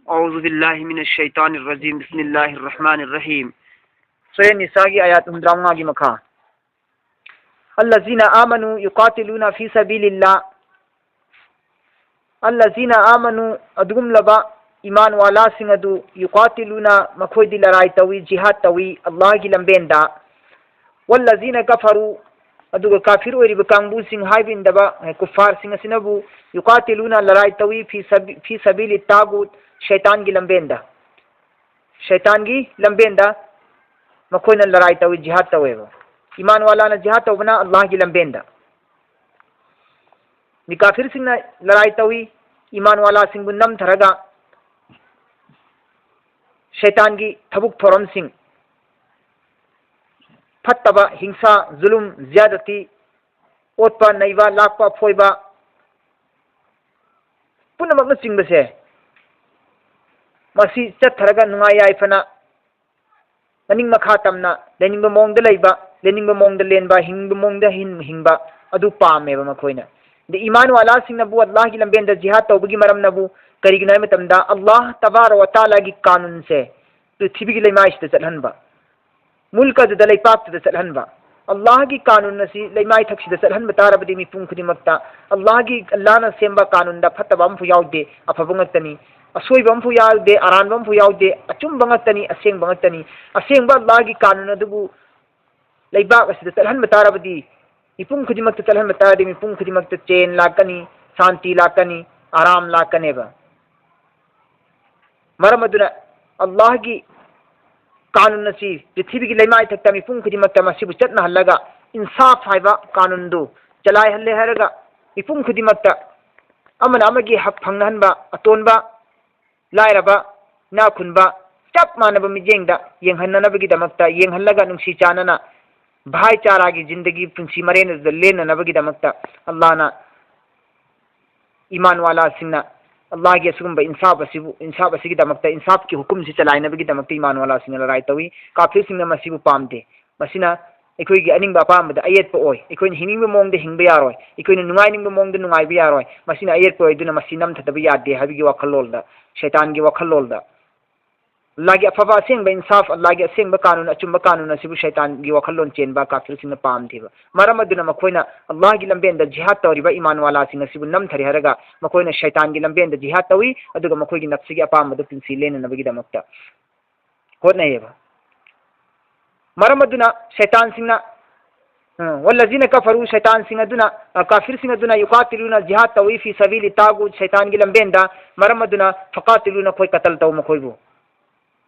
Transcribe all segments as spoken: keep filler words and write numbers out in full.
أعوذ بالله من الشيطان الرجيم. بسم الله الرحمن الرحيم. ꯁꯨꯔꯥ ꯅꯤꯁꯥꯒꯤ ꯑꯥꯌꯥꯠ ꯍꯨꯝꯐꯨꯇꯔꯥꯃꯉꯥꯒꯤ ꯃꯈꯥ. الذين آمنوا يقاتلون في سبيل الله. الذين آمنوا, ꯑꯗꯨꯒꯨꯝꯂꯕ ꯏꯃꯥꯟ ꯋꯥꯂꯥꯁꯤꯡ ꯑꯗꯨ, يقاتلون, ꯃꯈꯣꯏꯗꯤ ꯂꯔꯥꯏ ꯇꯧꯏ, ꯖꯤꯍꯥꯗ ꯇꯧꯏ, ꯑꯜꯂꯥꯍꯒꯤ ꯂꯝꯕꯦꯟꯗ. والذين كفروا, ꯑꯗꯨꯒ ꯀꯥꯐꯤꯔ ꯑꯣꯏꯔꯤꯕ ꯀꯥꯡꯕꯨꯁꯤꯡ ꯍꯥꯏꯕ ꯏꯟꯗꯕ, ꯑꯦ, ꯀꯨꯐꯥꯔꯁꯤꯡ ꯑꯁꯤꯅꯕꯨ, يقاتلون, ꯂꯔꯥꯏ ꯇꯧꯏ, في سبي-, في سبيل الطاغوت, ꯁꯩꯇꯥꯟꯒꯤ ꯂꯝꯕꯦꯟꯗ. ꯁꯩꯇꯥꯟꯒꯤ ꯂꯝꯕꯦꯟꯗ ꯃꯈꯣꯏꯅ ꯂꯔꯥꯏ ꯇꯧꯏ, ꯖꯤꯍꯥꯗ ꯇꯧꯋꯦꯕ꯫ ꯏꯃꯥꯟ ꯋꯥꯂꯥꯅ ꯖꯤꯍꯥꯗ ꯇꯧꯕꯅ ꯑꯜꯂꯥꯍꯒꯤ ꯂꯝꯕꯦꯟꯗ꯫ ꯃꯤ ꯀꯥꯐꯤꯔꯁꯤꯡꯅ ꯂꯔꯥꯏ ꯇꯧꯏ, ꯏꯃꯥꯟ ꯋꯥꯂꯥꯁꯤꯡꯕꯨ ꯅꯝꯊꯔꯒ ꯁꯩꯇꯥꯟꯒꯤ ꯊꯕꯛ ꯊꯧꯔꯝꯁꯤꯡ, ꯐꯠꯇꯕ, ꯍꯤꯡꯁꯥ, ꯖꯨꯂꯨꯝ, ꯖꯤꯌꯥꯗꯇꯤ, ꯑꯣꯠꯄ, ꯅꯩꯕ, ꯂꯥꯛꯄ, ꯐꯣꯏꯕ, ꯄꯨꯝꯅꯃꯛꯅꯆꯤꯡꯕꯁꯦ, ꯃꯁꯤ ꯆꯠꯊꯔꯒ ꯅꯨꯡꯉꯥꯏ ꯌꯥꯏꯐꯅ ꯃꯅꯤꯡ ꯃꯈꯥ ꯇꯝꯅ ꯂꯩꯅꯤꯡꯕ ꯃꯑꯣꯡꯗ ꯂꯩꯕ, ꯂꯦꯟꯅꯤꯡꯕ ꯃꯑꯣꯡꯗ ꯂꯦꯟꯕ, ꯍꯤꯡꯅꯤꯡꯕ ꯃꯑꯣꯡꯗ ꯍꯤꯡ-, ꯍꯤꯡꯕ ꯑꯗꯨ ꯄꯥꯝꯃꯦꯕ ꯃꯈꯣꯏꯅ꯫ ꯑꯗꯩ ꯏꯃꯥꯟ ꯋꯥꯂꯥꯁꯤꯡꯅꯕꯨ ꯑꯜꯂꯥꯍꯒꯤ ꯂꯝꯕꯦꯟꯗ ꯖꯤꯍꯥꯗ ꯇꯧꯕꯒꯤ ꯃꯔꯝꯅꯕꯨ ꯀꯔꯤꯒꯤꯅꯣ ꯍꯥꯏꯕ ꯃꯇꯝꯗ, ꯑꯜꯂꯥꯍ ꯇꯕꯥꯔꯛ ꯋ ꯇꯥꯂꯥꯒꯤ ꯀꯥꯅꯨꯟꯁꯦ ꯄ꯭ꯔꯤꯊꯤꯕꯤꯒꯤ ꯂꯩꯃꯥꯏꯁꯤꯗ ꯆꯠꯍꯟꯕ, ꯃꯨꯜꯛ ꯑꯗꯨꯗ, ꯂꯩꯄꯥꯛꯇꯨꯗ ꯆꯠꯍꯟꯕ꯫ ꯑꯜꯂꯥꯍꯒꯤ ꯀꯥꯅꯨꯟ ꯑꯁꯤ ꯂꯩꯃꯥꯏꯊꯛꯁꯤꯗ ꯆꯠꯍꯟꯕ ꯇꯥꯔꯕꯗꯤ ꯃꯤꯄꯨꯝ ꯈꯨꯗꯤꯡꯃꯛꯇ, ꯑꯜꯂꯥꯍꯒꯤ, ꯑꯜꯂꯥꯍꯅ ꯁꯦꯝꯕ ꯀꯥꯅꯨꯟꯗ ꯐꯠꯇꯕ ꯑꯃꯐꯥꯎ ꯌꯥꯎꯗꯦ, ꯑꯐꯕ ꯉꯥꯛꯇꯅꯤ꯫ ꯑꯁꯣꯏꯕ ꯑꯃꯐꯥꯎ ꯌꯥꯎꯗꯦ, ꯑꯔꯥꯟꯕ ꯑꯃꯐꯥꯎ ꯌꯥꯎꯗꯦ, ꯑꯆꯨꯝꯕ ꯉꯥꯛꯇꯅꯤ, ꯑꯁꯦꯡꯕ ꯉꯥꯛꯇꯅꯤ꯫ ꯑꯁꯦꯡꯕ ꯑꯜꯂꯥꯍꯒꯤ ꯀꯥꯅꯨꯟ ꯑꯗꯨꯕꯨ ꯂꯩꯕꯥꯛ ꯑꯁꯤꯗ ꯆꯠꯍꯟꯕ ꯇꯥꯔꯕꯗꯤ, ꯃꯤꯄꯨꯝ ꯈꯨꯗꯤꯡꯃꯛꯇ ꯆꯠꯍꯟꯕ ꯇꯥꯔꯗꯤ, ꯃꯤꯄꯨꯝ ꯈꯨꯗꯤꯡꯃꯛꯇ ꯆꯦꯟ ꯂꯥꯛꯀꯅꯤ, ꯁꯥꯟꯇꯤ ꯂꯥꯛꯀꯅꯤ, ꯑꯔꯥꯝ ꯂꯥꯛꯀꯅꯦꯕ꯫ ꯃꯔꯝ ꯑꯗꯨꯅ ꯑꯜꯂꯥꯍꯒꯤ ꯀꯥꯅꯨꯟ ꯑꯁꯤ ꯄ꯭ꯔꯤꯊꯤꯕꯤꯒꯤ ꯂꯩꯃꯥꯏꯊꯛꯇ ꯃꯤꯄꯨꯝ ꯈꯨꯗꯤꯡꯃꯛꯇ ꯃꯁꯤꯕꯨ ꯆꯠꯅꯍꯜꯂꯒ, ꯏꯟꯁꯥꯐ ꯍꯥꯏꯕ ꯀꯥꯅꯨꯟꯗꯨ ꯆꯂꯥꯏꯍꯜꯂꯦ ꯍꯥꯏꯔꯒ, ꯃꯤꯄꯨꯝ ꯈꯨꯗꯤꯡꯃꯛꯇ ꯑꯃꯅ ꯑꯃꯒꯤ ꯍꯛ ꯐꯪꯅꯍꯟꯕ, ꯑꯇꯣꯟꯕ, ꯂꯥꯏꯔꯕ, ꯏꯅꯥꯛ ꯈꯨꯟꯕ, ꯆꯞ ꯃꯥꯟꯅꯕ ꯃꯤꯠꯌꯦꯡꯗ ꯌꯦꯡꯍꯟꯅꯅꯕꯒꯤꯗꯃꯛꯇ, ꯌꯦꯡꯍꯜꯂꯒ ꯅꯨꯡꯁꯤ ꯆꯥꯟꯅꯅ ꯚꯥꯏꯆꯥꯔꯥꯒꯤ ꯖꯤꯟꯗꯒꯤ ꯄꯨꯟꯁꯤ ꯃꯔꯦꯟ ꯑꯗꯨꯗ ꯂꯦꯟꯅꯅꯕꯒꯤꯗꯃꯛꯇ ꯑꯜꯂꯥꯍꯅ ꯏꯃꯥꯟ ꯋꯥꯂꯥꯁꯤꯡꯅ ꯑꯜꯂꯥꯍꯒꯤ ꯑꯁꯤꯒꯨꯝꯕ ꯏꯟꯁꯥꯐ ꯑꯁꯤꯕꯨ, ꯏꯟꯁꯥꯐ ꯑꯁꯤꯒꯤꯗꯃꯛꯇ, ꯏꯟꯁꯥꯐꯀꯤ ꯍꯨꯀꯨꯝꯁꯤ ꯆꯂꯥꯏꯅꯕꯒꯤꯗꯃꯛꯇ ꯏꯃꯥꯟ ꯋꯥꯂꯥꯁꯤꯡꯅ ꯂꯔꯥꯏ ꯇꯧꯏ꯫ ꯀꯥꯐꯤꯔꯁꯤꯡꯅ ꯃꯁꯤꯕꯨ ꯄꯥꯝꯗꯦ꯫ ꯃꯁꯤꯅ ꯑꯩꯈꯣꯏꯒꯤ ꯑꯅꯤꯡꯕ ꯑꯄꯥꯝꯕꯗ ꯑꯌꯦꯠꯄ ꯑꯣꯏ, ꯑꯩꯈꯣꯏꯅ ꯍꯤꯡꯅꯤꯡꯕ ꯃꯑꯣꯡꯗ ꯍꯤꯡꯕ ꯌꯥꯔꯣꯏ, ꯑꯩꯈꯣꯏꯅ ꯅꯨꯡꯉꯥꯏꯅꯤꯡꯕ ꯃꯑꯣꯡꯗ ꯅꯨꯡꯉꯥꯏꯕ ꯌꯥꯔꯣꯏ, ꯃꯁꯤꯅ ꯑꯌꯦꯠꯄ ꯑꯣꯏ, ꯑꯗꯨꯅ ꯃꯁꯤ ꯅꯝꯊꯗꯕ ꯌꯥꯗꯦ ꯍꯥꯏꯕꯒꯤ ꯋꯥꯈꯜꯂꯣꯟꯗ, ꯁꯩꯇꯥꯟꯒꯤ ꯋꯥꯈꯜꯂꯣꯟꯗ, ꯑꯜꯂꯥꯍꯒꯤ ꯑꯐꯕ ꯑꯁꯦꯡꯕ ꯏꯟꯁꯥꯐ, ꯑꯜꯂꯥꯍꯒꯤ ꯑꯁꯦꯡꯕ ꯀꯥꯅꯨꯟ, ꯑꯆꯨꯝꯕ ꯀꯥꯅꯨꯟ ꯑꯁꯤꯕꯨ ꯁꯩꯇꯥꯟꯒꯤ ꯋꯥꯈꯜꯂꯣꯟ ꯆꯦꯟꯕ ꯀꯥꯐꯤꯔꯁꯤꯡꯅ ꯄꯥꯝꯗꯦꯕ꯫ ꯃꯔꯝ ꯑꯗꯨꯅ ꯃꯈꯣꯏꯅ ꯑꯜꯂꯥꯍꯒꯤ ꯂꯝꯕꯦꯟꯗ ꯖꯤꯍꯥꯗ ꯇꯧꯔꯤꯕ ꯏꯃꯥꯟꯋꯥꯂꯥꯁꯤꯡ ꯑꯁꯤꯕꯨ ꯅꯝꯊꯔꯦ ꯍꯥꯏꯔꯒ ꯃꯈꯣꯏꯅ ꯁꯩꯇꯥꯟꯒꯤ ꯂꯝꯕꯦꯟꯗ ꯖꯤꯍꯥꯗ ꯇꯧꯏ, ꯑꯗꯨꯒ ꯃꯈꯣꯏꯒꯤ ꯅꯐꯁꯤꯒꯤ ꯑꯄꯥꯝꯕꯗꯨ ꯄꯨꯟꯁꯤ ꯂꯦꯟꯅꯅꯕꯒꯤꯗꯃꯛꯇ ꯍꯣꯠꯅꯩꯌꯦꯕ꯫ ꯃꯔꯝ ꯑꯗꯨꯅ ꯁꯩꯇꯥꯟꯁꯤꯡꯅ, ꯑ, "والذين كفروا", ꯁꯩꯇꯥꯟꯁꯤꯡ ꯑꯗꯨꯅ, ꯑ, ꯀꯥꯐꯤꯔꯁꯤꯡ ꯑꯗꯨꯅ "يقاتلون", ꯖꯤꯍꯥꯗ ꯇꯧꯏ, "في سبيل الطاغوت", ꯁꯩꯇꯥꯟꯒꯤ ꯂꯝꯕꯦꯟꯗ, ꯃꯔꯝ ꯑꯗꯨꯅ "فقاتلوا", ꯅꯈꯣꯏ ꯀꯇꯜ ꯇꯧ ꯃꯈꯣꯏꯕꯨ,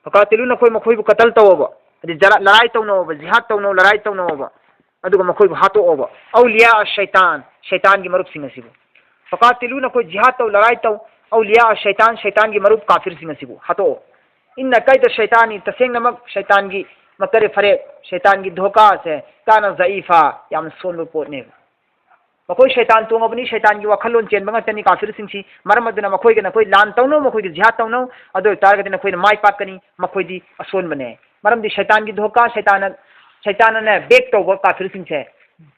"فقاتلوا", ꯅꯈꯣꯏ ꯃꯈꯣꯏꯕꯨ ꯀꯇꯜ ꯇꯧꯑꯣꯕ, ꯍꯥꯏꯗꯤ ꯖꯔꯥ-, ꯂꯔꯥꯏ ꯇꯧꯅꯧꯑꯣꯕ, ꯖꯤꯍꯥꯗ ꯇꯧꯅꯧ, ꯂꯔꯥꯏ ꯇꯧꯅꯧꯑꯣꯕ, ꯑꯗꯨꯒ ꯃꯈꯣꯏꯕꯨ ꯍꯥꯠꯇꯣꯛꯑꯣꯕ, "أولياء الشيطان", ꯁꯩꯇꯥꯟꯒꯤ ꯃꯔꯨꯞꯁꯤꯡ ꯑꯁꯤꯕꯨ, "فقاتلوا", ꯅꯈꯣꯏ ꯖꯤꯍꯥꯗ ꯇꯧ, ꯂꯔꯥꯏ ꯇꯧ, "أولياء الشيطان", ꯁꯩꯇꯥꯟꯒꯤ ꯃꯔꯨꯞ ꯀꯥꯐꯤꯔꯁꯤꯡ ꯑꯁꯤꯕꯨ ꯍꯥꯠꯇꯣꯛꯑꯣ꯫ "إن كيد الشيطان", ꯇꯁꯦꯡꯅꯃꯛ ꯁꯩꯇꯥꯟꯒꯤ ꯃꯀꯔ ꯐꯔꯦꯞ, ꯁꯩꯇꯥꯟꯒꯤ ꯙꯣꯀꯥꯁꯦ, "كان ضعيفا", ꯌꯥꯝ ꯁꯣꯟꯕ ꯄꯣꯠꯅꯦꯕ꯫ ꯃꯈꯣꯏ ꯁꯩꯇꯥꯟ ꯇꯣꯡꯉꯕꯅꯤ, ꯁꯩꯇꯥꯟꯒꯤ ꯋꯥꯈꯜꯂꯣꯟ ꯆꯦꯟꯕ ꯉꯥꯛꯇꯅꯤ ꯀꯥꯐꯤꯔꯁꯤꯡꯁꯤ꯫ ꯃꯔꯝ ꯑꯗꯨꯅ ꯃꯈꯣꯏꯒ ꯅꯈꯣꯏ ꯂꯥꯟ ꯇꯧꯅꯧ, ꯃꯈꯣꯏꯒ ꯖꯤꯍꯥꯗ ꯇꯧꯅꯧ, ꯑꯗꯨ ꯑꯣꯏꯇꯥꯔꯒꯗꯤ ꯅꯈꯣꯏꯅ ꯃꯥꯏ ꯄꯥꯛꯀꯅꯤ, ꯃꯈꯣꯏꯗꯤ ꯑꯁꯣꯟꯕꯅꯦ꯫ ꯃꯔꯝꯗꯤ ꯁꯩꯇꯥꯟꯒꯤ ꯙꯣꯀꯥ, ꯁꯩꯇꯥꯟꯅ, ꯁꯩꯇꯥꯟꯅꯅꯦ ꯕꯦꯛ ꯇꯧꯕ ꯀꯥꯐꯤꯔꯁꯤꯡꯁꯦ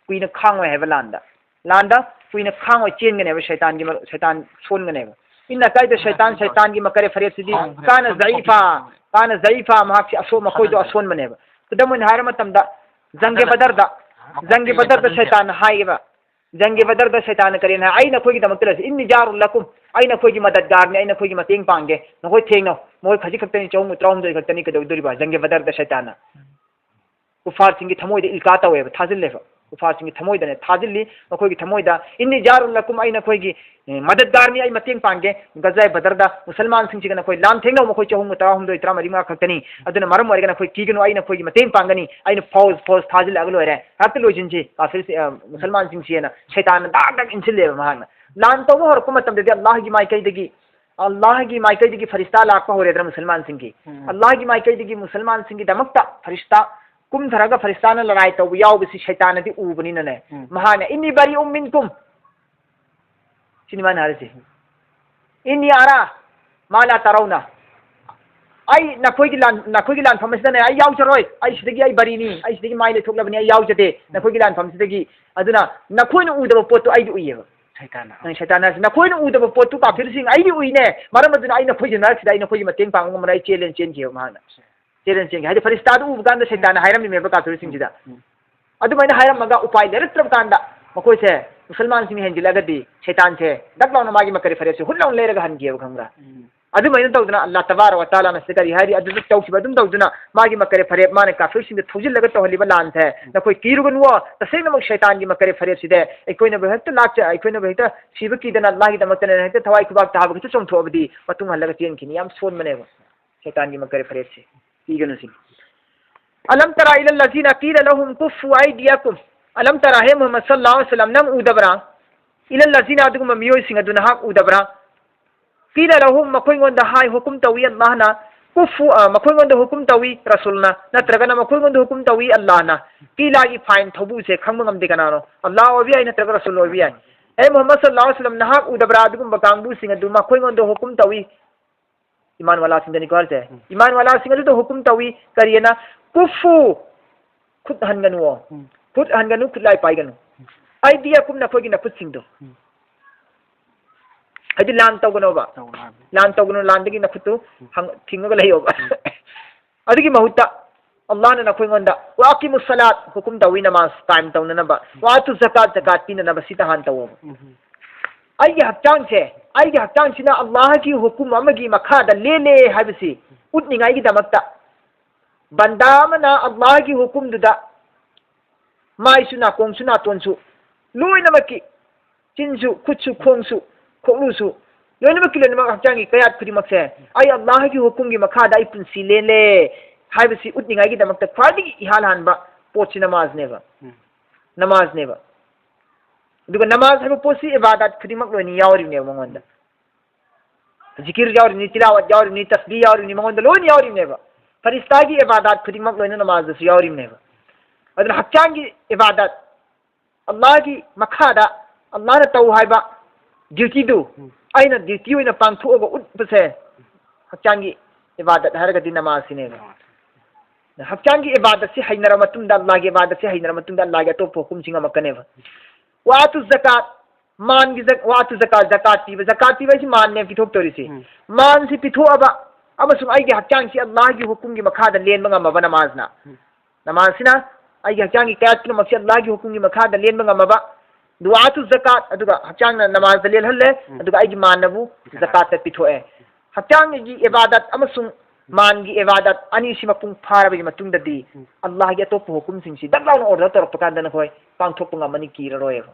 ꯀꯨꯏꯅ ꯈꯥꯡꯉꯣꯏ ꯍꯥꯏꯕ ꯂꯥꯟꯗ꯫ ꯂꯥꯟꯗ ꯀꯨꯏꯅ ꯈꯥꯡꯉꯣꯏ, ꯆꯦꯟꯒꯅꯦꯕ ꯁꯩꯇꯥꯟꯒꯤ ꯃꯔ-, ꯁꯩꯇꯥꯟ ꯁꯣꯟꯒꯅꯦꯕ꯫ "إن كيد الشيطان", ꯁꯩꯇꯥꯟꯒꯤ ꯃꯀꯔ ꯐꯔꯦꯞꯁꯤꯗꯤ, "كان ضعيفا", "كان ضعيفا", ꯃꯍꯥꯛꯁꯤ ꯑꯁꯣ-, ꯃꯈꯣꯏꯗꯣ ꯑꯁꯣꯟꯕꯅꯦꯕ꯫ ꯈꯨꯗꯝ ꯑꯣꯏꯅ ꯍꯥꯏꯔ ꯃꯇꯝꯗ, ꯖꯪꯒꯦ ꯕꯗꯔꯗ, ꯖꯪꯒꯦ ꯕꯗꯔꯗ ꯁꯩꯇꯥꯟꯅ ꯍꯥꯏꯌꯦꯕ, ꯖꯪꯒꯦ ꯕꯗꯔꯗ ꯁꯩꯇꯥꯟꯅ ꯀꯔꯤꯅ ꯍꯥꯏ? "أي نكويꯒꯤ ꯗꯃꯛꯇ ꯂꯩꯁꯤ, إني جار لكم", ꯑꯩ ꯅꯈꯣꯏꯒꯤ ꯃꯗꯗꯒꯥꯔꯅꯤ, ꯑꯩ ꯅꯈꯣꯏꯒꯤ ꯃꯇꯦꯡ ꯄꯥꯡꯒꯦ, ꯅꯈꯣꯏ ꯊꯦꯡꯅꯧ, ꯃꯈꯣꯏ ꯈꯖꯤꯛ ꯈꯛꯇꯅꯤ, ꯆꯍꯨꯝ ꯇꯔꯥꯍꯨꯝꯗꯣꯏ ꯈꯛꯇꯅꯤ, ꯀꯩꯗꯧꯗꯣꯔꯤꯕ? ꯖꯪꯒꯦ ꯕꯗꯔꯗ ꯁꯩꯇꯥꯟꯅ ꯀꯨꯐꯥꯔꯁꯤꯡꯒꯤ ꯊꯃꯣꯏꯗ ꯏꯜꯀꯥ ꯇꯧꯋꯦꯕ, ꯊꯥꯖꯤꯜꯂꯦꯕ꯫ ꯀꯨꯐꯥꯔꯁꯤꯡꯒꯤ ꯊꯃꯣꯏꯗꯅꯦ ꯊꯥꯖꯤꯜꯂꯤ, ꯃꯈꯣꯏꯒꯤ ꯊꯃꯣꯏꯗ, "إني جار لكم", ꯑꯩ ꯅꯈꯣꯏꯒꯤ, ꯑꯦ, ꯃꯗꯗꯒꯥꯔꯅꯤ, ꯑꯩ ꯃꯇꯦꯡ ꯄꯥꯡꯒꯦ꯫ ꯒꯖꯥꯏ ꯕꯗꯔꯗ ꯃꯨꯁꯜꯃꯥꯟꯁꯤꯡꯁꯤꯒ ꯅꯈꯣꯏ ꯂꯥꯟ ꯊꯦꯡꯅꯧ, ꯃꯈꯣꯏ ꯆꯍꯨꯝꯒ ꯇꯔꯥꯍꯨꯝꯗꯣꯏ, ꯇꯔꯥꯃꯔꯤ ꯃꯉꯥ ꯈꯛꯇꯅꯤ, ꯑꯗꯨꯅ ꯃꯔꯝ ꯑꯣꯏꯔꯒ ꯅꯈꯣꯏ ꯀꯤꯒꯅꯨ, ꯑꯩ ꯅꯈꯣꯏꯒꯤ ꯃꯇꯦꯡ ꯄꯥꯡꯒꯅꯤ, ꯑꯩꯅ ꯐꯧꯖ, ꯐꯧꯖ ꯊꯥꯖꯤꯜꯂꯛꯑꯒ ꯂꯣꯏꯔꯦ, ꯉꯥꯏꯍꯥꯛꯇ ꯂꯣꯏꯁꯤꯟꯁꯤ ꯀꯥꯐꯤꯔꯁꯤ-, ꯑ, ꯃꯨꯁꯜꯃꯥꯟꯁꯤꯡꯁꯤꯅ ꯁꯩꯇꯥꯟꯅ ꯗꯥꯛ ꯗꯥꯛ ꯏꯟꯁꯤꯜꯂꯦꯕ ꯃꯍꯥꯛꯅ꯫ ꯂꯥꯟ ꯇꯧꯕ ꯍꯧꯔꯛꯄ ꯃꯇꯝꯗꯗꯤ ꯑꯜꯂꯥꯍꯒꯤ ꯃꯥꯏꯀꯩꯗꯒꯤ, ꯑꯜꯂꯥꯍꯒꯤ ꯃꯥꯏꯀꯩꯗꯒꯤ ꯐꯔꯤꯁꯇꯥ ꯂꯥꯛꯄ ꯍꯧꯔꯦꯗꯅ ꯃꯨꯁꯜꯃꯥꯟꯁꯤꯡꯒꯤ꯫ ꯎꯝ꯫ ꯑꯜꯂꯥꯍꯒꯤ ꯃꯥꯏꯀꯩꯗꯒꯤ ꯃꯨꯁꯜꯃꯥꯟꯁꯤꯡꯒꯤꯗꯃꯛꯇ ꯐꯔꯤꯁꯇꯥ ꯀꯨꯝꯊꯔꯒ ꯐꯔꯤꯁꯇꯥꯅ ꯂꯔꯥꯏ ꯇꯧꯕ ꯌꯥꯎꯕꯁꯤ ꯁꯩꯇꯥꯟꯅꯗꯤ ꯎꯕꯅꯤꯅꯅꯦ, ꯎꯝ꯫ ꯃꯍꯥꯛꯅ, "إني بريء منكم", ꯁꯤꯅꯤ ꯃꯥꯅ ꯍꯥꯏꯔꯤꯁꯦ꯫ "إني أرى ما لا ترون", ꯑꯩ ꯅꯈꯣꯏꯒꯤ ꯂꯥꯟ-, ꯅꯈꯣꯏꯒꯤ ꯂꯥꯟꯐꯝ ꯑꯁꯤꯗꯅꯦ ꯑꯩ ꯌꯥꯎꯖꯔꯣꯏ, ꯑꯩ ꯁꯤꯗꯒꯤ ꯑꯩ ꯕꯔꯤꯅꯤ, ꯑꯩ ꯁꯤꯗꯒꯤ ꯃꯥꯏ ꯂꯩꯊꯣꯛꯂꯕꯅꯤ, ꯑꯩ ꯌꯥꯎꯖꯗꯦ ꯅꯈꯣꯏꯒꯤ ꯂꯥꯟꯐꯝꯁꯤꯗꯒꯤ, ꯑꯗꯨꯅ ꯅꯈꯣꯏꯅ ꯎꯗꯕ ꯄꯣꯠꯇꯨ ꯑꯩꯗꯤ ꯎꯏꯌꯦꯕ꯫ ꯁꯩꯇꯥꯟꯅ꯫ ꯅꯪ ꯁꯩꯇꯥꯟꯅ ꯍꯥꯏꯁꯤ, ꯅꯈꯣꯏꯅ ꯎꯗꯕ ꯄꯣꯠꯇꯨ ꯀꯥꯐꯤꯔꯁꯤꯡ ꯑꯩꯗꯤ ꯎꯏꯅꯦ, ꯃꯔꯝ ꯑꯗꯨꯅ ꯑꯩ ꯅꯈꯣꯏꯒꯤ ꯃꯔꯛꯁꯤꯗ ꯑꯩ ꯅꯈꯣꯏꯒꯤ ꯃꯇꯦꯡ ꯄꯥꯡꯕ ꯉꯝꯃꯔꯣꯏ, ꯑꯩ ꯆꯦꯜꯂꯦꯅ ꯆꯦꯟꯈꯤꯕ ꯃꯍꯥꯛꯅ꯫ ꯆꯦꯜꯂꯦꯅ ꯆꯦꯟꯈꯤ꯫ ꯍꯥꯏꯗꯤ ꯐꯔꯤꯁꯇꯥꯗꯨ ꯎꯕ ꯀꯥꯟꯗ ꯁꯩꯇꯥꯟꯅ ꯍꯥꯏꯔꯝꯃꯤꯃꯦꯕ ꯀꯥꯐꯤꯔꯁꯤꯡꯁꯤꯗ꯫ ꯎꯝ, ꯎꯝ꯫ ꯑꯗꯨꯃꯥꯏꯅ ꯍꯥꯏꯔꯝꯃꯒ ꯎꯄꯥꯏ ꯂꯩꯔꯛꯇ꯭ꯔꯕ ꯀꯥꯟꯗ ꯃꯈꯣꯏꯁꯦ ꯃꯨꯁꯜꯃꯥꯟꯁꯤꯡꯅ ꯍꯦꯟꯖꯤꯜꯂꯛꯑꯒꯗꯤ ꯁꯩꯇꯥꯟꯁꯦ ꯗꯛ ꯂꯥꯎꯅ ꯃꯥꯒꯤ ꯃꯀꯔꯤ ꯐꯔꯦꯞꯁꯦ ꯍꯨꯠ ꯂꯥꯎꯅ ꯂꯩꯔꯒ ꯍꯟꯈꯤꯑꯕ, ꯈꯪꯕ꯭ꯔꯥ? ꯎꯝ꯫ ꯑꯗꯨꯃꯥꯏꯅ ꯇꯧꯗꯅ ꯑꯜꯂꯥꯍ ꯇꯕꯥꯔꯛ ꯋ ꯇꯥꯂꯥꯅ ꯁꯤꯗ ꯀꯔꯤ ꯍꯥꯏꯔꯤ? ꯑꯗꯨꯗ ꯇꯧꯈꯤꯕ ꯑꯗꯨꯝ ꯇꯧꯗꯨꯅ ꯃꯥꯒꯤ ꯃꯀꯔꯤ ꯐꯔꯦꯞ ꯃꯥꯅ ꯀꯥꯐꯤꯔꯁꯤꯡꯗ ꯊꯧꯖꯤꯜꯂꯒ ꯇꯧꯍꯜꯂꯤꯕ ꯂꯥꯟꯁꯦ, ꯎꯝ꯫ "ꯅꯈꯣꯏ ꯀꯤꯔꯨꯒꯅꯨꯋꯣ, ꯇꯁꯦꯡꯅꯃꯛ ꯁꯩꯇꯥꯟꯒꯤ ꯃꯀꯔꯤ ꯐꯔꯦꯞꯁꯤꯗꯤ ꯑꯩꯈꯣꯏꯅꯕꯨ ꯍꯦꯛꯇ ꯂꯥꯛꯆ-, ꯑꯩꯈꯣꯏꯅꯕꯨ ꯍꯦꯛꯇ ꯁꯤꯕ ꯀꯤꯗꯅ ꯑꯜꯂꯥꯍꯒꯤꯗꯃꯛꯇꯅꯦ ꯍꯦꯛꯇ ꯊꯋꯥꯏ ꯈꯨꯕꯥꯛ ꯊꯥꯕꯒ ꯍꯦꯛꯇ ꯆꯣꯡꯊꯣꯛꯑꯕꯗꯤ ꯃꯇꯨꯡ ꯍꯜꯂꯒ ꯆꯦꯟꯈꯤꯅꯤ"꯫ ꯌꯥꯝ ꯁꯣꯟꯕꯅꯦꯕ꯫ ꯁꯩꯇꯥꯟꯒꯤ ꯃꯀꯔꯤ ꯐꯔꯦꯞꯁꯦ ꯄꯤꯒꯅꯨ ꯁꯤꯅꯤ꯫ "ꯑꯂꯝ ꯇꯔꯥ ꯏꯂꯜ ꯂꯖꯤꯅ ꯀꯤꯂ ꯂꯍꯨꯝ ꯀꯨꯐꯨ ꯑꯥꯏꯗꯤꯌꯥꯀꯨꯝ"꯫ ꯑꯂꯝ ꯇꯔꯥ, ꯍꯦ ꯃꯨꯍꯝꯃꯗ ꯁꯜꯂꯜꯂꯥꯍꯨ ꯑꯂꯩꯍꯤ ꯋꯁꯜꯂꯝ, ꯅꯪ ꯎꯗꯕ꯭ꯔꯥ? "ꯏꯂꯜ ꯂꯖꯤꯅ", ꯑꯗꯨꯒꯨꯝꯕ ꯃꯤꯑꯣꯏꯁꯤꯡ ꯑꯗꯨ ꯅꯍꯥꯛ ꯎꯗꯕ꯭ꯔꯥ? "ꯀꯤꯂ ꯂꯍꯨꯝ", ꯃꯈꯣꯏꯉꯣꯟꯗ ꯍꯥꯏ, ꯍꯨꯀꯨꯝ ꯇꯧꯏ ꯑꯜꯂꯥꯍꯅ, "ꯀꯨꯐꯨ", ꯑ, ꯃꯈꯣꯏꯉꯣꯟꯗ ꯍꯨꯀꯨꯝ ꯇꯧꯏ ꯔꯁꯨꯜꯅ, ꯅꯠꯇ꯭ꯔꯒꯅ ꯃꯈꯣꯏꯉꯣꯟꯗ ꯍꯨꯀꯨꯝ ꯇꯧꯏ ꯑꯜꯂꯥꯍꯅ꯫ ꯀꯤꯂꯥꯒꯤ ꯐꯥꯏꯟ ꯊꯧꯕꯨꯁꯦ ꯈꯪꯕ ꯉꯝꯗꯦ ꯀꯅꯥꯅꯣ? ꯑꯜꯂꯥꯍ ꯑꯣꯏꯕ ꯌꯥꯏ, ꯅꯠꯇ꯭ꯔꯒ ꯔꯁꯨꯜ ꯑꯣꯏꯕ ꯌꯥꯏ꯫ "ꯍꯦ ꯃꯨꯍꯝꯃꯗ ꯁꯜꯂꯜꯂꯥꯍꯨ ꯑꯂꯩꯍꯤ ꯋꯁꯜꯂꯝ, ꯅꯍꯥꯛ ꯎꯗꯕ꯭ꯔꯥ?" ꯑꯗꯨꯒꯨꯝꯕ ꯀꯥꯡꯕꯨꯁꯤꯡ ꯑꯗꯨ ꯃꯈꯣꯏꯉꯣꯟꯗ ꯍꯨꯀꯨꯝ ꯇꯧꯏ꯫ ꯏꯃꯥꯟ ꯋꯥꯂꯥꯁꯤꯡꯗꯅꯤꯀꯣ ꯍꯥꯏꯁꯦ꯫ ꯎꯝ꯫ ꯏꯃꯥꯟ ꯋꯥꯂꯥꯁꯤꯡ ꯑꯗꯨꯗ ꯍꯨꯀꯨꯝ ꯇꯧꯏ꯫ ꯀꯔꯤꯑꯅ? "ꯀꯨꯐꯨ", ꯈꯨꯠ ꯍꯟꯒꯅꯨꯋꯣ꯫ ꯎꯝ꯫ ꯈꯨꯠ ꯍꯟꯒꯅꯨ, ꯈꯨꯠꯂꯥꯏ ꯄꯥꯏꯒꯅꯨ꯫ ꯎꯝ꯫ "ꯑꯥꯏꯗꯤꯌꯥꯀꯨꯝ", ꯅꯈꯣꯏꯒꯤ ꯅꯈꯨꯠꯁꯤꯡꯗꯣ꯫ ꯎꯝ꯫ ꯍꯥꯏꯗꯤ ꯂꯥꯟ ꯇꯧꯒꯅꯣꯕ꯫ ꯇꯧꯒꯅꯣ ꯍꯥꯏꯕꯅꯤ꯫ ꯂꯥꯟ ꯇꯧꯒꯅꯨ, ꯂꯥꯟꯗꯒꯤ ꯅꯈꯨꯠꯇꯨ ꯎꯝ꯫ ꯍꯪ-, ꯊꯤꯡꯉꯒ ꯂꯩꯌꯣꯕ꯫ ꯎꯝ꯫ ꯑꯗꯨꯒꯤ ꯃꯍꯨꯠꯇ ꯑꯜꯂꯥꯍꯅ ꯅꯈꯣꯏꯉꯣꯟꯗ "ꯋꯥ ꯑꯀꯤꯃꯨ ꯁꯂꯥꯠ", ꯍꯨꯀꯨꯝ ꯇꯧꯏ, ꯅꯃꯥꯖ ꯀꯥꯏꯝ ꯇꯧꯅꯅꯕ, "ꯋꯥ ꯑꯥꯇꯨ ꯖꯀꯥꯠ", ꯖꯀꯥꯠ ꯄꯤꯅꯅꯕ, ꯁꯤꯇ ꯍꯥꯟꯅ ꯇꯧꯑꯣꯕ꯫ ꯎꯝ꯫ ꯑꯩꯒꯤ ꯍꯛꯆꯥꯡꯁꯦ, ꯑꯩꯒꯤ ꯍꯛꯆꯥꯡꯁꯤꯅ ꯑꯜꯂꯥꯍꯒꯤ ꯍꯨꯀꯨꯝ ꯑꯃꯒꯤ ꯃꯈꯥꯗ ꯂꯦꯜꯂꯦ ꯍꯥꯏꯕꯁꯤ ꯎꯠꯅꯤꯡꯉꯥꯏꯒꯤꯗꯃꯛꯇ, ꯕꯟꯗꯥ ꯑꯃꯅ ꯑꯜꯂꯥꯍꯒꯤ ꯍꯨꯀꯨꯝꯗꯨꯗ ꯃꯥꯏꯁꯨ, ꯅꯥꯀꯣꯡꯁꯨ, ꯅꯥꯇꯣꯟꯁꯨ, ꯂꯣꯏꯅꯃꯛꯀꯤ, ꯆꯤꯟꯁꯨ, ꯈꯨꯠꯁꯨ, ꯈꯣꯡꯁꯨ, ꯈꯣꯛꯂꯨꯁꯨ, ꯂꯣꯏꯅꯃꯛꯀꯤ ꯂꯣꯏꯅꯃꯛ ꯍꯛꯆꯥꯡꯒꯤ ꯀꯌꯥꯠ ꯈꯨꯗꯤꯡꯃꯛꯁꯦ ꯑꯩ ꯑꯜꯂꯥꯍꯒꯤ ꯍꯨꯀꯨꯝꯒꯤ ꯃꯈꯥꯗ ꯑꯩ ꯄꯨꯟꯁꯤ ꯂꯦꯜꯂꯦ ꯍꯥꯏꯕꯁꯤ ꯎꯠꯅꯤꯡꯉꯥꯏꯒꯤꯗꯃꯛꯇ ꯈ꯭ꯋꯥꯏꯗꯒꯤ ꯏꯍꯥꯟ ꯍꯥꯟꯕ ꯄꯣꯠꯁꯤ ꯅꯃꯥꯖꯅꯦꯕ꯫ ꯎꯝ꯫ ꯅꯃꯥꯖꯅꯦꯕ꯫ ꯑꯗꯨꯒ ꯅꯃꯥꯖ ꯍꯥꯏꯕ ꯄꯣꯠꯁꯤ ꯏꯕꯥꯗꯥꯠ ꯈꯨꯗꯤꯡꯃꯛ ꯂꯣꯏꯅ ꯌꯥꯎꯔꯤꯕꯅꯦꯕ ꯃꯉꯣꯟꯗ꯫ ꯖꯤꯀꯤꯔ ꯌꯥꯎꯔꯤꯕꯅꯤ, ꯇꯤꯂꯥꯋꯠ ꯌꯥꯎꯔꯤꯕꯅꯤ, ꯇꯁꯕꯤ ꯌꯥꯎꯔꯤꯕꯅꯤ, ꯃꯉꯣꯟꯗ ꯂꯣꯏꯅ ꯌꯥꯎꯔꯤꯕꯅꯦꯕ꯫ ꯐꯔꯤꯁꯇꯥꯒꯤ ꯏꯕꯥꯗꯥꯠ ꯈꯨꯗꯤꯡꯃꯛ ꯂꯣꯏꯅ ꯅꯃꯥꯖꯗꯁꯨ ꯌꯥꯎꯔꯤꯕꯅꯦꯕ꯫ ꯑꯗꯨꯅ ꯍꯛꯆꯥꯡꯒꯤ ꯏꯕꯥꯗꯥꯠ, ꯑꯜꯂꯥꯍꯒꯤ ꯃꯈꯥꯗ ꯑꯜꯂꯥꯍꯅ ꯇꯧ ꯍꯥꯏꯕ ꯗ꯭ꯌꯨꯇꯤꯗꯨ ꯎꯝ꯫ ꯑꯩꯅ ꯗ꯭ꯌꯨꯇꯤ ꯑꯣꯏꯅ ꯄꯥꯡꯊꯣꯛꯑꯒ ꯎꯠꯄꯁꯦ ꯍꯛꯆꯥꯡꯒꯤ ꯏꯕꯥꯗꯠ ꯍꯥꯏꯔꯒꯗꯤ ꯅꯃꯥꯖꯁꯤꯅꯦꯕ꯫ ꯍꯛꯆꯥꯡꯒꯤ ꯏꯕꯥꯗꯠꯁꯤ ꯍꯩꯅꯔ ꯃꯇꯨꯡꯗ, ꯑꯜꯂꯥꯍꯒꯤ ꯏꯕꯥꯗꯠꯁꯤ ꯍꯩꯅꯔ ꯃꯇꯨꯡꯗ ꯑꯜꯂꯥꯍꯒꯤ ꯑꯇꯣꯞꯄ ꯍꯨꯀꯨꯝꯁꯤ ꯉꯝꯃꯛꯀꯅꯦꯕ꯫ ꯋꯥꯇꯨ ꯖꯀꯥꯠ, ꯃꯥꯟꯒꯤ ꯖꯛ-, ꯋꯥꯇꯨ ꯖꯀꯥꯠ, ꯖꯀꯥꯠ ꯄꯤꯕ, ꯖꯀꯥꯠ ꯄꯤꯕ ꯍꯥꯏꯁꯤ ꯃꯥꯟꯅꯦꯕ ꯄꯤꯊꯣꯛꯇꯧꯔꯤꯁꯤ꯫ ꯎꯝ꯫ ꯃꯥꯟꯁꯤ ꯄꯤꯊꯣꯛꯑꯕ ꯑꯃꯁꯨꯡ ꯑꯩꯒꯤ ꯍꯛꯆꯥꯡꯁꯤ ꯑꯜꯂꯥꯍꯒꯤ ꯍꯨꯀꯨꯝꯒꯤ ꯃꯈꯥꯗ ꯂꯦꯟꯕ ꯉꯝꯃꯕ ꯅꯃꯥꯖꯅ꯫ ꯎꯝ꯫ ꯅꯃꯥꯖꯁꯤꯅ ꯑꯩꯒꯤ ꯍꯛꯆꯥꯡꯒꯤ ꯀꯌꯥꯠ ꯄꯨꯝꯅꯃꯛꯁꯤ ꯑꯜꯂꯥꯍꯒꯤ ꯍꯨꯀꯨꯝꯒꯤ ꯃꯈꯥꯗ ꯂꯦꯟꯕ ꯉꯝꯃꯕ꯫ ꯗꯨꯋꯥꯇꯨ ꯖꯀꯥꯠ, ꯑꯗꯨꯒ ꯍꯛꯆꯥꯡꯅ ꯅꯃꯥꯖꯗ ꯂꯦꯜꯍꯜꯂꯦ, ꯎꯝ꯫ ꯑꯗꯨꯒ ꯑꯩꯒꯤ ꯃꯥꯟꯅꯕꯨ ꯖꯀꯥꯠ꯫ ꯖꯀꯥꯠꯇ ꯄꯤꯊꯣꯛꯑꯦ꯫ ꯍꯛꯆꯥꯡꯒꯤ ꯏꯕꯥꯗꯠ ꯑꯃꯁꯨꯡ ꯃꯥꯟꯒꯤ ꯏꯕꯥꯗꯠ ꯑꯅꯤꯁꯤ ꯃꯄꯨꯡ ꯐꯥꯔꯕꯒꯤ ꯃꯇꯨꯡꯗꯗꯤ ꯎꯝ꯫ ꯑꯜꯂꯥꯍꯒꯤ ꯑꯇꯣꯞꯄ ꯍꯨꯀꯨꯝꯁꯤꯡꯁꯤ ꯗꯛ ꯂꯥꯎꯅ ꯑꯣꯔꯗꯔ ꯇꯧꯔꯛꯄ ꯀꯥꯟꯗ ꯅꯈꯣꯏ ꯄꯥꯡꯊꯣꯛꯄ ꯉꯝꯃꯅꯤ, ꯀꯤꯔꯔꯣꯏꯕ꯫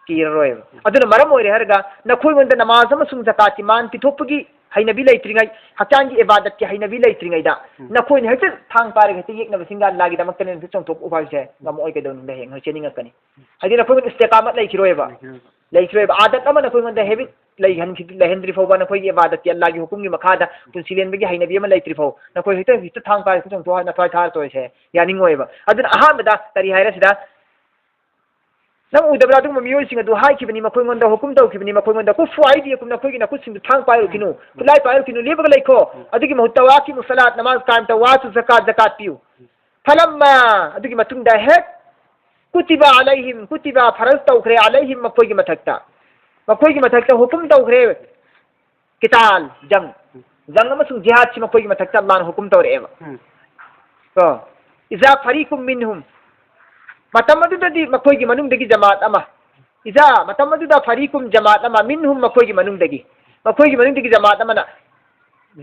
ꯀꯤꯔꯔꯣꯏꯕ꯫ ꯑꯗꯨꯅ ꯃꯔꯝ ꯑꯣꯏꯔꯦ ꯍꯥꯏꯔꯒ ꯅꯈꯣꯏꯉꯣꯟꯗ ꯅꯃꯥꯖ ꯑꯃꯁꯨꯡ ꯖꯀꯥꯠꯀꯤ ꯃꯥꯟ ꯄꯤꯊꯣꯛꯄꯒꯤ ꯍꯩꯅꯕꯤ ꯂꯩꯇ꯭ꯔꯤꯉꯩ, ꯍꯛꯆꯥꯡꯒꯤ ꯏꯕꯥꯗꯠꯀꯤ ꯍꯩꯅꯕꯤ ꯂꯩꯇ꯭ꯔꯤꯉꯩꯗ ꯎꯝ꯫ ꯅꯈꯣꯏꯅ ꯍꯦꯛꯇ ꯊꯥꯡ ꯄꯥꯏꯔꯒ ꯍꯦꯛꯇ ꯌꯦꯛꯅꯕꯁꯤꯡꯒ ꯑꯜꯂꯥꯍꯒꯤꯗꯃꯛꯇꯅꯦꯅ ꯍꯦꯛꯇ ꯆꯣꯡꯊꯣꯛꯎꯕ ꯍꯥꯏꯁꯦ ꯉꯝꯃꯛꯑꯣꯏ꯫ ꯀꯩꯗꯧꯅꯨꯡꯗ ꯍꯌꯦꯡ ꯅꯈꯣꯏ ꯆꯦꯟꯅꯤꯡꯉꯛꯀꯅꯤ꯫ ꯍꯥꯏꯗꯤ ꯅꯈꯣꯏꯉꯣꯟꯗ ꯏꯁꯇꯤꯀꯥꯃꯠ ꯂꯩꯈꯤꯔꯣꯏꯕ꯫ ꯂꯩꯈꯤꯔꯣꯏꯕ꯫ ꯂꯩꯈꯤꯔꯣꯏꯕ꯫ ꯑꯥꯗꯠ ꯑꯃ ꯅꯈꯣꯏꯉꯣꯟꯗ ꯍꯦꯕꯤꯠ ꯂꯩꯍꯟꯈꯤ-, ꯂꯩꯍꯟꯗ꯭ꯔꯤ ꯐꯥꯎꯕ ꯅꯈꯣꯏꯒꯤ ꯏꯕꯥꯗꯠꯀꯤ ꯑꯜꯂꯥꯍꯒꯤ ꯍꯨꯀꯨꯝꯒꯤ ꯃꯈꯥꯗ ꯄꯨꯟꯁꯤ ꯂꯦꯟꯕꯒꯤ ꯍꯩꯅꯕꯤ ꯑꯃ ꯂꯩꯇ꯭ꯔꯤ ꯐꯥꯎ ꯅꯈꯣꯏ ꯍꯦꯛꯇ, ꯍꯦꯛꯇ ꯊꯥꯡ ꯄꯥꯏꯔꯒ ꯆꯣꯡꯊꯣꯛꯑ ꯅꯊ꯭ꯋꯥꯏ ꯊꯥꯔ ꯇꯣꯛꯑꯁꯦ ꯌꯥꯅꯤꯡꯉꯣꯏꯕ꯫ ꯑꯗꯨꯅ ꯑꯍꯥꯟꯕꯗ ꯀꯔꯤ ꯍꯥꯏꯔꯦ ꯁꯤꯗ? ꯅꯪ ꯎꯗꯕ꯭ꯔꯥ? ꯑꯗꯨꯒꯨꯝꯕ ꯃꯤꯑꯣꯏꯁꯤꯡ ꯑꯗꯨ ꯍꯥꯏꯈꯤꯕꯅꯤ, ꯃꯈꯣꯏꯉꯣꯟꯗ ꯍꯨꯀꯨꯝ ꯇꯧꯈꯤꯕꯅꯤ, ꯃꯈꯣꯏꯉꯣꯟꯗ, "ꯀꯨꯐꯨ ꯑꯥꯏꯗꯤꯌꯀꯨꯝ", ꯅꯈꯣꯏꯒꯤ ꯅꯈꯨꯠꯁꯤꯡꯗꯨ ꯊꯥꯡ ꯄꯥꯏꯔꯨꯈꯤꯅꯨ, ꯎꯝ꯫ ꯈꯨꯠꯂꯥꯏ ꯄꯥꯏꯔꯨꯈꯤꯅꯨ, ꯂꯦꯞꯄꯒ ꯂꯩꯈꯣ꯫ ꯎꯝ꯫ ꯑꯗꯨꯒꯤ ꯃꯍꯨꯠꯇ "ꯋꯥꯀꯤꯃꯨ ꯁꯂꯥꯠ", ꯅꯃꯥꯖ ꯀꯥꯏꯝ ꯇꯧ, "ꯋꯥꯇꯨ ꯖꯀꯥꯠ", ꯖꯀꯥꯠ ꯄꯤꯌꯨ꯫ ꯎꯝ꯫ ꯐꯂꯝꯃ, ꯑꯗꯨꯒꯤ ꯃꯇꯨꯡꯗ ꯍꯦꯛ, "ꯀꯨꯇꯤꯕ ꯑꯂꯩꯍꯤꯝ", ꯀꯨꯇꯤꯕ, ꯐꯔꯖ ꯇꯧꯈ꯭ꯔꯦ, "ꯑꯂꯩꯍꯤꯝ", ꯃꯈꯣꯏꯒꯤ ꯃꯊꯛꯇ, ꯃꯈꯣꯏꯒꯤ ꯃꯊꯛꯇ ꯍꯨꯀꯨꯝ ꯇꯧꯈ꯭ꯔꯦ꯫ ꯀꯤꯇꯥꯜ, ꯖꯪ꯫ ꯖꯪ ꯑꯃꯁꯨꯡ ꯖꯤꯍꯥꯗꯁꯤ ꯃꯈꯣꯏꯒꯤ ꯃꯊꯛꯇ ꯑꯜꯂꯥꯍꯅ ꯍꯨꯀꯨꯝ ꯇꯧꯔꯛꯑꯦꯕ꯫ ꯎꯝ꯫ ꯀꯣ? "ꯏꯖꯥ ꯐꯔꯤꯀꯨꯝ ꯃꯤꯟꯍꯨꯝ", ꯃꯇꯝ ꯑꯗꯨꯗꯗꯤ ꯃꯈꯣꯏꯒꯤ ꯃꯅꯨꯡꯗꯒꯤ ꯖꯃꯥꯠ ꯑꯃ꯫ ꯏꯖꯥ, ꯃꯇꯝ ꯑꯗꯨꯗ ꯐꯔꯤꯀꯨꯝ, ꯖꯃꯥꯠ ꯑꯃ, ꯃꯤꯟꯍꯨꯝ, ꯃꯈꯣꯏꯒꯤ ꯃꯅꯨꯡꯗꯒꯤ꯫ ꯃꯈꯣꯏꯒꯤ ꯃꯅꯨꯡꯗꯒꯤ ꯖꯃꯥꯠ ꯑꯃꯅ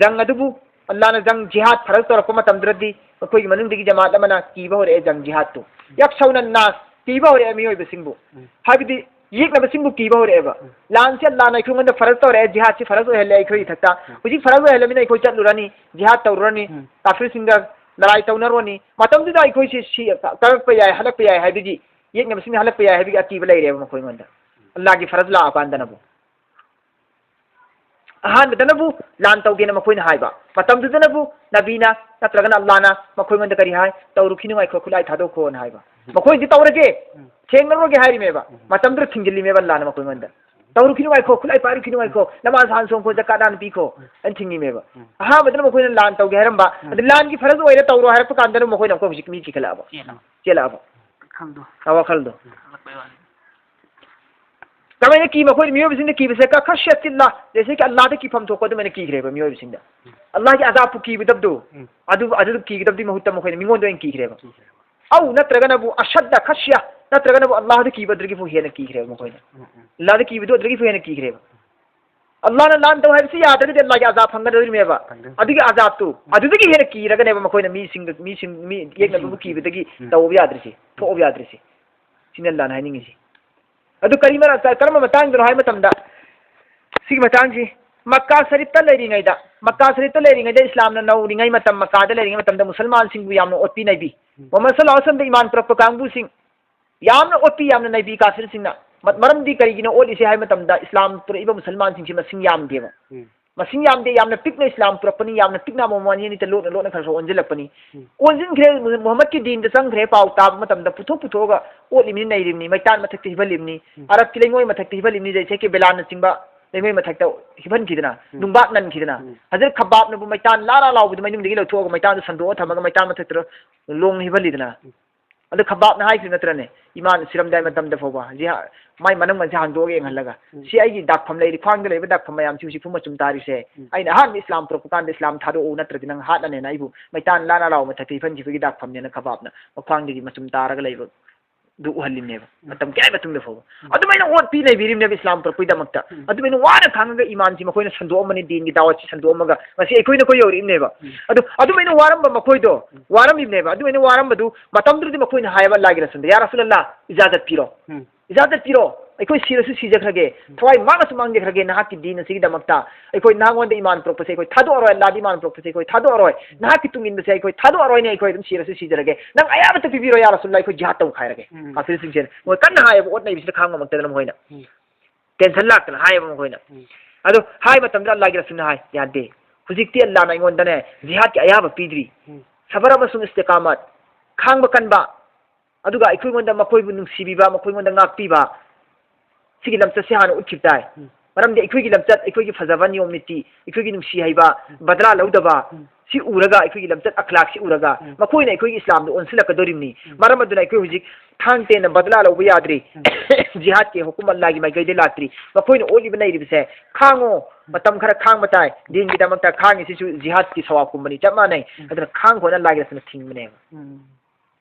ꯖꯪ ꯑꯗꯨꯕꯨ, ꯑꯜꯂꯥꯍꯅ ꯖꯪ ꯖꯤꯍꯥꯗ ꯐꯔꯖ ꯇꯧꯔꯛꯄ ꯃꯇꯝꯗꯨꯗꯗꯤ ꯃꯈꯣꯏꯒꯤ ꯃꯅꯨꯡꯗꯒꯤ ꯖꯃꯥꯠ ꯑꯃꯅ ꯀꯤꯕ ꯍꯧꯔꯛꯑꯦ ꯖꯪ ꯖꯤꯍꯥꯗꯇꯨ꯫ "ꯌꯛꯁꯧꯅ ꯅꯥꯁ", ꯀꯤꯕ ꯍꯧꯔꯛꯑꯦ ꯃꯤꯑꯣꯏꯕꯁꯤꯡꯕꯨ꯫ ꯎꯝ꯫ ꯍꯥꯏꯕꯗꯤ ꯌꯦꯛꯅꯕꯁꯤꯡꯕꯨ ꯀꯤꯕ ꯍꯧꯔꯛꯑꯦꯕ꯫ ꯎꯝ꯫ ꯂꯥꯟꯁꯤ ꯑꯜꯂꯥꯍꯅ ꯑꯩꯈꯣꯏꯉꯣꯟꯗ ꯐꯔꯖ ꯇꯧꯔꯛꯑꯦ, ꯖꯤꯍꯥꯗꯁꯤ ꯐꯔꯖ ꯑꯣꯏꯍꯜꯂꯦ ꯑꯩꯈꯣꯏꯒꯤ ꯏꯊꯛꯇ꯫ ꯎꯝ꯫ ꯍꯧꯖꯤꯛ ꯐꯔꯖ ꯑꯣꯏꯍꯜꯂꯃꯤꯅ ꯑꯩꯈꯣꯏ ꯆꯠꯂꯨꯔꯅꯤ, ꯖꯤꯍꯥꯗ ꯇꯧꯔꯨꯔꯅꯤ, ꯎꯝ꯫ ꯀꯥꯐꯤꯔꯁꯤꯡꯒ ꯂꯔꯥꯏ ꯇꯧꯅꯔꯨꯔꯅꯤ꯫ ꯃꯇꯝꯗꯨꯗ ꯑꯩꯈꯣꯏꯁꯤ ꯁꯤ ꯀꯛꯂꯛꯄ ꯌꯥꯏ, ꯍꯜꯂꯛꯄ ꯌꯥꯏ ꯍꯥꯏꯕꯒꯤ, ꯌꯦꯛꯅꯕꯁꯤꯡꯅ ꯍꯜꯂꯛꯄ ꯌꯥꯏ ꯍꯥꯏꯕꯒꯤ ꯑꯀꯤꯕ ꯂꯩꯔꯦꯕ ꯃꯈꯣꯏꯉꯣꯟꯗ꯫ ꯑꯜꯂꯥꯍꯒꯤ ꯐꯔꯖ ꯂꯥꯛꯑꯀꯥꯟꯗꯅꯕꯨ꯫ ꯑꯍꯥꯟꯕꯗꯅꯕꯨ ꯂꯥꯟ ꯇꯧꯒꯦꯅ ꯃꯈꯣꯏꯅ ꯍꯥꯏꯕ꯫ ꯃꯇꯝꯗꯨꯗꯅꯕꯨ ꯅꯕꯤꯅ ꯅꯠꯇ꯭ꯔꯒꯅ ꯑꯜꯂꯥꯍꯅ ꯃꯈꯣꯏꯉꯣꯟꯗ ꯀꯔꯤ ꯍꯥꯏ? "ꯇꯧꯔꯨꯈꯤꯅꯨ, ꯉꯥꯏꯈꯣ, ꯈꯨꯠꯂꯥꯏ ꯊꯥꯗꯣꯛꯈꯣꯅ" ꯍꯥꯏꯕ꯫ ꯃꯈꯣꯏꯅꯗꯤ "ꯇꯧꯔꯒꯦ, ꯎꯝ꯫ ꯊꯦꯡꯅꯔꯨꯔꯒꯦ" ꯍꯥꯏꯔꯤꯃꯦꯕ꯫ ꯎꯝ꯫ ꯃꯇꯝꯗꯨꯗ ꯊꯤꯡꯖꯤꯜꯂꯤꯃꯦꯕ ꯑꯜꯂꯥꯍꯅ ꯃꯈꯣꯏꯉꯣꯟꯗ꯫ ꯇꯧꯔꯨꯈꯤꯅꯨ ꯉꯥꯏꯈꯣ, ꯈꯨꯠꯂꯥꯏ ꯄꯥꯏꯔꯨꯈꯤꯅꯨ ꯉꯥꯏꯈꯣ, ꯅꯃꯥꯖ ꯍꯥꯟꯅ ꯁꯣꯟꯈꯣ, ꯖꯀꯥꯠ ꯍꯥꯟꯅ ꯄꯤꯈꯣ, ꯎꯝ꯫ ꯑꯩꯅ ꯊꯤꯡꯉꯤꯃꯦꯕ꯫ ꯎꯝ꯫ ꯑꯍꯥꯟꯕꯗꯅ ꯃꯈꯣꯏꯅ ꯂꯥꯟ ꯇꯧꯒꯦ ꯍꯥꯏꯔꯝꯕ, ꯎꯝ꯫ ꯑꯗꯨ ꯂꯥꯟꯒꯤ ꯐꯔꯖ ꯑꯣꯏꯔꯦ ꯇꯧꯔꯣ ꯍꯥꯏꯔꯛꯄ ꯀꯥꯟꯗꯅ ꯃꯈꯣꯏꯅ ꯑꯃꯨꯛꯀ ꯍꯧꯖꯤꯛ ꯃꯤ ꯀꯤꯈꯠꯂꯛꯑꯕ꯫ ꯆꯦꯜꯂꯣ꯫ ꯆꯦꯜꯂꯛꯑꯕ꯫ ꯋꯥꯈꯜꯗꯣ꯫ ꯑ, ꯋꯥꯈꯜꯗꯣ꯫ ꯎꯝ꯫ ꯍꯜꯂꯛꯄꯩ ꯋꯥꯅꯤ꯫ ꯀꯃꯥꯏꯅ ꯀꯤꯕ? ꯑꯩꯈꯣꯏ ꯃꯤꯑꯣꯏꯕꯁꯤꯡꯗ ꯀꯤꯕꯁꯦ ꯀ-, ꯈꯁꯤꯌꯠ ꯑꯜꯂꯥ, ꯖꯩꯁꯦ ꯀꯤ ꯑꯜꯂꯥꯗ ꯀꯤꯐꯝ ꯊꯣꯛꯄ ꯑꯗꯨꯃꯥꯏꯅ ꯀꯤꯈ꯭ꯔꯦꯕ ꯃꯤꯑꯣꯏꯕꯁꯤꯡꯗ꯫ ꯎꯝ꯫ ꯑꯜꯂꯥꯒꯤ ꯑꯖꯥꯕꯄꯨ ꯀꯤꯕꯗꯕꯗꯨ, ꯎꯝ꯫ ꯑꯗꯨ, ꯑꯗꯨ ꯀꯤꯒꯗꯕꯗꯤ ꯃꯍꯨꯠꯇ ꯃꯈꯣꯏꯅ ꯃꯤꯉꯣꯟꯗ ꯑꯣꯏꯅ ꯀꯤꯈ꯭ꯔꯦꯕ꯫ ꯀꯤꯈ꯭ꯔꯦꯕ꯫ ꯑꯧ ꯅꯠꯇ꯭ꯔꯒꯅꯕꯨ ꯑꯁꯗꯗ ꯈꯁꯤꯌꯥ, ꯅꯠꯇ꯭ꯔꯒꯅꯕꯨ ꯑꯜꯂꯥꯍꯗ ꯀꯤꯕ ꯑꯗꯨꯗꯒꯤꯕꯨ ꯍꯦꯟꯅ ꯀꯤꯈ꯭ꯔꯦꯕ ꯃꯈꯣꯏꯅ꯫ ꯎꯝ, ꯎꯝ꯫ ꯑꯜꯂꯥꯍꯗ ꯀꯤꯕꯗꯨ ꯑꯗꯨꯗꯒꯤꯕꯨ ꯍꯦꯟꯅ ꯀꯤꯈ꯭ꯔꯦꯕ꯫ ꯑꯜꯂꯥꯍꯅ ꯂꯥꯟ ꯇꯧ ꯍꯥꯏꯕꯁꯤ ꯌꯥꯗ꯭ꯔꯒꯗꯤ ꯑꯜꯂꯥꯍꯒꯤ ꯑꯖꯥꯕ ꯐꯪꯒꯗꯧꯔꯤꯃꯦꯕ꯫ ꯐꯪꯒꯗꯧꯔꯤ꯫ ꯑꯗꯨꯒꯤ ꯑꯖꯥꯕꯇꯨ, ꯎꯝ꯫ ꯑꯗꯨꯗꯒꯤ ꯍꯦꯟꯅ ꯀꯤꯔꯒꯅꯦꯕ ꯃꯈꯣꯏꯅ ꯃꯤꯁꯤꯡꯗ, ꯃꯤꯁꯤꯡ, ꯃꯤ ꯌꯦꯛꯅꯕꯕꯨ ꯃꯤꯁꯤꯡꯕꯨ ꯀꯤꯕꯗꯒꯤ ꯎꯝ꯫ ꯇꯧꯕ ꯌꯥꯗ꯭ꯔꯤꯁꯦ, ꯊꯣꯛꯑꯕ ꯌꯥꯗ꯭ꯔꯤꯁꯦ꯫ ꯁꯤꯅꯤ ꯑꯜꯂꯥꯍꯅ ꯍꯥꯏꯅꯤꯡꯉꯤꯁꯦ꯫ ꯑꯗꯨ ꯀꯔꯤ ꯃꯔ-, ꯀꯔꯝꯕ ꯃꯇꯥꯡꯗꯅꯣ ꯍꯥꯏꯕ ꯃꯇꯝꯗ, ꯁꯤꯒꯤ ꯃꯇꯥꯡꯁꯤ ꯃꯛꯀꯥ ꯁꯔꯤꯐꯇ ꯂꯩꯔꯤꯉꯩꯗ, ꯃꯛꯀꯥ ꯁꯔꯤꯐꯇ ꯂꯩꯔꯤꯉꯩꯗ, ꯏꯁꯂꯥꯝꯅ ꯅꯧꯔꯤꯉꯩ ꯃꯇꯝ, ꯃꯛꯀꯥꯗ ꯂꯩꯔꯤꯉꯩ ꯃꯇꯝꯗ ꯃꯨꯁꯜꯃꯥꯟꯁꯤꯡꯕꯨ ꯌꯥꯝꯅ ꯑꯣꯠꯄꯤ ꯅꯩꯕꯤ꯫ ꯎꯝ꯫ ꯃꯨꯍꯝꯃꯗ ꯁꯜꯂꯜꯂꯥꯍꯨ ꯑꯂꯩꯍꯤ ꯋꯁꯜꯂꯝꯗ ꯏꯃꯥꯟ ꯄꯨꯔꯛꯄ ꯀꯥꯡꯕꯨꯁꯤꯡ ꯌꯥꯝꯅ ꯑꯣꯠꯄꯤ, ꯌꯥꯝꯅ ꯅꯩꯕꯤ ꯀꯥꯐꯤꯔꯁꯤꯡꯅ꯫ ꯃ-, ꯃꯔꯝꯗꯤ ꯀꯔꯤꯒꯤꯅꯣ ꯑꯣꯠꯂꯤꯁꯦ ꯍꯥꯏꯕ ꯃꯇꯝꯗ, ꯏꯁꯂꯥꯝ ꯄꯨꯔꯛꯏꯕ ꯃꯨꯁꯜꯃꯥꯟꯁꯤꯡꯁꯤ ꯃꯁꯤꯡ ꯌꯥꯝꯗꯦꯕ꯫ ꯎꯝ꯫ ꯃꯁꯤꯡ ꯌꯥꯝꯗꯦ, ꯌꯥꯝꯅ ꯄꯤꯛꯅ ꯏꯁꯂꯥꯝ ꯄꯨꯔꯛꯄꯅꯤ, ꯌꯥꯝꯅ ꯄꯤꯛꯅ ꯑꯃꯃꯝ ꯑꯅꯤ ꯑꯅꯤꯇ ꯂꯣꯠꯅ ꯂꯣꯠꯅ ꯈꯔ ꯈꯔ ꯑꯣꯟꯁꯤꯜꯂꯛꯄꯅꯤ꯫ ꯎꯝ꯫ ꯑꯣꯟꯁꯤꯟꯈ꯭ꯔꯦ, ꯃꯨ-, ꯃꯨꯍꯝꯃꯗꯀꯤ ꯗꯤꯟꯗ ꯆꯪꯈ꯭ꯔꯦ, ꯄꯥꯎ ꯇꯥꯕ ꯃꯇꯝꯗ ꯄꯨꯊꯣꯛ ꯄꯨꯊꯣꯛꯑꯒ ꯑꯣꯠꯂꯤꯕꯅꯤ, ꯅꯩꯔꯤꯕꯅꯤ, ꯃꯩꯇꯥꯟ ꯃꯊꯛꯇ ꯍꯤꯞꯍꯜꯂꯤꯕꯅꯤ, ꯎꯝ꯫ ꯑꯔꯕꯀꯤ ꯂꯩꯉꯣꯏ ꯃꯊꯛꯇ ꯍꯤꯞꯍꯜꯂꯤꯕꯅꯤ, ꯖꯩꯁꯦ ꯀꯤ ꯕꯦꯂꯥꯟꯅꯆꯤꯡꯕ ꯂꯩꯉꯣꯏ ꯃꯊꯛꯇ ꯍꯤꯞꯍꯟꯈꯤꯗꯅ, ꯎꯝ꯫ ꯅꯨꯡꯕꯥꯛ ꯅꯟꯈꯤꯗꯅ, ꯎꯝ꯫ ꯍꯖꯔꯠ ꯈꯕꯥꯕꯅꯕꯨ ꯃꯩꯇꯥꯟ ꯂꯥꯔꯥ ꯂꯥꯎꯕꯗꯨ ꯃꯩꯅꯨꯡꯗꯒꯤ ꯂꯧꯊꯣꯛꯑꯒ ꯃꯩꯇꯥꯟꯗꯨ ꯁꯟꯗꯣꯛꯑ ꯊꯝꯃꯒ ꯃꯩꯇꯥꯟ ꯃꯊꯛꯇ ꯂꯣꯡ ꯍꯤꯞꯍꯜꯂꯤꯗꯅ꯫ ꯎꯝ꯫ ꯑꯗꯨ ꯈꯕꯥꯕꯅ ꯍꯥꯏꯈꯤꯕ ꯅꯠꯇ꯭ꯔꯅꯦ? ꯏꯃꯥꯟ ꯁꯤꯔꯝꯗꯥꯏ ꯃꯇꯝꯗ ꯐꯥꯎꯕ ꯖꯤꯍꯥ-, ꯃꯥꯏ ꯃꯅꯪꯒꯟꯁꯦ ꯍꯥꯡꯗꯣꯛꯑꯒ ꯌꯦꯡꯍꯜꯂꯒ, ꯎꯝ꯫ "ꯁꯤ ꯑꯩꯒꯤ ꯗꯥꯛꯐꯝ ꯂꯩꯔꯤ, ꯈ꯭ꯋꯥꯡꯗ ꯂꯩꯕ ꯗꯥꯛꯐꯝ ꯃꯌꯥꯝꯁꯤ ꯍꯧꯖꯤꯛ ꯐꯥꯎ ꯃꯆꯨꯝ ꯇꯥꯔꯤꯁꯦ꯫ ꯎꯝ꯫ ꯑꯩꯅ ꯑꯍꯥꯟꯕ ꯏꯁꯂꯥꯝ ꯄꯨꯔꯛꯄ ꯀꯥꯟꯗ ꯏꯁꯂꯥꯝ ꯊꯥꯗꯣꯛꯎ, ꯅꯠꯇ꯭ꯔꯗꯤ ꯅꯪ ꯍꯥꯠꯂꯅꯦꯅ ꯑꯩꯕꯨ ꯃꯩꯇꯥꯟ ꯂꯥꯔꯥ ꯂꯥꯎ ꯃꯊꯛꯇ ꯍꯤꯞꯍꯟꯈꯤꯕꯒꯤ ꯗꯥꯛꯐꯝꯅꯦꯅ" ꯈꯕꯥꯕꯅ ꯃꯈ꯭ꯋꯥꯡꯗꯒꯤ ꯃꯆꯨꯝ ꯇꯥꯔꯒ ꯂꯩꯕ ꯑꯗꯨ ꯎꯍꯜꯂꯤꯕꯅꯦꯕ, ꯎꯝ꯫ ꯃꯇꯝ ꯀꯌꯥꯒꯤ ꯃꯇꯨꯡꯗ ꯐꯥꯎꯕ꯫ ꯎꯝ꯫ ꯑꯗꯨꯃꯥꯏꯅ ꯑꯣꯠꯄꯤ ꯅꯩꯕꯤꯔꯤꯕꯅꯦꯕ ꯏꯁꯂꯥꯝ ꯄꯨꯔꯛꯄꯒꯤꯗꯃꯛꯇ꯫ ꯎꯝ꯫ ꯑꯗꯨꯃꯥꯏꯅ ꯋꯥꯅ ꯈꯥꯡꯉꯒ ꯏꯃꯥꯟꯁꯤ ꯃꯈꯣꯏꯅ ꯁꯟꯗꯣꯛꯑꯝꯕꯅꯤ, ꯗꯤꯟꯒꯤ ꯗꯥꯋꯠꯁꯤ ꯁꯟꯗꯣꯛꯑꯝꯃꯒ ꯉꯁꯤ ꯑꯩꯈꯣꯏꯅ ꯑꯩꯈꯣꯏ ꯌꯧꯔꯛꯏꯕꯅꯦꯕ꯫ ꯎꯝ꯫ ꯑꯗꯨ, ꯑꯗꯨꯃꯥꯏꯅ ꯋꯥꯔꯝꯕ ꯃꯈꯣꯏꯗꯣ, ꯎꯝ꯫ ꯋꯥꯔꯝꯃꯤꯕꯅꯦꯕ꯫ ꯑꯗꯨꯃꯥꯏꯅ ꯋꯥꯔꯝꯕꯗꯨ ꯃꯇꯝꯗꯨꯗꯗꯤ ꯃꯈꯣꯏꯅ ꯍꯥꯏꯌꯦꯕ ꯑꯜꯂꯥꯍꯒꯤ ꯔꯁꯨꯜꯗ, "ꯌꯥ ꯔꯁꯨꯜ ꯑꯜꯂꯥꯍ, ꯏꯖꯥꯖꯠ ꯄꯤꯔꯣ꯫ ꯎꯝ꯫ ꯏꯖꯥꯖꯠ ꯄꯤꯔꯣ꯫ ꯑꯩꯈꯣꯏ ꯁꯤꯔꯁꯨ ꯁꯤꯖꯈ꯭ꯔꯒꯦ, ꯎꯝ꯫ ꯊꯋꯥꯏ ꯃꯥꯡꯉꯁꯨ ꯃꯥꯡꯖꯈ꯭ꯔꯒꯦ, ꯅꯍꯥꯛꯀꯤ ꯗꯤꯟ ꯑꯁꯤꯒꯤꯗꯃꯛꯇ ꯑꯩꯈꯣꯏ ꯅꯍꯥꯛꯉꯣꯟꯗ ꯏꯃꯥꯟ ꯄꯨꯔꯛꯄꯁꯦ ꯑꯩꯈꯣꯏ ꯊꯥꯗꯣꯛꯑꯔꯣꯏ, ꯑꯜꯂꯥꯍꯗ ꯏꯃꯥꯟ ꯄꯨꯔꯛꯄꯁꯦ ꯑꯩꯈꯣꯏ ꯊꯥꯗꯣꯛꯑꯔꯣꯏ, ꯅꯍꯥꯛꯀꯤ ꯇꯨꯡ ꯏꯟꯕꯁꯦ ꯑꯩꯈꯣꯏ ꯊꯥꯗꯣꯛꯑꯔꯣꯏꯅꯦ, ꯑꯩꯈꯣꯏ ꯑꯗꯨꯝ ꯁꯤꯔꯁꯨ ꯁꯤꯖꯔꯒꯦ, ꯅꯪ ꯑꯌꯥꯕꯇ ꯄꯤꯕꯤꯔꯣ ꯌꯥ ꯔꯁꯨꯜ ꯑꯜꯂꯥꯍ, ꯑꯩꯈꯣꯏ ꯖꯤꯍꯥꯗ ꯇꯧꯈꯥꯏꯔꯒꯦ"꯫ ꯎꯝ꯫ ꯀꯥꯐꯤꯔꯁꯤꯡꯁꯦ ꯃꯣꯏ ꯀꯟꯅ ꯍꯥꯏꯌꯦꯕ, ꯑꯣꯠ ꯅꯩꯕꯁꯤꯗ ꯈꯥꯡꯕ ꯉꯝꯃꯛꯇꯗꯅ ꯃꯈꯣꯏꯅ꯫ ꯎꯝ꯫ Tension ꯂꯥꯛꯇꯅ ꯍꯥꯏꯌꯦꯕ ꯃꯈꯣꯏꯅ꯫ ꯎꯝ꯫ ꯑꯗꯣ ꯍꯥꯏ ꯃꯇꯝꯗ ꯑꯜꯂꯥꯍꯒꯤ ꯔꯁꯨꯜꯅ ꯍꯥꯏ, "ꯌꯥꯗꯦ꯫ ꯍꯧꯖꯤꯛꯇꯤ ꯑꯜꯂꯥꯍꯅ ꯑꯩꯉꯣꯟꯗꯅꯦ ꯖꯤꯍꯥꯗꯀꯤ ꯑꯌꯥꯕ ꯄꯤꯗ꯭ꯔꯤ꯫ ꯎꯝ꯫ ꯁꯕꯔ ꯑꯃꯁꯨꯡ ꯏꯁꯇꯤꯀꯥꯃꯠ, ꯈꯥꯡꯕ ꯀꯟꯕ, ꯑꯗꯨꯒ ꯑꯩꯈꯣꯏꯉꯣꯟꯗ ꯃꯈꯣꯏꯕꯨ ꯅꯨꯡꯁꯤꯕꯤꯕ, ꯃꯈꯣꯏꯉꯣꯟꯗ ꯉꯥꯛꯄꯤꯕ, ꯁꯤꯒꯤ ꯂꯝꯆꯠꯁꯤ ꯍꯥꯟꯅ ꯎꯠꯈꯤꯕ ꯇꯥꯏ꯫ ꯎꯝ꯫ ꯃꯔꯝꯗꯤ ꯑꯩꯈꯣꯏꯒꯤ ꯂꯝꯆꯠ, ꯑꯩꯈꯣꯏꯒꯤ ꯐꯖꯕ ꯅꯤꯌꯣꯝ ꯅꯤꯇꯤ, ꯑꯩꯈꯣꯏꯒꯤ ꯅꯨꯡꯁꯤ ꯍꯩꯕ, ꯎꯝ꯫ ꯕꯗꯂꯥ ꯂꯧꯗꯕ, ꯎꯝ꯫ ꯁꯤ ꯎꯔꯒ, ꯑꯩꯈꯣꯏꯒꯤ ꯂꯝꯆꯠ ꯑꯈ꯭ꯂꯥꯛꯁꯤ ꯎꯔꯒ, ꯎꯝ꯫ ꯃꯈꯣꯏꯅ ꯑꯩꯈꯣꯏꯒꯤ ꯏꯁꯂꯥꯝꯗ ꯑꯣꯟꯁꯤꯜꯂꯛꯀꯗꯧꯔꯤꯕꯅꯤ꯫ ꯎꯝ꯫ ꯃꯔꯝ ꯑꯗꯨꯅ ꯑꯩꯈꯣꯏ ꯍꯧꯖꯤꯛ ꯊꯥꯡ ꯇꯦꯟꯅ ꯕꯗꯂꯥ ꯂꯧꯕ ꯌꯥꯗ꯭ꯔꯤ꯫ ꯎꯝ꯫ ꯖꯤꯍꯥꯗꯀꯤ ꯍꯨꯀꯨꯝ ꯑꯜꯂꯥꯒꯤ ꯃꯥꯏꯀꯩꯗꯒꯤ ꯂꯥꯛꯇ꯭ꯔꯤ꯫ ꯃꯈꯣꯏꯅ ꯑꯣꯠꯂꯤꯕ ꯅꯩꯔꯤꯕꯁꯦ ꯈꯥꯡꯉꯣ, ꯃꯇꯝ ꯈꯔ ꯈꯥꯡꯕ ꯇꯥꯏ꯫ ꯗꯤꯟꯒꯤꯗꯃꯛꯇ ꯈꯥꯡꯉꯤꯁꯤꯁꯨ ꯖꯤꯍꯥꯗꯀꯤ ꯁꯋꯥꯕꯀꯨꯝꯕꯅꯤ, ꯆꯞ ꯃꯥꯟꯅꯩ꯫ ꯎꯝ꯫ ꯑꯗꯨꯅ ꯈꯥꯡꯈꯣꯅ ꯑꯜꯂꯥꯒꯤ ꯔꯁꯨꯜꯅ ꯊꯤꯡꯕꯅꯦꯕ꯫ ꯎꯝ꯫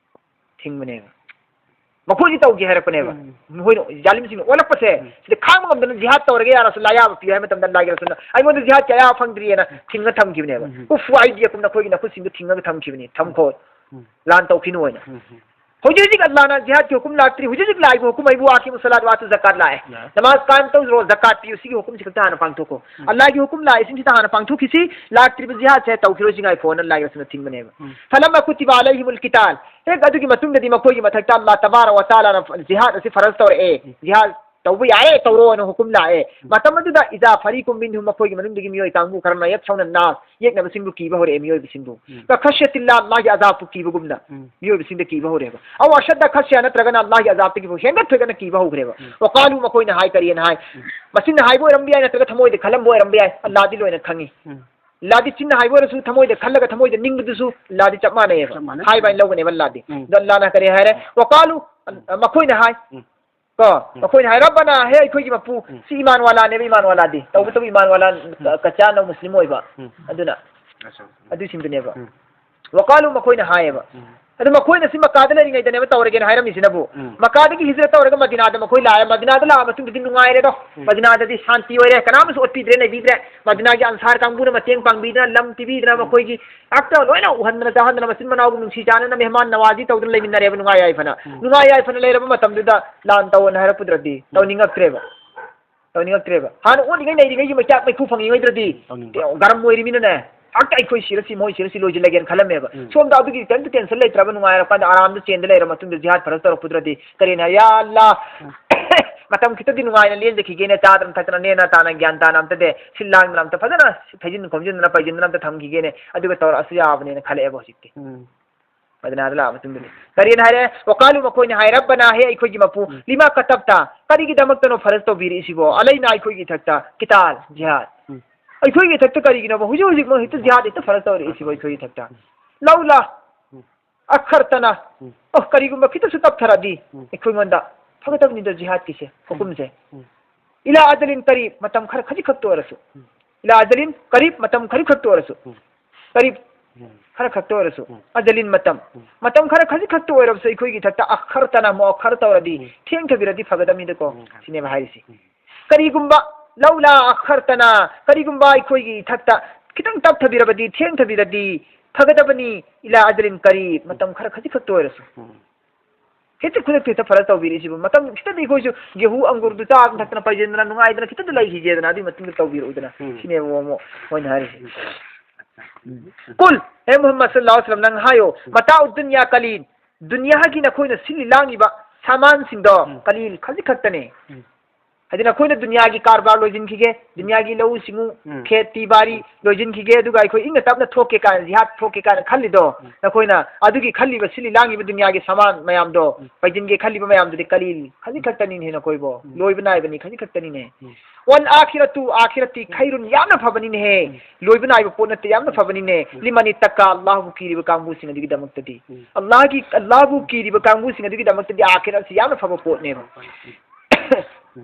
ꯊꯤꯡꯕꯅꯦꯕ꯫ ꯃꯈꯣꯏꯗꯤ ꯇꯧꯒꯦ ꯍꯥꯏꯔꯛꯄꯅꯦꯕ꯫ ꯎꯝ꯫ ꯃꯈꯣꯏꯅ, ꯖꯥꯂꯤꯝꯁꯤꯡꯅ ꯑꯣꯜꯂꯛꯄꯁꯦ, ꯎꯝ꯫ ꯁꯤꯗ ꯈꯥꯡꯕ ꯉꯝꯗꯅ ꯖꯤꯍꯥꯗ ꯇꯧꯔꯒꯦ ꯌꯥ ꯔꯁꯨꯜ ꯑꯌꯥꯕ ꯄꯤꯌꯨ ꯍꯥꯏꯕ ꯃꯇꯝꯗ ꯑꯜꯂꯥꯒꯤ ꯔꯁꯨꯜꯅ, "ꯑꯩꯉꯣꯟꯗ ꯖꯤꯍꯥꯗꯀꯤ ꯑꯌꯥꯕ ꯐꯪꯗ꯭ꯔꯤꯌꯦꯅ" ꯎꯝ꯫ ꯊꯤꯡꯉ ꯊꯝꯈꯤꯕꯅꯦꯕ꯫ ꯎꯝ꯫ "ꯀꯨꯐꯨ ꯑꯥꯏꯗꯤꯌꯀꯨꯝ, ꯅꯈꯣꯏꯒꯤ ꯅꯈꯨꯠꯁꯤꯡꯗꯨ ꯊꯤꯡꯉꯒ ꯊꯝꯈꯤꯕꯅꯤ, ꯊꯝꯈꯣ, ꯎꯝ꯫ ꯂꯥꯟ ꯇꯧꯈꯤꯅꯨ" ꯍꯥꯏꯅ꯫ ꯎꯝ꯫ ꯍꯧꯖꯤꯛ ꯍꯧꯖꯤꯛ ꯑꯜꯂꯥꯅ ꯖꯤꯍꯥꯗꯀꯤ ꯍꯨꯀꯨꯝ ꯂꯥꯛꯇ꯭ꯔꯤ꯫ ꯍꯧꯖꯤꯛ ꯍꯧꯖꯤꯛ ꯂꯥꯛꯏꯕ ꯍꯨꯀꯨꯝ ꯍꯥꯏꯕꯨ "ꯑꯀꯤꯃꯨ ꯁꯂꯥꯠ ꯋꯥꯇꯨ ꯖꯀꯥꯠ" ꯂꯥꯛꯑꯦ꯫ ꯂꯥꯛꯑꯦ꯫ ꯅꯃꯥꯖ ꯀꯥꯏꯝ ꯇꯧꯖꯔꯣ, ꯖꯀꯥꯠ ꯄꯤꯌꯨ, ꯁꯤꯒꯤ ꯍꯨꯀꯨꯝꯁꯤ ꯈꯛꯇ ꯍꯥꯟꯅ ꯄꯥꯡꯊꯣꯛꯈꯣ꯫ ꯎꯝ꯫ ꯑꯜꯂꯥꯒꯤ ꯍꯨꯀꯨꯝ ꯂꯥꯛꯏꯁꯤꯡꯁꯤꯗ ꯍꯥꯟꯅ ꯄꯥꯡꯊꯣꯛꯈꯤꯁꯤ, ꯂꯥꯛꯇ꯭ꯔꯤꯕ ꯖꯤꯍꯥꯗꯁꯦ ꯇꯧꯈꯤꯔꯣꯏꯁꯤ ꯉꯥꯏꯈꯣꯅ ꯑꯜꯂꯥꯒꯤ ꯔꯁꯨꯜꯅ ꯊꯤꯡꯕꯅꯦꯕ꯫ ꯎꯝ꯫ "ꯐꯂꯝꯃ ꯀꯨꯇꯤꯕ ꯑꯂꯩꯍꯤꯃꯨꯜ ꯀꯤꯇꯥꯜ", ꯍꯦꯛ ꯑꯗꯨꯒꯤ ꯃꯇꯨꯡꯗꯗꯤ ꯃꯈꯣꯏꯒꯤ ꯃꯊꯛꯇ ꯑꯜꯂꯥ ꯇꯕꯥꯔꯛ ꯋ ꯇꯥꯂꯥꯅ ꯖꯤꯍꯥꯗ ꯑꯁꯤ ꯐꯔꯖ ꯇꯧꯔꯛꯑꯦ꯫ ꯎꯝ꯫ ꯖꯤꯍꯥꯗ ꯇꯧꯕ ꯌꯥꯔꯦ, ꯇꯧꯔꯣꯅ ꯍꯨꯀꯨꯝ ꯂꯥꯛꯑꯦ꯫ ꯎꯝ꯫ ꯃꯇꯝ ꯑꯗꯨꯗ "ꯏꯖꯥ ꯐꯔꯤꯀꯨꯝ ꯃꯤꯟꯍꯨꯝ", ꯃꯈꯣꯏꯒꯤ ꯃꯅꯨꯡꯗꯒꯤ ꯃꯤꯑꯣꯏ ꯀꯥꯡꯕꯨ ꯈꯔꯅ "ꯌꯛꯁꯧꯅ ꯅꯥꯁ", ꯌꯦꯛꯅꯕꯁꯤꯡꯕꯨ ꯀꯤꯕ ꯍꯧꯔꯛꯑꯦ ꯃꯤꯑꯣꯏꯕꯁꯤꯡꯕꯨ꯫ ꯎꯝ꯫ "ꯀꯈꯁꯤꯌꯇꯤꯜꯂꯥ", ꯑꯜꯂꯥꯒꯤ ꯑꯖꯥꯕꯄꯨ ꯀꯤꯕꯒꯨꯝꯅ ꯎꯝ꯫ ꯃꯤꯑꯣꯏꯕꯁꯤꯡꯗ ꯀꯤꯕ ꯍꯧꯔꯛꯑꯦꯕ꯫ "ꯑꯧ ꯑꯁꯗꯗ ꯈꯁꯤꯌꯥ", ꯅꯠꯇ꯭ꯔꯒꯅ ꯑꯜꯂꯥꯒꯤ ꯑꯖꯥꯕꯇꯒꯤꯕꯨ ꯍꯦꯟꯒꯠꯊꯣꯏꯒꯅ ꯀꯤꯕ ꯍꯧꯈ꯭ꯔꯦꯕ꯫ ꯎꯝ꯫ "ꯋꯀꯥꯂꯨ", ꯃꯈꯣꯏꯅ ꯍꯥꯏ, ꯀꯔꯤꯅ ꯍꯥꯏ? ꯎꯝ꯫ ꯃꯆꯤꯟꯅ ꯍꯥꯏꯕ ꯑꯣꯏꯔꯝꯕ ꯌꯥꯏ, ꯅꯠꯇ꯭ꯔꯒ ꯊꯃꯣꯏꯗ ꯈꯜꯂꯝꯕ ꯑꯣꯏꯔꯝꯕ ꯌꯥꯏ, ꯑꯜꯂꯥꯗꯤ ꯂꯣꯏꯅ ꯈꯪꯉꯤ꯫ ꯎꯝ꯫ ꯑꯜꯂꯥꯗꯤ ꯆꯤꯟꯅ ꯍꯥꯏꯕ ꯑꯣꯏꯔꯁꯨ, ꯊꯃꯣꯏꯗ ꯈꯜꯂꯒ ꯊꯃꯣꯏꯗ ꯅꯤꯡꯕꯗꯨꯁꯨ ꯑꯜꯂꯥꯗꯤ ꯆꯞ ꯃꯥꯟꯅꯩꯌꯦꯕ꯫ ꯆꯞ ꯃꯥꯟꯅꯩ꯫ ꯍꯥꯏꯕ ꯍꯥꯏꯅ ꯂꯧꯒꯅꯦꯕ ꯑꯜꯂꯥꯗꯤ꯫ ꯎꯝ꯫ ꯑꯗꯣ ꯑꯜꯂꯥꯅ ꯀꯔꯤ ꯍꯥꯏꯔꯦ? ꯎꯝ꯫ "ꯋꯀꯥꯂꯨ", ꯎꯝ꯫ ꯃꯈꯣꯏꯅ ꯍꯥꯏ꯫ ꯎꯝ꯫ ꯀꯣ? ꯎꯝ꯫ ꯃꯈꯣꯏꯅ ꯍꯥꯏ, "ꯔꯕꯅꯥ", ꯍꯦ ꯑꯩꯈꯣꯏꯒꯤ ꯃꯄꯨ, ꯎꯝ꯫ ꯁꯤ ꯏꯃꯥꯟ ꯋꯥꯂꯥꯅꯦꯕ, ꯏꯃꯥꯟ ꯋꯥꯂꯥꯗꯤ꯫ ꯎꯝ꯫ ꯇꯧꯕꯇꯕꯨ ꯏꯃꯥꯟ ꯋꯥꯂꯥ, ꯎꯝ꯫ ꯀꯆꯥꯅ ꯃꯨꯁꯂꯤꯝ ꯑꯣꯏꯕ꯫ ꯎꯝ꯫ ꯑꯗꯨꯅ, ꯑꯁ꯫ ꯑꯗꯨꯁꯤꯡꯗꯨꯅꯦꯕ꯫ ꯎꯝ꯫ "ꯋꯀꯥꯂꯨ", ꯃꯈꯣꯏꯅ ꯍꯥꯏꯌꯦꯕ꯫ ꯎꯝ꯫ ꯑꯗꯨ ꯃꯈꯣꯏꯅ ꯁꯤ ꯃꯀꯥꯗ ꯂꯩꯔꯤꯉꯩꯗꯅꯦꯕ ꯇꯧꯔꯒꯦꯅ ꯍꯥꯏꯔꯝꯃꯤꯁꯤꯅꯕꯨ꯫ ꯎꯝ꯫ ꯃꯀꯥꯗꯒꯤ ꯍꯤꯖꯔ ꯇꯧꯔꯒ ꯃꯗꯤꯅꯥꯗ ꯃꯈꯣꯏ ꯂꯥꯛꯑꯦ꯫ ꯃꯗꯤꯅꯥꯗ ꯂꯥꯛꯑ ꯃꯇꯨꯡꯗꯗꯤ ꯅꯨꯡꯉꯥꯏꯔꯦꯗꯣ꯫ ꯎꯝ꯫ ꯃꯗꯤꯅꯥꯗꯗꯤ ꯁꯥꯟꯇꯤ ꯑꯣꯏꯔꯦ꯫ ꯀꯅꯥꯝꯁꯨ ꯑꯣꯠꯄꯤꯗ꯭ꯔꯦ, ꯅꯩꯕꯤꯗ꯭ꯔꯦ꯫ ꯃꯗꯤꯅꯥꯒꯤ ꯑꯟꯁꯥꯔ ꯀꯥꯡꯕꯨꯅ ꯃꯇꯦꯡ ꯄꯥꯡꯕꯤꯗꯅ, ꯂꯝ ꯄꯤꯕꯤꯗꯅ, ꯎꯝ꯫ ꯃꯈꯣꯏꯒꯤ ꯍꯦꯛꯇ ꯂꯣꯏꯅ ꯎꯍꯟꯗꯅ ꯆꯥꯍꯟꯗꯅ, ꯃꯆꯤꯟ ꯃꯅꯥꯎꯒꯤ ꯅꯨꯡꯁꯤ ꯆꯥꯟꯅꯅ ꯃꯦꯍꯃꯥꯟ ꯅꯋꯥꯖꯤ ꯇꯧꯗꯅ ꯂꯩꯃꯤꯟꯅꯔꯦꯕ ꯅꯨꯡꯉꯥꯏ ꯌꯥꯏꯐꯅ꯫ ꯎꯝ꯫ ꯅꯨꯡꯉꯥꯏ ꯌꯥꯏꯐꯅ ꯂꯩꯔꯕ ꯃꯇꯝꯗꯨꯗ ꯂꯥꯟ ꯇꯧꯑꯣꯅ ꯍꯥꯏꯔꯛꯄꯗꯨꯗꯗꯤ ꯎꯝ꯫ ꯇꯧꯅꯤꯡꯉꯛꯇ꯭ꯔꯦꯕ꯫ ꯇꯧꯅꯤꯡꯉꯛꯇ꯭ꯔꯦꯕ꯫ ꯍꯥꯟꯅ ꯑꯣꯠꯂꯤꯉꯩ ꯅꯩꯔꯤꯉꯩꯒꯤ ꯃꯩꯆꯥꯛ ꯃꯩꯈꯨ ꯐꯪꯉꯤꯉꯩꯗꯨꯗꯗꯤ ꯇꯧꯅꯤꯡꯕ꯫ ꯒꯔꯝ ꯑꯣꯏꯔꯤꯃꯤꯅꯅꯦ, ꯍꯦꯛꯇ ꯑꯩꯈꯣꯏ ꯁꯤꯔꯁꯤ, ꯃꯣꯏ ꯁꯤꯔꯁꯤ ꯂꯣꯏꯁꯤꯜꯂꯒꯦꯅ ꯈꯜꯂꯝꯃꯦꯕ꯫ ꯎꯝ꯫ ꯁꯣꯝꯗ ꯑꯗꯨꯒꯤ ꯀꯔꯤꯝꯇ tension ꯂꯩꯇ꯭ꯔꯕ, ꯅꯨꯡꯉꯥꯏꯔꯀꯥꯟꯗ ꯑꯔꯥꯝꯗ ꯆꯦꯟꯗ ꯂꯩꯔ ꯃꯇꯨꯡꯗ ꯖꯤꯍꯥꯗ ꯐꯔꯖ ꯇꯧꯔꯛꯄꯗꯨꯗꯗꯤ ꯀꯔꯤꯅ, "ꯌꯥ ꯑꯜꯂꯥ, ꯎꯝ꯫ ꯃꯇꯝ ꯈꯤꯇꯗꯤ ꯅꯨꯡꯉꯥꯏꯅ ꯂꯦꯟꯖꯈꯤꯒꯦꯅꯦ, ꯆꯥꯗꯅ ꯊꯛꯇꯅ ꯅꯦꯅ ꯇꯥꯅ ꯒ꯭ꯌꯥꯟ ꯇꯥꯅ ꯑꯝꯇꯗꯤ ꯁꯤꯜ ꯂꯥꯡꯗꯅ ꯑꯝꯇ ꯐꯖꯅ ꯐꯩꯖꯤꯟ ꯈꯣꯝꯖꯤꯟꯗꯅ ꯄꯥꯏꯖꯤꯟꯗꯅ ꯑꯝꯇ ꯊꯝꯈꯤꯒꯦꯅꯦ, ꯑꯗꯨꯒ ꯇꯧꯔꯛꯑꯁꯨ ꯌꯥꯕꯅꯦꯅ" ꯈꯜꯂꯛꯑꯦꯕ ꯍꯧꯖꯤꯛꯇꯤ꯫ ꯎꯝ꯫ ꯃꯗꯤꯅꯥꯗ ꯂꯥꯛꯑ ꯃꯇꯨꯡꯗꯗꯤ ꯀꯔꯤꯅ ꯍꯥꯏꯔꯦ? ꯋꯀꯥꯂꯨ, ꯃꯈꯣꯏꯅ ꯍꯥꯏ, "ꯔꯕꯅꯥ, ꯍꯦ ꯑꯩꯈꯣꯏꯒꯤ ꯃꯄꯨ, ꯎꯝ꯫ ꯂꯤꯃꯥ ꯀꯇꯕꯇ, ꯀꯔꯤꯒꯤꯗꯃꯛꯇꯅꯣ ꯐꯔꯖ ꯇꯧꯕꯤꯔꯛꯏꯁꯤꯕꯣ? ꯑꯂꯩꯅꯥ, ꯑꯩꯈꯣꯏꯒꯤ ꯏꯊꯛꯇ, ꯀꯤꯇꯥꯜ, ꯖꯤꯍꯥꯗ꯫ ꯎꯝ꯫ ꯑꯩꯈꯣꯏꯒꯤ ꯏꯊꯛꯇ ꯀꯔꯤꯒꯤꯅꯣꯕ ꯍꯧꯖꯤꯛ ꯍꯧꯖꯤꯛꯃꯛ ꯍꯦꯛꯇ ꯖꯤꯍꯥꯗ ꯍꯦꯛꯇ ꯐꯔꯖ ꯇꯧꯔꯛꯏꯁꯤꯕꯣ ꯑꯩꯈꯣꯏꯒꯤ ꯏꯊꯛꯇ? ꯎꯝ꯫ ꯂꯧꯂꯥ, ꯎꯝ꯫ ꯑꯈꯔꯇꯅ, ꯎꯝ꯫ ꯑꯣ, ꯀꯔꯤꯒꯨꯝꯕ ꯈꯤꯇꯁꯨ ꯇꯞꯊꯔꯗꯤ ꯎꯝ꯫ ꯑꯩꯈꯣꯏꯉꯣꯟꯗ ꯐꯒꯗꯕꯅꯤꯗꯣ ꯖꯤꯍꯥꯗꯀꯤꯁꯦ, ꯎꯝ꯫ ꯍꯨꯀꯨꯝꯁꯦ꯫ ꯎꯝ꯫ ꯏꯂꯥ ꯑꯖꯂꯤꯟ ꯀꯔꯤꯕ, ꯃꯇꯝ ꯈꯔ ꯈꯖꯤꯛꯈꯛꯇ ꯑꯣꯏꯔꯁꯨ꯫ ꯎꯝ꯫ ꯏꯂꯥ ꯑꯖꯂꯤꯟ ꯀꯔꯤꯕ, ꯃꯇꯝ ꯈꯔ ꯈꯛꯇ ꯑꯣꯏꯔꯁꯨ꯫ ꯎꯝ꯫ ꯀꯔꯤꯕ ꯎꯝ꯫ ꯈꯔ ꯈꯛꯇ ꯑꯣꯏꯔꯁꯨ꯫ ꯎꯝ꯫ ꯑꯖꯂꯤꯟ ꯃꯇꯝ꯫ ꯎꯝ꯫ ꯃꯇꯝ ꯈꯔ ꯈꯖꯤꯛ ꯈꯛꯇ ꯑꯣꯏꯔꯕꯁꯨ ꯑꯩꯈꯣꯏꯒꯤ ꯏꯊꯛꯇ ꯑꯈꯔꯇꯅ, ꯃꯨꯑꯈꯔ ꯇꯧꯔꯗꯤ ꯎꯝ꯫ ꯊꯦꯡꯊꯕꯤꯔꯗꯤ ꯐꯒꯗꯕꯅꯤꯗꯀꯣ꯫ ꯎꯝ꯫ ꯁꯤꯅꯦꯕ ꯍꯥꯏꯔꯤꯁꯤ꯫ ꯎꯝ꯫ ꯀꯔꯤꯒꯨꯝꯕ ꯂꯧꯂꯥ ꯑꯈꯔꯇꯅ, ꯀꯔꯤꯒꯨꯝꯕ ꯑꯩꯈꯣꯏꯒꯤ ꯏꯊꯛꯇ ꯈꯤꯇꯪ ꯇꯞꯊꯕꯤꯔꯕꯗꯤ, ꯊꯦꯡꯊꯕꯤꯔꯗꯤ ꯐꯒꯗꯕꯅꯤ꯫ ꯏꯂꯥ ꯑꯖꯂꯤꯟ ꯀꯔꯤꯕ, ꯃꯇꯝ ꯈꯔ ꯈꯖꯤꯛ ꯈꯛꯇ ꯑꯣꯏꯔꯁꯨ꯫ ꯎꯝ꯫ ꯍꯦꯛꯇ ꯈꯨꯗꯛꯇ ꯍꯦꯛꯇ ꯐꯔꯖ ꯇꯧꯕꯤꯔꯛꯏꯁꯤꯕꯨ? ꯃꯇꯝ ꯈꯤꯇꯗꯤ ꯑꯩꯈꯣꯏꯁꯨ ꯒꯦꯍꯨ ꯑꯪꯒꯨꯔꯗꯨ ꯆꯥꯗꯅ ꯊꯛꯇꯅ ꯄꯥꯏꯖꯦꯟꯗꯅ ꯅꯨꯡꯉꯥꯏꯗꯅ ꯈꯤꯇꯗꯤ ꯂꯩꯈꯤꯒꯦꯗꯅ ꯑꯗꯨꯒꯤ ꯃꯇꯨꯡꯗ ꯇꯧꯕꯤꯔꯛꯎꯗꯅ꯫ ꯎꯝ꯫ ꯁꯤꯅꯦꯕ ꯑꯃꯨꯛ ꯃꯣꯏꯅ ꯍꯥꯏꯔꯤꯁꯦ꯫ ꯎꯝ꯫ ꯀꯨꯜ, ꯍꯦ ꯃꯨꯍꯝꯃꯗ ꯁꯜꯂꯜꯂꯥꯍꯨ ꯑꯂꯩꯍꯤ ꯋꯁꯜꯂꯝ, ꯅꯪ ꯍꯥꯏꯌꯣ, ꯎꯝ꯫ ꯃꯇꯥꯎ ꯗꯨꯅꯤꯌꯥ ꯀꯂꯤꯜ, ꯗꯨꯅꯤꯌꯥꯒꯤ ꯅꯈꯣꯏꯅ ꯁꯤꯜꯂꯤ ꯂꯥꯡꯉꯤꯕ ꯁꯥꯃꯥꯟꯁꯤꯡꯗꯣ ꯎꯝ꯫ ꯀꯂꯤꯜ, ꯈꯖꯤꯛ ꯈꯛꯇꯅꯦ꯫ ꯎꯝ꯫ ꯍꯥꯏꯗꯤ ꯅꯈꯣꯏꯅ ꯗꯨꯅꯤꯌꯥꯒꯤ ꯀꯔꯕꯥꯔ ꯂꯣꯏꯁꯤꯟꯈꯤꯒꯦ, ꯗꯨꯅꯤꯌꯥꯒꯤ ꯂꯧꯎ ꯁꯤꯡꯎ, ꯎꯝ꯫ ꯈꯦꯇꯤ ꯕꯥꯔꯤ ꯎꯝ꯫ ꯂꯣꯏꯁꯤꯟꯈꯤꯒꯦ, ꯑꯗꯨꯒ ꯑꯩꯈꯣꯏ ꯏꯪꯅ ꯇꯞꯅ ꯊꯣꯛꯀꯦ ꯀꯥꯏꯅ, ꯖꯤꯍꯥꯗ ꯊꯣꯛꯀꯦ ꯀꯥꯏꯅ ꯈꯜꯂꯤꯗꯣ, ꯎꯝ꯫ ꯅꯈꯣꯏꯅ ꯑꯗꯨꯒꯤ ꯈꯜꯂꯤꯕ ꯁꯤꯜꯂꯤ ꯂꯥꯡꯉꯤꯕ ꯗꯨꯅꯤꯌꯥꯒꯤ ꯁꯥꯃꯥꯟ ꯃꯌꯥꯝꯗꯣ, ꯎꯝ꯫ ꯄꯥꯏꯖꯤꯟꯒꯦ ꯈꯜꯂꯤꯕ ꯃꯌꯥꯝꯗꯨꯗꯤ ꯀꯂꯤꯜ, ꯈꯖꯤꯛ ꯈꯛꯇꯅꯤꯅꯦ ꯅꯈꯣꯏꯕꯣ꯫ ꯎꯝ꯫ ꯂꯣꯏꯕ ꯅꯥꯏꯕꯅꯤ, ꯈꯖꯤꯛ ꯈꯛꯇꯅꯤꯅꯦ꯫ ꯎꯝ꯫ ꯋꯜ ꯑꯥꯈꯤꯔꯇꯨ, ꯑꯥꯈꯤꯔꯠꯇꯤ ꯎꯝ꯫ ꯈꯩꯔꯨꯟ, ꯌꯥꯝꯅ ꯐꯕꯅꯤꯅꯦꯍꯦ꯫ ꯎꯝ꯫ ꯂꯣꯏꯕ ꯅꯥꯏꯕ ꯄꯣꯠ ꯅꯠꯇꯦ, ꯌꯥꯝꯅ ꯎꯝ꯫ ꯐꯕꯅꯤꯅꯦ꯫ ꯎꯝ꯫ ꯂꯤꯃꯅꯤ ꯇꯛꯀꯥ, ꯑꯜꯂꯥꯍꯕꯨ ꯀꯤꯔꯤꯕ ꯀꯥꯡꯕꯨꯁꯤꯡ ꯑꯗꯨꯒꯤꯗꯃꯛꯇꯗꯤ꯫ ꯎꯝ꯫ ꯑꯜꯂꯥꯍꯒꯤ, ꯑꯜꯂꯥꯍꯕꯨ ꯀꯤꯔꯤꯕ ꯀꯥꯡꯕꯨꯁꯤꯡ ꯑꯗꯨꯒꯤꯗꯃꯛꯇꯗꯤ ꯑꯥꯈꯤꯔꯠꯁꯤ ꯌꯥꯝꯅ ꯐꯕ ꯄꯣꯠꯅꯦꯕ꯫ ꯎꯝ꯫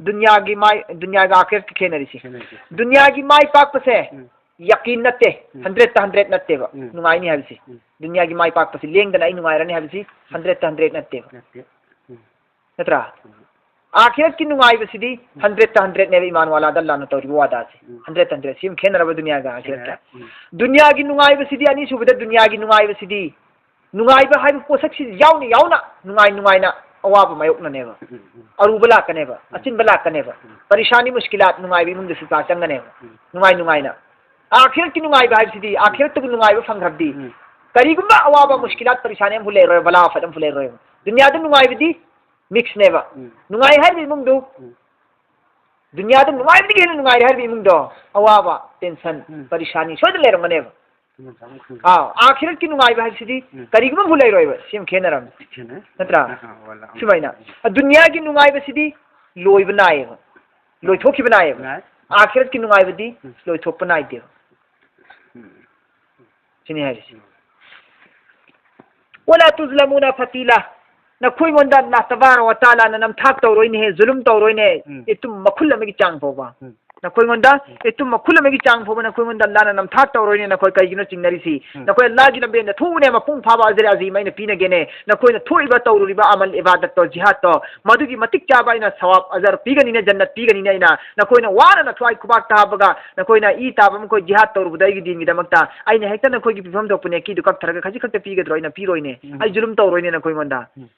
ꯗꯨꯅꯤꯌꯥꯒꯤ ꯃꯥꯏ, ꯗꯨꯅꯤꯌꯥꯒ ꯑꯥꯈꯤꯔꯠꯀ ꯈꯦꯠꯅꯔꯤꯁꯦ꯫ ꯈꯦꯠꯅꯔꯤꯁꯦ꯫ ꯗꯨꯅꯤꯌꯥꯒꯤ ꯃꯥꯏ ꯄꯥꯛꯄꯁꯦ ꯎꯝ꯫ ꯌꯥꯀꯤꯟ ꯅꯠꯇꯦ, ꯎꯝ꯫ ꯍꯟꯗ꯭ꯔꯦꯠꯇ ꯍꯟꯗ꯭ꯔꯦꯠ ꯅꯠꯇꯦꯕ꯫ ꯎꯝ꯫ ꯅꯨꯡꯉꯥꯏꯅꯤ ꯍꯥꯏꯕꯁꯤ꯫ ꯎꯝ꯫ ꯗꯨꯅꯤꯌꯥꯒꯤ ꯃꯥꯏ ꯄꯥꯛꯄꯁꯤ ꯂꯦꯡꯗꯅ ꯑꯩ ꯅꯨꯡꯉꯥꯏꯔꯅꯤ ꯍꯥꯏꯕꯁꯤ ꯍꯟꯗ꯭ꯔꯦꯠꯇ ꯍꯟꯗ꯭ꯔꯦꯠ ꯅꯠꯇꯦꯕ꯫ ꯅꯠꯇꯦ꯫ ꯎꯝ꯫ ꯅꯠꯇ꯭ꯔꯥ? ꯎꯝ꯫ ꯑꯥꯈꯤꯔꯠꯀꯤ ꯅꯨꯡꯉꯥꯏꯕꯁꯤꯗꯤ ꯎꯝ꯫ ꯍꯟꯗ꯭ꯔꯦꯠꯇ ꯍꯟꯗ꯭ꯔꯦꯠꯅꯦꯕ ꯏꯃꯥꯟ ꯋꯥꯂꯥꯗ ꯑꯜꯂꯥꯍꯅ ꯇꯧꯔꯤꯕ ꯋꯥꯗꯥꯁꯦ꯫ ꯎꯝ꯫ ꯍꯟꯗ꯭ꯔꯦꯠꯇ ꯍꯟꯗ꯭ꯔꯦꯠ꯫ ꯁꯤ ꯑꯃ ꯈꯦꯠꯅꯔꯕ ꯗꯨꯅꯤꯌꯥꯒ ꯑꯥꯈꯤꯔꯠꯀ꯫ ꯈꯦꯠꯅꯔꯦ꯫ ꯎꯝ꯫ ꯗꯨꯅꯤꯌꯥꯒꯤ ꯅꯨꯡꯉꯥꯏꯕꯁꯤꯗꯤ, ꯑꯅꯤꯁꯨꯕꯗ ꯗꯨꯅꯤꯌꯥꯒꯤ ꯅꯨꯡꯉꯥꯏꯕꯁꯤꯗꯤ ꯅꯨꯡꯉꯥꯏꯕ ꯍꯥꯏꯕ ꯄꯣꯠꯁꯛꯁꯤ ꯌꯥꯎꯅ ꯌꯥꯎꯅ ꯅꯨꯡꯉꯥꯏ ꯅꯨꯡꯉꯥꯏꯅ ꯑꯋꯥꯕ ꯃꯥꯌꯣꯛꯅꯅꯦꯕ꯫ ꯎꯝ, ꯎꯝ, ꯎꯝ꯫ ꯑꯔꯨꯕ ꯂꯥꯛꯀꯅꯦꯕ, ꯎꯝ꯫ ꯑꯆꯤꯟꯕ ꯂꯥꯛꯀꯅꯦꯕ꯫ ꯎꯝ꯫ ꯄꯔꯤꯁꯥꯅꯤ ꯃꯨꯁꯀꯤꯂꯥꯠ ꯅꯨꯡꯉꯥꯏꯕ ꯏꯃꯨꯡꯗꯁꯨ ꯆꯥ ꯆꯪꯒꯅꯦꯕ꯫ ꯎꯝ꯫ ꯅꯨꯡꯉꯥꯏ ꯅꯨꯡꯉꯥꯏꯅ꯫ ꯑꯥꯈꯤꯔꯠꯀꯤ ꯅꯨꯡꯉꯥꯏꯕ ꯍꯥꯏꯕꯁꯤꯗꯤ, ꯎꯝ꯫ ꯑꯥꯈꯤꯔꯠꯇꯕꯨ ꯅꯨꯡꯉꯥꯏꯕ ꯐꯪꯈ꯭ꯔꯕꯗꯤ, ꯎꯝ꯫ ꯀꯔꯤꯒꯨꯝꯕ ꯑꯋꯥꯕ ꯃꯨꯁꯀꯤꯂꯥꯠ ꯄꯔꯤꯁꯥꯅꯤ ꯑꯃꯐꯥꯎ ꯂꯩꯔꯣꯏ, ꯕꯂꯥ ꯑꯐꯠ ꯑꯃꯐꯥꯎ ꯂꯩꯔꯣꯏ꯫ ꯗꯨꯅꯤꯌꯥꯗ ꯅꯨꯡꯉꯥꯏꯕꯗꯤ ꯃꯤꯛꯁꯅꯦꯕ꯫ ꯎꯝ꯫ ꯅꯨꯡꯉꯥꯏ ꯍꯥꯏꯔꯤꯕ ꯏꯃꯨꯡꯗꯨ, ꯎꯝ꯫ ꯗꯨꯅꯤꯌꯥꯗ ꯅꯨꯡꯉꯥꯏꯕꯗꯒꯤ ꯍꯦꯟꯅ ꯅꯨꯡꯉꯥꯏꯔꯦ ꯍꯥꯏꯔꯤꯕ ꯏꯃꯨꯡꯗꯣ, ꯑꯋꯥꯕ, ꯇꯦꯟꯁꯟ, ꯎꯝ꯫ ꯄꯔꯤꯁꯥꯅꯤ ꯁꯣꯏꯗꯅ ꯂꯩꯔꯝꯒꯅꯦꯕ꯫ ꯑꯥ, ꯑꯥꯈꯤꯔꯠꯀꯤ ꯅꯨꯡꯉꯥꯏꯕ ꯍꯥꯏꯕꯁꯤꯗꯤ ꯎꯝ꯫ ꯀꯔꯤꯒꯨꯝꯕ ꯑꯃꯐꯥꯎ ꯂꯩꯔꯣꯏꯕ꯫ ꯁꯤ ꯑꯃ ꯈꯦꯠꯅꯔꯝꯅꯤ꯫ ꯈꯦꯠꯅꯩ꯫ ꯅꯠꯇ꯭ꯔꯥ? ꯑꯥ, ꯑꯥ, ꯋꯥꯂꯥ꯫ ꯁꯨꯃꯥꯏꯅ꯫ ꯑꯗꯨꯅꯤꯌꯥꯒꯤ ꯅꯨꯡꯉꯥꯏꯕꯁꯤꯗꯤ ꯂꯣꯏꯕ ꯅꯥꯏꯌꯦꯕ꯫ ꯂꯣꯏꯊꯣꯛꯈꯤꯕ ꯅꯥꯏꯌꯦꯕ꯫ ꯅꯥꯏ꯫ ꯑꯥꯈꯤꯔꯠꯀꯤ ꯅꯨꯡꯉꯥꯏꯕꯗꯤ ꯎꯝ꯫ ꯂꯣꯏꯊꯣꯛꯄ ꯅꯥꯏꯗꯦꯕ꯫ ꯎꯝ꯫ ꯁꯤꯅꯤ ꯍꯥꯏꯔꯤꯁꯤ꯫ "ꯋꯥꯂꯥ ꯇꯨꯖꯂꯃꯨꯅ ꯐꯇꯤꯂꯥ"꯫ ꯅꯈꯣꯏꯉꯣꯟꯗ ꯑꯜꯂꯥꯍ ꯇꯕꯥꯔꯛ ꯋ ꯇꯥꯂꯥꯅ ꯅꯝꯊꯥꯛ ꯇꯧꯔꯣꯏꯅꯦꯍꯦ, ꯖꯨꯂꯨꯝ ꯇꯧꯔꯣꯏꯅꯦ꯫ ꯎꯝ꯫ ꯏꯇꯨꯝ ꯃꯈꯨꯜ ꯑꯃꯒꯤ ꯆꯥꯡ ꯐꯥꯎꯕ꯫ ꯎꯝ꯫ ꯅꯈꯣꯏꯉꯣꯟꯗ ꯎꯝ꯫ ꯏꯇꯨꯝ ꯃꯈꯨꯜ ꯑꯃꯒꯤ ꯆꯥꯡ ꯐꯥꯎꯕ ꯅꯈꯣꯏꯉꯣꯟꯗ ꯑꯜꯂꯥꯍꯅ ꯅꯝꯊꯥꯛ ꯇꯧꯔꯣꯏꯅꯦ꯫ ꯅꯈꯣꯏ ꯀꯩꯒꯤꯅꯣ ꯆꯤꯡꯅꯔꯤꯁꯤ? ꯎꯝ꯫ ꯅꯈꯣꯏ ꯑꯜꯂꯥꯍꯒꯤ ꯂꯝꯕꯦꯟꯗ ꯊꯣꯛꯎꯅꯦ, ꯃꯄꯨꯡ ꯐꯥꯕ ꯑꯖꯔ ꯑꯖꯤꯝ ꯑꯩꯅ ꯄꯤꯅꯒꯦꯅꯦ꯫ ꯅꯈꯣꯏꯅ ꯊꯣꯛꯏꯕ ꯇꯧꯔꯨꯔꯤꯕ ꯑꯃꯜ ꯏꯕꯥꯗꯠꯇꯣ, ꯖꯤꯍꯥꯗꯇꯣ, ꯃꯗꯨꯒꯤ ꯃꯇꯤꯛ ꯆꯥꯕ ꯑꯩꯅ ꯁꯋꯥꯕ ꯑꯖꯔ ꯄꯤꯒꯅꯤꯅꯦ, ꯖꯟꯅꯠ ꯄꯤꯒꯅꯤꯅꯦ ꯑꯩꯅ꯫ ꯅꯈꯣꯏꯅ ꯋꯥꯅ ꯅꯊ꯭ꯋꯥꯏ ꯈꯨꯕꯥꯛꯇ ꯍꯥꯞꯄꯒ, ꯅꯈꯣꯏꯅ ꯏ ꯇꯥꯕ ꯃꯈꯣꯏ ꯖꯤꯍꯥꯗ ꯇꯧꯔꯨꯕꯗ ꯑꯩꯒꯤ ꯗꯤꯟꯒꯤꯗꯃꯛꯇ, ꯑꯩꯅ ꯍꯦꯛꯇ ꯅꯈꯣꯏꯒꯤ ꯄꯤꯐꯝ ꯊꯣꯛꯄ ꯅꯦꯀꯤꯗꯨ ꯀꯛꯊꯔꯒ ꯈꯖꯤꯛ ꯈꯛꯇ ꯄꯤꯒꯗ꯭ꯔꯣ? ꯑꯩꯅ ꯄꯤꯔꯣꯏꯅꯦ꯫ ꯎꯝ꯫ ꯑꯩ ꯖꯨꯂꯨꯝ ꯇꯧꯔꯣꯏꯅꯦ ꯅꯈꯣꯏꯉꯣꯟꯗ꯫ ꯎꯝ꯫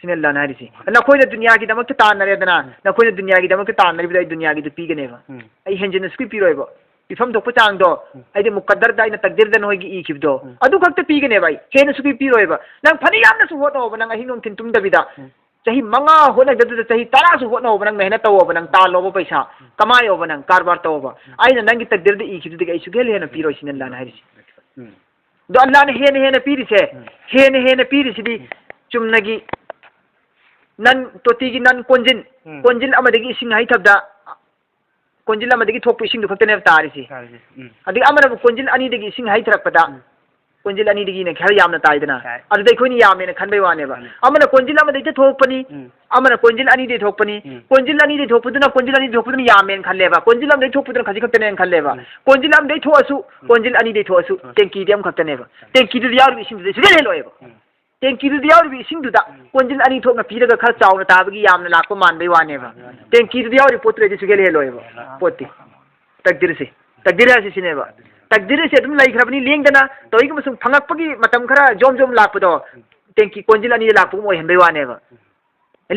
ꯁꯤꯅꯦ ꯑꯜꯂꯥꯍꯅ ꯍꯥꯏꯔꯤꯁꯤ꯫ ꯅꯈꯣꯏꯅ ꯗꯨꯅꯤꯌꯥꯒꯤꯗꯃꯛꯇ ꯇꯥꯟꯅꯔꯦꯗꯅ, ꯎꯝ꯫ ꯅꯈꯣꯏꯅ ꯗꯨꯅꯤꯌꯥꯒꯤꯗꯃꯛꯇ ꯇꯥꯟꯅꯔꯤꯕꯗ ꯑꯩ ꯗꯨꯅꯤꯌꯥꯒꯤꯗꯨ ꯄꯤꯒꯅꯦꯕ꯫ ꯎꯝ꯫ ꯑꯩ ꯍꯦꯟꯖꯤꯟꯅ ꯁꯨꯄꯤ ꯄꯤꯔꯣꯏꯕ꯫ ꯄꯤꯐꯝ ꯊꯣꯛꯄ ꯆꯥꯡꯗꯣ, ꯎꯝ꯫ ꯑꯩꯗꯤ ꯃꯨꯛꯀꯗꯔꯗ ꯑꯩꯅ ꯇꯛꯗꯤꯔꯗ ꯅꯈꯣꯏꯒꯤ ꯏꯈꯤꯕꯗꯣ, ꯎꯝ꯫ ꯑꯗꯨ ꯈꯛꯇ ꯄꯤꯒꯅꯦꯕ ꯑꯩ꯫ ꯍꯦꯟꯅ ꯁꯨꯄꯤ ꯄꯤꯔꯣꯏꯕ꯫ ꯅꯪ ꯐꯅ ꯌꯥꯝꯅꯁꯨ ꯍꯣꯠꯅꯧꯕ, ꯅꯪ ꯑꯍꯤꯡ ꯅꯨꯡꯊꯤꯟ ꯇꯨꯝꯗꯕꯤꯗ꯫ ꯎꯝ꯫ ꯆꯍꯤ ꯃꯉꯥ ꯍꯣꯠꯅꯒꯗꯕꯗꯨꯗ ꯆꯍꯤ ꯇꯔꯥꯁꯨ ꯍꯣꯠꯅꯧꯕ, ꯅꯪ ꯃꯦꯍꯅꯠ ꯇꯧꯑꯣꯕ, ꯅꯪ ꯇꯥꯜꯂꯣꯕ ꯄꯩꯁꯥ, ꯎꯝ꯫ ꯀꯃꯥꯏꯌꯣꯕ, ꯅꯪ ꯀꯔꯕꯥꯔ ꯇꯧꯑꯣꯕ꯫ ꯎꯝ꯫ ꯑꯩꯅ ꯅꯪꯒꯤ ꯇꯛꯗꯤꯔꯗ ꯏꯈꯤꯕꯗꯨꯗꯒꯤ ꯑꯩ ꯁꯨꯛꯍꯦꯟ ꯍꯦꯟꯅ ꯄꯤꯔꯣꯏ ꯁꯤꯅꯦ ꯑꯜꯂꯥꯍꯅ ꯍꯥꯏꯔꯤꯁꯤ꯫ ꯎꯝ꯫ ꯑꯗꯣ ꯑꯜꯂꯥꯍꯅ ꯍꯦꯟꯅ ꯍꯦꯟꯅ ꯄꯤꯔꯤꯁꯦ, ꯎꯝ꯫ ꯍꯦꯟꯅ ꯍꯦꯟꯅ ꯄꯤꯔꯤꯁꯤꯗꯤ ꯎꯝ꯫ ꯆꯨꯝꯅꯒꯤ ꯅꯟ, ꯇꯣꯇꯤꯒꯤ ꯅꯟ ꯀꯣꯟꯖꯤꯟ, ꯎꯝ꯫ ꯀꯣꯟꯖꯤꯟ ꯑꯃꯗꯒꯤ ꯏꯁꯤꯡ ꯍꯩꯊꯕꯗ ꯀꯣꯟꯖꯤꯜ ꯑꯃꯗꯒꯤ ꯊꯣꯛꯄ ꯏꯁꯤꯡꯗꯨ ꯈꯛꯇꯅꯦꯕ ꯇꯥꯔꯤꯁꯤ꯫ ꯇꯥꯔꯤꯁꯤ꯫ ꯎꯝ꯫ ꯑꯗꯒꯤ ꯑꯃꯅ ꯑꯃꯨꯛ ꯀꯣꯟꯖꯤꯜ ꯑꯅꯤꯗꯒꯤ ꯏꯁꯤꯡ ꯍꯩꯊꯔꯛꯄꯗ ꯎꯝ꯫ ꯀꯣꯟꯖꯤꯜ ꯑꯅꯤꯗꯒꯤꯅ ꯈꯔ ꯌꯥꯝꯅ ꯇꯥꯏꯗꯅ꯫ ꯇꯥꯏ꯫ ꯑꯗꯨꯗ ꯑꯩꯈꯣꯏꯅ ꯌꯥꯝꯃꯦꯅ ꯈꯟꯕꯩ ꯋꯥꯅꯦꯕ꯫ ꯃꯥꯅꯦ꯫ ꯑꯃꯅ ꯀꯣꯟꯖꯤꯜ ꯑꯃꯗꯒꯤ ꯊꯣꯛꯄꯅꯤ, ꯎꯝ꯫ ꯑꯃꯅ ꯀꯣꯟꯖꯤꯜ ꯑꯅꯤꯗꯒꯤ ꯊꯣꯛꯄꯅꯤ꯫ ꯎꯝ꯫ ꯀꯣꯟꯖꯤꯜ ꯑꯅꯤꯗꯒꯤ ꯊꯣꯛꯄꯗꯨꯅ, ꯀꯣꯟꯖꯤꯜ ꯑꯅꯤꯗꯒꯤ ꯊꯣꯛꯄꯗꯨꯅ ꯌꯥꯝꯃꯦꯅ ꯈꯜꯂꯦꯕ꯫ ꯀꯣꯟꯖꯤꯜ ꯑꯃꯗꯒꯤ ꯊꯣꯛꯄꯗꯨꯅ ꯈꯖꯤꯛ ꯈꯛꯇꯅꯦꯅ ꯈꯜꯂꯦꯕ꯫ ꯎꯝ꯫ ꯀꯣꯟꯖꯤꯜ ꯑꯃꯗꯒꯤ ꯊꯣꯛꯑꯁꯨ, ꯎꯝ꯫ ꯀꯣꯟꯖꯤꯜ ꯑꯅꯤꯗꯒꯤ ꯊꯣꯛꯑꯁꯨ, ꯎꯝ꯫ ꯇꯦꯡꯀꯤꯗꯤ ꯑꯃꯈꯛꯇꯅꯦꯕ꯫ ꯎꯝ꯫ ꯇꯦꯡꯀꯤꯗꯨꯗ ꯌꯥꯎꯔꯤꯕ ꯏꯁꯤꯡꯗꯨꯗꯤ ꯁꯨꯡꯍꯦꯜ ꯍꯦꯜꯂꯣꯏꯕ꯫ ꯎꯝ꯫ ꯇꯦꯡꯀꯤꯗꯨꯗ ꯌꯥꯎꯔꯤꯕ ꯏꯁꯤꯡꯗꯨꯗ ꯎꯝ꯫ ꯀꯣꯟꯖꯤꯜ ꯑꯅꯤ ꯊꯣꯛꯅ ꯄꯤꯔꯒ ꯈꯔ ꯆꯥꯎꯅ ꯇꯥꯕꯒꯤ ꯌꯥꯝꯅ ꯂꯥꯛꯄ ꯃꯥꯟꯕꯩ ꯋꯥꯅꯦꯕ꯫ ꯃꯥꯟꯕꯩ ꯋꯥꯅꯦꯕ꯫ ꯇꯦꯡꯀꯤꯗꯨꯗ ꯌꯥꯎꯔꯤꯕ ꯄꯣꯠꯇꯨꯗꯩꯗꯤ ꯁꯨꯡꯍꯦꯜ ꯍꯦꯜꯂꯣꯏꯕ ꯍꯦꯜꯂꯣꯏ꯫ ꯄꯣꯠꯇꯤ꯫ ꯇꯛꯗꯤꯔꯁꯦ꯫ ꯇꯛꯗꯤꯔ ꯍꯥꯏꯁꯦ ꯁꯤꯅꯦꯕ꯫ ꯇꯛꯗꯤꯔꯁꯦ ꯑꯗꯨꯝ ꯂꯩꯈ꯭ꯔꯕꯅꯤ ꯂꯦꯡꯗꯅ, ꯇꯧꯏꯒꯨꯝꯕ ꯁꯨꯝ ꯐꯪꯉꯛꯄꯒꯤ ꯃꯇꯝ ꯈꯔ ꯖꯣꯝ ꯖꯣꯝ ꯂꯥꯛꯄꯗꯣ, ꯎꯝ꯫ ꯇꯦꯡꯀꯤ ꯀꯣꯟꯖꯤꯜ ꯑꯅꯤꯗ ꯂꯥꯛꯄꯒꯨꯝ ꯑꯣꯏꯍꯟꯕꯩ ꯋꯥꯅꯦꯕ꯫ ꯎꯝ꯫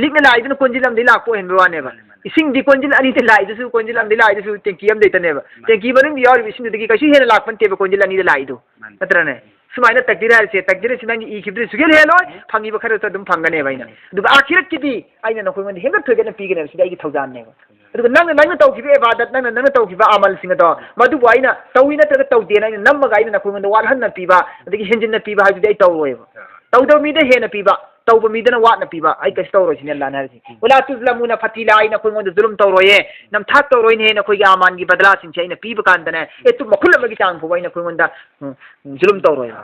ꯂꯤꯛꯅ ꯂꯥꯛꯏꯗꯨꯅ ꯀꯣꯟꯖꯤꯜ ꯑꯃꯗꯒꯤ ꯂꯥꯛꯄ ꯑꯣꯏꯍꯟꯕꯩ ꯋꯥꯅꯦꯕ꯫ ꯃꯥꯅꯦ, ꯃꯥꯅꯦ꯫ ꯏꯁꯤꯡꯗꯤ ꯀꯣꯟꯖꯤꯜ ꯑꯅꯤꯗ ꯂꯥꯛꯏꯗꯨꯁꯨ, ꯀꯣꯟꯖꯤꯜ ꯑꯃꯗꯒꯤ ꯂꯥꯛꯏꯗꯨꯁꯨ ꯇꯦꯡꯀꯤ ꯑꯃꯗꯩꯇꯅꯦꯕ꯫ ꯃꯥꯅꯦ꯫ ꯇꯦꯡꯀꯤ ꯃꯅꯨꯡꯗ ꯌꯥꯎꯔꯤꯕ ꯏꯁꯤꯡꯗꯨꯗꯒꯤ ꯀꯩꯁꯨ ꯍꯦꯟꯅ ꯂꯥꯛꯄ ꯅꯠꯇꯦꯕ ꯀꯣꯟꯖꯤꯜ ꯑꯅꯤꯗ ꯂꯥꯛꯏꯗꯣ꯫ ꯃꯥꯅꯦ꯫ ꯅꯠꯇ꯭ꯔꯅꯦ? ꯁꯨꯃꯥꯏꯅ ꯇꯛꯗꯤꯔ ꯍꯥꯏꯔꯤꯁꯦ, ꯇꯛꯗꯤꯔ ꯑꯁꯤ ꯅꯪꯒꯤ ꯏꯈꯤꯕꯗꯨꯗꯤ ꯁꯨꯛꯍꯦꯜ ꯍꯦꯜꯂꯣꯏ, ꯐꯪꯉꯤꯕ ꯈꯔꯗꯨ ꯑꯗꯨꯝ ꯐꯪꯒꯅꯦꯕ ꯑꯩꯅ꯫ ꯑꯗꯨꯒ ꯑꯥꯈꯤꯔꯠꯀꯤꯗꯤ ꯑꯩꯅ ꯅꯈꯣꯏꯉꯣꯟꯗ ꯍꯦꯟꯒꯠ ꯊꯣꯏꯒꯠꯅ ꯄꯤꯒꯅꯦꯕ, ꯁꯤꯗꯤ ꯑꯩꯒꯤ ꯊꯧꯖꯥꯜꯅꯦꯕ꯫ ꯑꯗꯨꯒ ꯅꯪꯅ, ꯅꯪꯅ ꯇꯧꯈꯤꯕ ꯏꯕꯥꯗꯠ, ꯅꯪꯅ, ꯅꯪꯅ ꯇꯧꯈꯤꯕ ꯑꯃꯜꯁꯤꯡ ꯑꯗꯣ, ꯃꯗꯨꯕꯨ ꯑꯩꯅ ꯇꯧꯏ ꯅꯠꯇ꯭ꯔꯒ ꯇꯧꯗꯦꯅ ꯑꯩꯅ ꯅꯝꯃꯒ ꯑꯩꯅ ꯅꯈꯣꯏꯉꯣꯟꯗ ꯋꯥꯠꯍꯟꯅ ꯄꯤꯕ, ꯑꯗꯒꯤ ꯍꯦꯟꯖꯤꯟꯅ ꯄꯤꯕ ꯍꯥꯏꯗꯨꯗꯤ ꯑꯩ ꯇꯧꯔꯣꯏꯕ꯫ ꯇꯧꯗꯕ ꯃꯤꯗ ꯍꯦꯟꯅ ꯄꯤꯕ, ꯇꯧꯕ ꯃꯤꯗꯅ ꯋꯥꯠꯅ ꯄꯤꯕ, ꯑꯩ ꯀꯩꯁꯨ ꯇꯧꯔꯣꯏ ꯁꯤꯅꯦ ꯑꯜꯂꯥꯍꯅ ꯍꯥꯏꯔꯤꯁꯦ꯫ "ꯋꯂꯥ ꯇꯨꯖꯂꯃꯨꯅ ꯐꯇꯤꯂꯥ", ꯑꯩ ꯅꯈꯣꯏꯉꯣꯟꯗ ꯖꯨꯂꯨꯝ ꯇꯧꯔꯣꯏꯌꯦ, ꯅꯝꯊꯥꯛ ꯇꯧꯔꯣꯏꯅꯦ, ꯅꯈꯣꯏꯒꯤ ꯑꯃꯥꯟꯒꯤ ꯕꯗꯂꯥꯁꯤꯡꯁꯦ ꯑꯩꯅ ꯄꯤꯕ ꯀꯥꯟꯗꯅꯦ, ꯑꯦ, ꯇꯨ ꯃꯈꯨꯜ ꯑꯃꯒꯤ ꯆꯥꯡ ꯐꯥꯎꯕ ꯑꯩ ꯅꯈꯣꯏꯉꯣꯟꯗ, ꯎꯝ, ꯖꯨꯂꯨꯝ ꯇꯧꯔꯣꯏꯕ꯫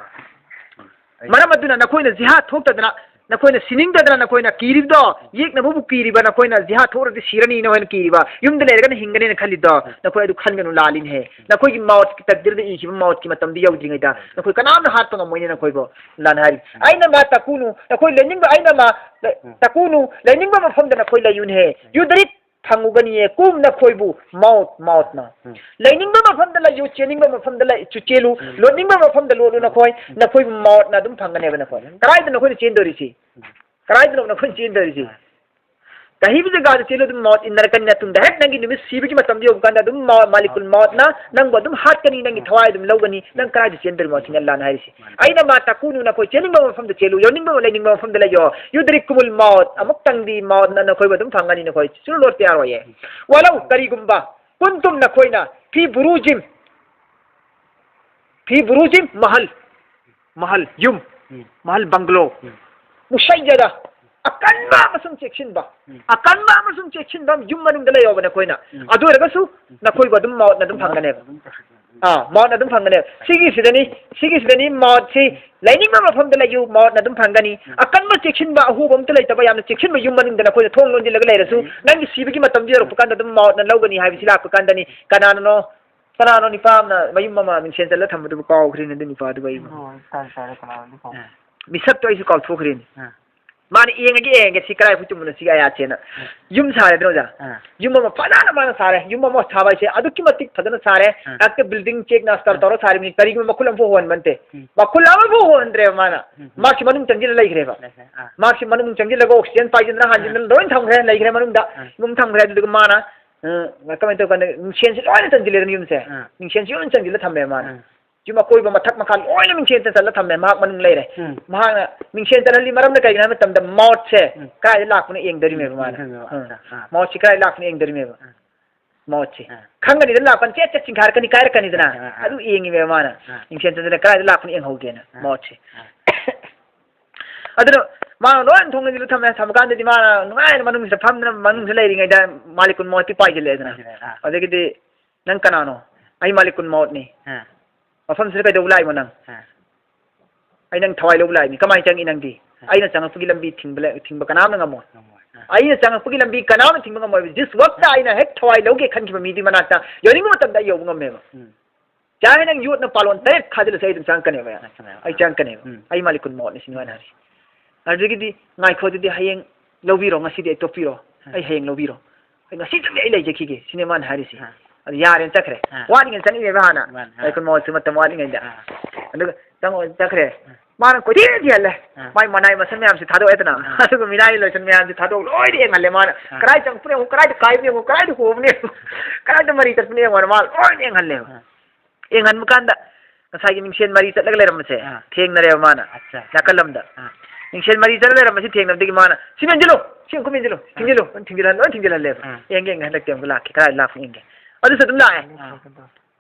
ꯃꯔꯝ ꯑꯗꯨꯅ ꯅꯈꯣꯏꯅ ꯖꯤꯍꯥꯗ ꯊꯣꯛꯇꯗꯅ, ꯅꯈꯣꯏꯅ ꯁꯤꯅꯤꯡꯗꯗꯅ ꯅꯈꯣꯏꯅ ꯀꯤꯔꯤꯕꯗꯣ, ꯌꯦꯛꯅꯕꯕꯨ ꯀꯤꯔꯤꯕ, ꯅꯈꯣꯏꯅ ꯖꯤꯍꯥꯗ ꯊꯣꯛꯂꯗꯤ ꯁꯤꯔꯅꯤꯅ ꯅꯈꯣꯏꯅ ꯀꯤꯔꯤꯕ, ꯌꯨꯝꯗ ꯂꯩꯔꯒꯅ ꯍꯤꯡꯒꯅꯤꯅ ꯈꯜꯂꯤꯗꯣ, ꯅꯈꯣꯏ ꯑꯗꯨ ꯈꯟꯒꯅꯨ, ꯂꯥꯜꯂꯤꯅꯦꯍꯦ꯫ ꯅꯈꯣꯏꯒꯤ ꯃꯥꯎꯠꯀꯤ ꯇꯛꯗꯤꯔꯗ ꯏꯈꯤꯕ ꯃꯥꯎꯠꯀꯤ ꯃꯇꯝꯗꯤ ꯌꯧꯗ꯭ꯔꯤꯉꯩꯗ ꯅꯈꯣꯏ ꯀꯅꯥꯝꯅ ꯍꯥꯠꯄ ꯉꯝꯃꯣꯏꯅꯦ ꯅꯈꯣꯏꯕꯨ꯫ ꯑꯜꯂꯥꯍꯅ ꯍꯥꯏꯔꯤ, "ꯑꯩꯅ ꯃꯥ ꯇꯀꯨꯅꯨ", ꯅꯈꯣꯏ ꯂꯩꯅꯤꯡꯕ, ꯑꯩꯅ ꯃꯥ ꯇꯀꯨꯅꯨ, ꯂꯩꯅꯤꯡꯕ ꯃꯐꯝꯗ ꯅꯈꯣꯏ ꯂꯩꯌꯨꯅꯦꯍꯦ꯫ ꯌꯨꯗ꯭ꯔꯤꯛ, ꯐꯪꯉꯨꯒꯅꯤꯌꯦ꯫ ꯀꯨꯝ ꯅꯈꯣꯏꯕꯨ ꯃꯥꯎꯠ, ꯃꯥꯎꯠꯅ꯫ ꯎꯝ꯫ ꯂꯩꯅꯤꯡꯕ ꯃꯐꯝꯗ ꯂꯩꯌꯨ, ꯆꯦꯟꯅꯤꯡꯕ ꯃꯐꯝꯗ ꯂꯩ-, ꯆꯨ-, ꯆꯦꯜꯂꯨ, ꯎꯝ꯫ ꯂꯣꯠꯅꯤꯡꯕ ꯃꯐꯝꯗ ꯂꯣꯠꯂꯨ ꯅꯈꯣꯏ, ꯎꯝ꯫ ꯅꯈꯣꯏꯕꯨ ꯃꯥꯎꯠꯅ ꯑꯗꯨꯝ ꯐꯪꯒꯅꯦꯕ ꯅꯈꯣꯏ꯫ ꯎꯝ꯫ ꯀꯗꯥꯏꯗ ꯅꯈꯣꯏꯅ ꯆꯦꯟꯗꯣꯔꯤꯁꯤ? ꯎꯝ꯫ ꯀꯗꯥꯏꯗꯅꯣ ꯅꯈꯣꯏꯅ ꯆꯦꯟꯗꯣꯔꯤꯁꯤ? ꯎꯝ꯫ ꯀꯍꯤꯕ ꯖꯒꯥꯗ ꯆꯦꯜꯂꯨ, ꯑꯗꯨꯝ ꯃꯥꯎꯠ ꯏꯟꯅꯔꯛꯀꯅꯤ ꯅꯇꯨꯡꯗ꯫ ꯍꯦꯛ ꯅꯪꯒꯤ ꯅꯨꯃꯤꯠ ꯁꯤꯕꯒꯤ ꯃꯇꯝꯗ ꯌꯧꯕ ꯀꯥꯟꯗ ꯑꯗꯨꯝ ꯃꯥꯎꯠ, ꯃꯥꯂꯤꯀꯨꯜ ꯃꯥꯎꯠꯅ ꯅꯪꯕꯨ ꯑꯗꯨꯝ ꯍꯥꯠꯀꯅꯤ, ꯅꯪꯒꯤ ꯊꯋꯥꯏ ꯑꯗꯨꯝ ꯂꯧꯒꯅꯤ꯫ ꯅꯪ ꯀꯗꯥꯏꯗ ꯆꯦꯟꯗꯣꯔꯤꯃꯣ? ꯁꯤꯅꯤ ꯑꯜꯂꯥꯍꯅ ꯍꯥꯏꯔꯤꯁꯤ꯫ ꯃꯥꯅꯤ꯫ ꯑꯩꯅ ꯃꯥ ꯇꯀꯨꯅꯨ, ꯅꯈꯣꯏ ꯆꯦꯟꯅꯤꯡꯕ ꯃꯐꯝꯗ ꯆꯦꯜꯂꯨ, ꯌꯧꯅꯤꯡꯕ, ꯂꯩꯅꯤꯡꯕ ꯃꯐꯝꯗ ꯂꯩꯌꯣ꯫ ꯌꯨꯗ꯭ꯔꯤꯛꯀꯨꯃꯨꯜ ꯃꯥꯎꯠ, ꯑꯃꯨꯛꯇꯪꯗꯤ ꯃꯥꯎꯠꯅ ꯅꯈꯣꯏꯕꯨ ꯑꯗꯨꯝ ꯐꯪꯒꯅꯤ, ꯅꯈꯣꯏ ꯆꯨꯔꯨ ꯂꯣꯠꯄ ꯌꯥꯔꯣꯏꯌꯦ꯫ ꯋꯥꯂꯧ, ꯀꯔꯤꯒꯨꯝꯕ, ꯀꯨꯟꯇꯨꯝ, ꯅꯈꯣꯏꯅ, ꯐꯤ ꯕꯨꯔꯨꯖꯤꯝ, ꯐꯤ ꯕꯨꯔꯨꯖꯤꯝ, ꯃꯍꯜ, ꯃꯍꯜ, ꯌꯨꯝ, ꯎꯝ꯫ ꯃꯍꯜ, ꯕꯪꯒ꯭ꯂꯣ, ꯎꯝ꯫ ꯃꯨꯁꯩꯌꯗ, ꯑꯀꯟꯕ ꯑꯃꯁꯨꯡ ꯆꯦꯛꯁꯤꯟꯕ, ꯎꯝ꯫ ꯑꯀꯟꯕ ꯑꯃꯁꯨꯡ ꯆꯦꯛꯁꯤꯟꯕ ꯌꯨꯝ ꯃꯅꯨꯡꯗ ꯂꯩꯌꯣꯕ ꯅꯈꯣꯏꯅ꯫ ꯎꯝ꯫ ꯑꯗꯨ ꯑꯣꯏꯔꯒꯁꯨ ꯅꯈꯣꯏꯕꯨ ꯑꯗꯨꯝ ꯃꯥꯎꯠꯅ ꯑꯗꯨꯝ ꯐꯪꯒꯅꯦꯕ꯫ ꯑꯥ, ꯃꯥꯎꯠꯅ ꯑꯗꯨꯝ ꯐꯪꯒꯅꯦꯕ꯫ ꯁꯤꯒꯤꯁꯤꯗꯅꯤ, ꯁꯤꯒꯤꯁꯤꯗꯅꯤ ꯃꯥꯎꯠꯁꯤ, ꯂꯩꯅꯤꯡꯕ ꯃꯐꯝꯗ ꯂꯩꯌꯨ, ꯃꯥꯎꯠꯅ ꯑꯗꯨꯝ ꯐꯪꯒꯅꯤ꯫ ꯎꯝ꯫ ꯑꯀꯟꯕ ꯆꯦꯛꯁꯤꯟꯕ, ꯑꯍꯣꯕ ꯑꯝꯇ ꯂꯩꯇꯕ, ꯌꯥꯝꯅ ꯆꯦꯛꯁꯤꯟꯕ ꯌꯨꯝ ꯃꯅꯨꯡꯗ ꯅꯈꯣꯏꯅ ꯊꯣꯡ ꯂꯣꯟꯁꯤꯜꯂꯒ ꯂꯩꯔꯁꯨ, ꯎꯝ꯫ ꯅꯪꯒꯤ ꯁꯤꯕꯒꯤ ꯃꯇꯝꯗꯨ ꯌꯧꯔꯛꯄ ꯀꯥꯟꯗ ꯑꯗꯨꯝ ꯃꯥꯎꯠꯅ ꯂꯧꯒꯅꯤ ꯍꯥꯏꯕꯁꯤ ꯂꯥꯛꯄ ꯀꯥꯟꯗꯅꯤ꯫ ꯀꯅꯥꯅꯅꯣ, ꯀꯅꯥꯅꯣ ꯅꯤꯄꯥ ꯑꯃꯅ ꯃꯌꯨꯝ ꯑꯃ ꯃꯤꯡꯁꯦꯟ ꯆꯜꯂ ꯊꯝꯕꯗꯨꯕꯨ ꯀꯥꯎꯈ꯭ꯔꯦꯅꯦ, ꯑꯗꯨ ꯅꯤꯄꯥꯗꯨꯕꯨ ꯑꯩꯕꯨ꯫ ꯑꯣ, ꯇꯥꯔꯦ, ꯇꯥꯔꯦ, ꯀꯅꯥꯅꯣꯗꯤ ꯀꯥꯎ-, ꯑꯥ꯫ ꯃꯤꯁꯛꯇꯣ ꯑꯩꯁꯨ ꯀꯥꯎꯊꯣꯛꯈ꯭ꯔꯦꯅꯦ꯫ ꯑꯥ꯫ ꯃꯥꯅ ꯌꯦꯡꯉꯒꯦ, ꯌꯦꯡꯉꯒꯦ, ꯁꯤ ꯀꯗꯥꯏ ꯐꯥꯎ ꯆꯨꯝꯕꯅꯣ, ꯁꯤꯒꯤ ꯑꯌꯥꯠꯁꯦꯅ꯫ ꯑꯥ꯫ ꯌꯨꯝ ꯁꯥꯔꯦꯗꯅ, ꯑꯣꯖꯥ? ꯑꯥ꯫ ꯌꯨꯝ ꯑꯃ ꯐꯖꯅ ꯃꯥꯅ ꯁꯥꯔꯦ꯫ ꯌꯨꯝ ꯑꯃ ꯁꯥꯕ ꯍꯥꯏꯁꯦ ꯑꯗꯨꯛꯀꯤ ꯃꯇꯤꯛ ꯐꯖꯅ ꯁꯥꯔꯦ꯫ ꯑꯥ꯫ ꯍꯦꯛꯇ building ꯆꯦꯛꯅ ꯑꯁꯇꯔ ꯑꯥ꯫ ꯇꯧꯔ ꯁꯥꯔꯤꯕꯅꯤ꯫ ꯀꯔꯤꯒꯨꯝꯕ ꯃꯈꯨꯜ ꯑꯃꯐꯥꯎ ꯍꯣꯍꯟꯕ ꯅꯠꯇꯦ꯫ ꯎꯝ꯫ ꯃꯈꯨꯜ ꯑꯃꯐꯥꯎ ꯍꯣꯍꯟꯗ꯭ꯔꯦꯕ ꯃꯥꯅ꯫ ꯎꯝ꯫ ꯃꯥꯁꯤ ꯃꯅꯨꯡ ꯆꯪꯁꯤꯜꯂ ꯂꯩꯈ꯭ꯔꯦꯕ꯫ ꯂꯩꯈ꯭ꯔꯦ꯫ ꯑꯥ꯫ ꯃꯥꯁꯤ ꯃꯅꯨꯡ ꯆꯪꯁꯤꯜꯂꯒ oxygen ꯄꯥꯏꯁꯤꯟꯗꯅ ꯍꯥꯟꯖꯤꯟꯗꯅ ꯑꯥ꯫ ꯂꯣꯏ ꯊꯝꯈ꯭ꯔꯦ, ꯂꯩꯈ꯭ꯔꯦ ꯃꯅꯨꯡꯗ꯫ ꯑꯥ꯫ ꯑꯗꯨꯝ ꯊꯝꯈ꯭ꯔꯦ꯫ ꯑꯗꯨꯗꯨꯒ ꯃꯥꯅ, ꯑ, ꯀꯃꯥꯏꯅ ꯇꯧꯀꯥꯟꯗ ꯃꯤꯡꯁꯦꯟꯁꯤ ꯂꯣꯏꯅ ꯆꯟꯁꯤꯜꯂꯦꯗꯅ ꯌꯨꯝꯁꯦ꯫ ꯑꯥ꯫ ꯃꯤꯡꯁꯦꯟꯁꯤ ꯂꯣꯏꯅ ꯆꯟꯁꯤꯜꯂ ꯊꯝꯃꯦ ꯃꯥꯅ꯫ ꯑꯥ꯫ ꯌꯨꯝ ꯑꯀꯣꯏꯕ ꯃꯊꯛ ꯃꯈꯥ ꯂꯣꯏꯅ ꯃꯤꯡꯁꯦꯟ ꯆꯟꯁꯤꯜꯂ ꯊꯝꯃꯦ, ꯃꯍꯥꯛ ꯃꯅꯨꯡ ꯂꯩꯔꯦ꯫ ꯎꯝ꯫ ꯃꯍꯥꯛꯅ ꯃꯤꯡꯁꯦꯟ ꯆꯜꯍꯜꯂꯤ ꯃꯔꯝꯅ ꯀꯩꯒꯤꯅꯣ ꯍꯥꯏꯕ ꯃꯇꯝꯗ ꯃꯥꯎꯠꯁꯦ ꯎꯝ꯫ ꯀꯗꯥꯏꯗ ꯂꯥꯛꯄꯅꯣ ꯌꯦꯡꯗꯣꯔꯤꯃꯦꯕ ꯃꯥꯅ꯫ ꯌꯦꯡꯗꯣꯔꯤꯃꯦꯕ꯫ ꯎꯝ꯫ ꯑꯠꯆꯥ, ꯑꯥ꯫ ꯃꯥꯎꯠꯁꯦ ꯀꯗꯥꯏ ꯂꯥꯛꯄꯅꯣ ꯌꯦꯡꯗꯣꯔꯤꯃꯦꯕ꯫ ꯎꯝ꯫ ꯃꯥꯎꯠꯁꯦ꯫ ꯑꯥ꯫ ꯈꯪꯒꯅꯤꯗꯅ ꯂꯥꯛꯄꯅ ꯆꯦꯠ ꯆꯦꯠ ꯆꯤꯡꯈꯥꯏꯔꯛꯀꯅꯤ, ꯀꯥꯏꯔꯛꯀꯅꯤꯗꯅ꯫ ꯑꯥ, ꯑꯥ, ꯑꯥ꯫ ꯑꯗꯨ ꯌꯦꯡꯉꯤꯃꯦꯕ ꯃꯥꯅ꯫ ꯑꯥ꯫ ꯅꯤꯡꯁꯦꯟ ꯆꯟꯗꯅ ꯀꯗꯥꯏꯗ ꯂꯥꯛꯄꯅꯣ ꯌꯦꯡꯍꯧꯒꯦꯅ, ꯑꯥ꯫ ꯃꯥꯎꯠꯁꯦ꯫ ꯑꯥ꯫ ꯑꯗꯨꯅ ꯃꯥꯅ ꯂꯣꯏ ꯊꯣꯡ ꯂꯣꯟꯁꯤꯜꯂ ꯊꯝꯃꯦ꯫ ꯊꯝꯃꯀꯥꯟꯗꯗꯤ ꯃꯥꯅ ꯅꯨꯡꯉꯥꯏꯅ ꯃꯅꯨꯡꯁꯤꯗ ꯐꯝꯗꯅ, ꯃꯅꯨꯡꯗ ꯂꯩꯔꯤꯉꯩꯗ ꯃꯥꯂꯤꯛꯀꯨꯟ ꯃꯥꯎꯠꯇꯤ ꯄꯥꯏꯁꯤꯜꯂꯛꯑꯦꯗꯅ꯫ ꯄꯥꯏꯁꯤꯜꯂꯛꯑꯦ, ꯑꯥ꯫ ꯑꯗꯒꯤꯗꯤ, "ꯅꯪ ꯀꯅꯥꯅꯣ?" "ꯑꯩ ꯃꯥꯂꯤꯛꯀꯨꯟ ꯃꯥꯎꯠꯅꯤ꯫ ꯑꯥ꯫ ꯃꯐꯝꯁꯤꯗ ꯀꯩꯗꯧꯕ ꯂꯥꯛꯏꯅꯣ ꯅꯪ?" ꯑꯥ꯫ "ꯑꯩ ꯅꯪ ꯊꯋꯥꯏ ꯂꯧꯕ ꯂꯥꯛꯏꯅꯤ꯫ ꯀꯃꯥꯏꯅ ꯆꯪꯉꯤ ꯅꯪꯗꯤ? ꯑꯥ꯫ ꯑꯩꯅ ꯆꯪꯉꯛꯄꯒꯤ ꯂꯝꯕꯤ ꯊꯤꯡꯕ ꯂ-, ꯊꯤꯡꯕ ꯀꯅꯥꯝꯅ ꯉꯝꯃꯣꯏ꯫ ꯉꯝꯃꯣꯏ꯫ ꯑꯥ꯫ ꯑꯩꯅ ꯆꯪꯉꯛꯄꯒꯤ ꯂꯝꯕꯤ ꯀꯅꯥꯝꯅ ꯊꯤꯡꯕ ꯉꯝꯃꯣꯏ꯫ ꯗꯤꯁ ꯋꯛꯇ ꯑꯩꯅ ꯍꯦꯛ ꯊꯋꯥꯏ ꯂꯧꯒꯦ ꯈꯟꯈꯤꯕ ꯃꯤꯗꯨꯒꯤ ꯃꯅꯥꯛꯇ ꯌꯧꯅꯤꯡꯕ ꯃꯇꯝꯗ ꯑꯩ ꯌꯧꯕ ꯉꯝꯃꯦꯕ꯫ ꯎꯝ꯫ ꯌꯥꯔꯦ, ꯅꯪ ꯌꯣꯠꯅ ꯄꯥꯂꯣꯟ ꯇꯔꯦꯠ ꯈꯥꯖꯤꯜꯂꯁꯨ ꯑꯩ ꯑꯗꯨꯝ ꯆꯪꯉꯛꯀꯅꯦꯕ꯫ ꯆꯪꯉꯛꯀꯅꯦꯕ꯫ ꯑꯩ ꯑꯥ꯫ ꯆꯪꯉꯛꯀꯅꯦꯕ꯫ ꯎꯝ꯫ ꯑꯩ ꯃꯥꯂꯤꯛꯀꯨꯟ ꯃꯥꯎꯠꯅꯤ ꯁꯤꯅꯤ ꯃꯥꯅ ꯍꯥꯏꯔꯤꯁꯦ꯫ ꯑꯗꯨꯗꯒꯤꯗꯤ, "ꯉꯥꯏꯈꯣ, ꯑꯗꯨꯗꯤ ꯍꯌꯦꯡ ꯂꯧꯕꯤꯔꯣ, ꯉꯁꯤꯗꯤ ꯑꯩ ꯇꯣꯛꯄꯤꯔꯣ꯫ ꯑꯥ꯫ ꯑꯩ ꯍꯌꯦꯡ ꯂꯧꯕꯤꯔꯣ꯫ ꯑꯩ ꯉꯁꯤꯗꯪꯗꯤ ꯑꯩ ꯂꯩꯖꯈꯤꯒꯦ," ꯁꯤꯅꯦ ꯃꯥꯅ ꯍꯥꯏꯔꯤꯁꯦ꯫ ꯑꯥ꯫ ꯑꯗꯨ ꯌꯥꯔꯦꯅ ꯆꯠꯈ꯭ꯔꯦ꯫ ꯑꯥ꯫ ꯋꯥꯠꯂꯤꯉꯩ ꯆꯪꯉꯛꯏꯅꯦꯕ ꯍꯥꯟꯅ꯫ ꯃꯥꯅꯦ, ꯑꯥ꯫ ꯃꯥꯂꯤꯛꯀꯨꯟ ꯃꯥꯎꯠꯁꯦ ꯃꯇꯝ ꯋꯥꯠꯂꯤꯉꯩꯗ꯫ ꯑꯥ꯫ ꯑꯗꯨꯒ ꯆꯪꯉꯛꯑꯣ ꯆꯠꯈ꯭ꯔꯦ꯫ ꯑꯥ꯫ ꯃꯥꯅ ꯀꯣꯏꯊꯤ ꯊꯤꯍꯜꯂꯦ꯫ ꯑꯥ꯫ ꯃꯥꯏ ꯃꯅꯥꯏ ꯃꯁꯝ ꯃꯌꯥꯝꯁꯦ ꯊꯥꯗꯣꯛꯑꯦꯗꯅ꯫ ꯑꯥ꯫ ꯑꯗꯨꯒ ꯃꯤꯅꯥꯏ ꯂꯣꯏꯁꯟ ꯃꯌꯥꯝꯁꯦ ꯊꯥꯗꯣꯛ ꯂꯣꯏꯅ ꯌꯦꯡꯍꯜꯂꯦ ꯃꯥꯅ꯫ ꯑꯥ꯫ ꯀꯗꯥꯏ ꯆꯪꯉꯛꯄꯅꯣ ꯌꯦꯡꯉꯨ, ꯀꯗꯥꯏꯗ ꯀꯥꯏꯕꯅꯣ ꯌꯦꯡꯉꯨ, ꯀꯗꯥꯏꯗ ꯍꯣꯕꯅꯣ ꯌꯦꯡꯉꯨ, ꯀꯗꯥꯏꯗ ꯃꯔꯤ ꯆꯠꯄꯅꯣ ꯌꯦꯡꯉꯨ ꯍꯥꯏꯅ ꯃꯥ ꯂꯣꯏꯅ ꯌꯦꯡꯍꯜꯂꯦꯕ꯫ ꯑꯥ꯫ ꯌꯦꯡꯍꯟꯕ ꯀꯥꯟꯗ ꯉꯁꯥꯏꯒꯤ ꯃꯤꯡꯁꯦꯟ ꯃꯔꯤ ꯆꯠꯂꯒ ꯂꯩꯔꯝꯕꯁꯦ ꯑꯥ꯫ ꯊꯦꯡꯅꯔꯦꯕ ꯃꯥꯅ꯫ ꯑꯠꯆꯥ꯫ ꯅꯥꯀꯜ ꯂꯝꯗ꯫ ꯑꯥ꯫ ꯃꯤꯡꯁꯦꯟ ꯃꯔꯤ ꯆꯠꯂꯒ ꯂꯩꯔꯝꯕꯁꯦ ꯊꯦꯡꯅꯕꯗꯒꯤ ꯃꯥꯅ, "ꯁꯤ ꯃꯦꯟꯁꯤꯜꯂꯨ, ꯁꯤ ꯑꯃꯨꯛ ꯃꯦꯟꯁꯤꯜꯂꯨ, ꯑꯥ꯫ ꯊꯤꯡꯖꯤꯜꯂꯨ, ꯂꯣꯏ ꯊꯤꯡꯖꯤꯜꯍꯜꯂꯦ, ꯂꯣꯏ ꯊꯤꯡꯖꯤꯜꯍꯜꯂꯦꯕ꯫ ꯑꯥ꯫ ꯌꯦꯡꯒꯦ, ꯌꯦꯡꯒꯦ, ꯍꯟꯗꯛꯇꯤ ꯑꯃꯨꯛ ꯂꯥꯛꯀꯦ, ꯀꯗꯥꯏ ꯂꯥꯛꯄꯅꯣ ꯌꯦꯡꯒꯦ꯫" ꯑꯗꯨꯁꯨ ꯑꯗꯨꯝ ꯂꯥꯛꯑꯦꯕ꯫ ꯑꯥ꯫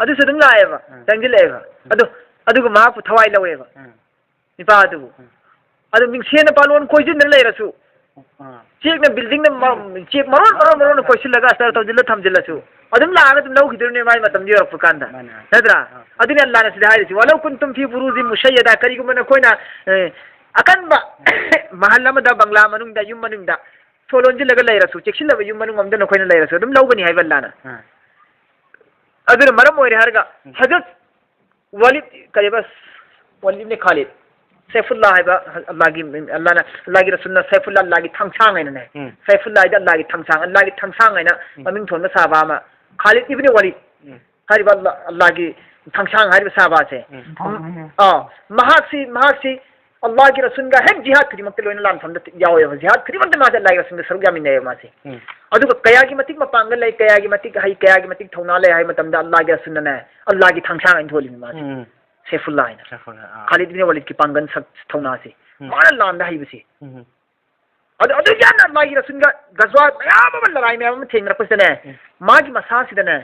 ꯑꯗꯨꯁꯨ ꯑꯗꯨꯝ ꯂꯥꯛꯑꯦꯕ꯫ ꯑꯥ꯫ ꯆꯪꯁꯤꯜꯂꯛꯑꯦꯕ꯫ ꯑꯗꯨ, ꯑꯗꯨꯒ ꯃꯍꯥꯛꯄꯨ ꯊꯋꯥꯏ ꯂꯧꯋꯦꯕ꯫ ꯑꯥ꯫ ꯅꯤꯄꯥ ꯑꯗꯨꯕꯨ꯫ ꯎꯝ꯫ ꯑꯗꯨ ꯃꯤꯡꯁꯦꯟꯅ ꯄꯥꯂꯣꯟ ꯀꯣꯏꯁꯤꯟꯗꯅ ꯂꯩꯔꯁꯨ, ꯑꯥ꯫ ꯆꯦꯛꯅ buildingꯅ ꯃ-, ꯆꯦꯛ ꯃꯔꯣꯟ ꯃꯔꯣꯟ ꯃꯔꯣꯟ ꯀꯣꯏꯁꯤꯜꯂꯒ ꯑꯁꯇꯔ ꯇꯧꯁꯤꯜꯂ ꯊꯝꯖꯤꯜꯂꯁꯨ, ꯑꯗꯨꯝ ꯂꯥꯛꯑꯒ ꯑꯗꯨꯝ ꯂꯧꯈꯤꯗꯣꯏꯅꯦ ꯃꯥꯏ ꯃꯇꯝꯗꯣ ꯌꯧꯔꯛꯄ ꯀꯥꯟꯗ꯫ ꯃꯥꯅꯦ, ꯃꯥꯅꯦ꯫ ꯅꯠꯇ꯭ꯔꯥ? ꯑꯥ꯫ ꯑꯗꯨꯅꯦ ꯑꯜꯂꯥꯅ ꯁꯤꯗ ꯍꯥꯏꯔꯤꯁꯤ, "ꯋꯂꯧ ꯀꯨꯟꯇꯨꯝ ꯐꯤ ꯕꯨꯔꯨꯖꯤꯟ ꯃꯨꯁꯩꯌꯗꯥ", ꯀꯔꯤꯒꯨꯝꯕ ꯅꯈꯣꯏꯅ, ꯑꯦ, ꯑꯀꯟꯕ ꯑꯥ꯫ ꯃꯍꯜ ꯑꯃꯗ, ꯕꯪꯒ꯭ꯂꯥ ꯃꯅꯨꯡꯗ, ꯌꯨꯝ ꯃꯅꯨꯡꯗ ꯊꯣꯡ ꯂꯣꯟꯁꯤꯜꯂꯒ ꯂꯩꯔꯁꯨ, ꯆꯦꯛꯁꯤꯜꯂꯕ ꯌꯨꯝ ꯃꯅꯨꯡ ꯑꯃꯗ ꯅꯈꯣꯏꯅ ꯂꯩꯔꯁꯨ, ꯑꯗꯨꯝ ꯂꯧꯒꯅꯤ ꯍꯥꯏꯕ ꯑꯜꯂꯥꯅ꯫ ꯑꯥ꯫ ꯑꯗꯨꯅ ꯃꯔꯝ ꯑꯣꯏꯔꯦ ꯍꯥꯏꯔꯒ, ꯎꯝ꯫ ꯍꯖꯔꯠ ꯋꯥꯂꯤꯗ, ꯀꯔꯤꯕ, ꯋꯥꯂꯤꯗ ꯏꯕꯅꯤ ꯈꯥꯂꯤꯗ, ꯁꯦꯐꯨꯜꯂꯥ ꯍꯥꯏꯕ, ꯑꯜꯂꯥꯒꯤ, ꯑꯜꯂꯥꯅ, ꯑꯜꯂꯥꯒꯤ ꯔꯁꯨꯜꯅ ꯁꯦꯐꯨꯜꯂꯥ, ꯑꯜꯂꯥꯒꯤ ꯊꯥꯡꯁꯥꯡ ꯍꯥꯏꯅꯅꯦ꯫ ꯎꯝ꯫ ꯁꯦꯐꯨꯜꯂꯥ ꯍꯥꯏꯗꯤ ꯑꯜꯂꯥꯒꯤ ꯊꯥꯡꯁꯥꯡ, ꯑꯜꯂꯥꯒꯤ ꯊꯥꯡꯁꯥꯡ ꯍꯥꯏꯅ ꯎꯝ꯫ ꯃꯃꯤꯡ ꯊꯣꯟꯕ ꯁꯥꯕ ꯑꯃ, ꯈꯥꯂꯤꯗ ꯏꯕꯅꯤ ꯋꯥꯂꯤꯗ ꯎꯝ꯫ ꯍꯥꯏꯔꯤꯕ ꯑꯜꯂꯥ, ꯑꯜꯂꯥꯒꯤ ꯊꯥꯡꯁꯥꯡ ꯍꯥꯏꯔꯤꯕ ꯁꯥꯕ ꯑꯁꯦ꯫ ꯎꯝ꯫ ꯑꯥ, ꯃꯍꯥꯛꯁꯤ, ꯃꯍꯥꯛꯁꯤ ꯑꯜꯂꯥꯍꯒꯤ ꯔꯁꯨꯜꯒ ꯍꯦꯛ ꯖꯤꯍꯥꯗ ꯈꯨꯗꯤꯡꯃꯛꯇ ꯂꯣꯏꯅ ꯂꯥꯟꯐꯝꯗ ꯌꯥꯎꯋꯦꯕ꯫ ꯖꯤꯍꯥꯗ ꯈꯨꯗꯤꯡꯃꯛꯇ ꯃꯥꯁꯦ ꯑꯜꯂꯥꯍꯒꯤ ꯔꯁꯨꯜꯒ ꯁꯔꯨꯛ ꯌꯥꯃꯤꯟꯅꯩꯌꯦꯕ ꯃꯥꯁꯦ꯫ ꯎꯝ꯫ ꯑꯗꯨꯒ ꯀꯌꯥꯒꯤ ꯃꯇꯤꯛ ꯃꯄꯥꯡꯒꯜ ꯂꯩ, ꯀꯌꯥꯒꯤ ꯃꯇꯤꯛ ꯍꯩ, ꯀꯌꯥꯒꯤ ꯃꯇꯤꯛ ꯊꯧꯅꯥ ꯂꯩ ꯍꯥꯏꯕ ꯃꯇꯝꯗ ꯑꯜꯂꯥꯍꯒꯤ ꯔꯁꯨꯜꯅꯅꯦ, ꯑꯜꯂꯥꯍꯒꯤ ꯊꯥꯡꯁꯥꯡ ꯍꯥꯏꯅ ꯊꯣꯜꯂꯤꯕ ꯃꯥꯁꯦ꯫ ꯎꯝ꯫ ꯁꯦꯐꯨꯜꯂꯥ ꯍꯥꯏꯅ꯫ ꯁꯦꯐꯨꯜꯂꯥ, ꯑꯥ꯫ ꯈꯥꯂꯤꯗ ꯏꯕꯅ ꯋꯥꯂꯤꯗꯀꯤ ꯄꯥꯡꯒꯜ ꯁꯛ-, ꯊꯧꯅꯥꯁꯦ꯫ ꯎꯝ꯫ ꯃꯥꯅ ꯂꯥꯟꯗ ꯍꯩꯕꯁꯦ꯫ ꯎꯝ꯫ ꯑꯗꯨ, ꯑꯗꯨ ꯌꯥꯝꯅ ꯑꯜꯂꯥꯍꯒꯤ ꯔꯁꯨꯜꯒ ꯒꯖꯋꯥꯠ ꯃꯌꯥꯝ ꯑꯃ, ꯂꯔꯥꯏ ꯃꯌꯥꯝ ꯑꯃ ꯊꯦꯡꯅꯔꯛꯄꯁꯤꯗꯅꯦ, ꯎꯝ꯫ ꯃꯥꯒꯤ ꯃꯁꯥꯁꯤꯗꯅꯦ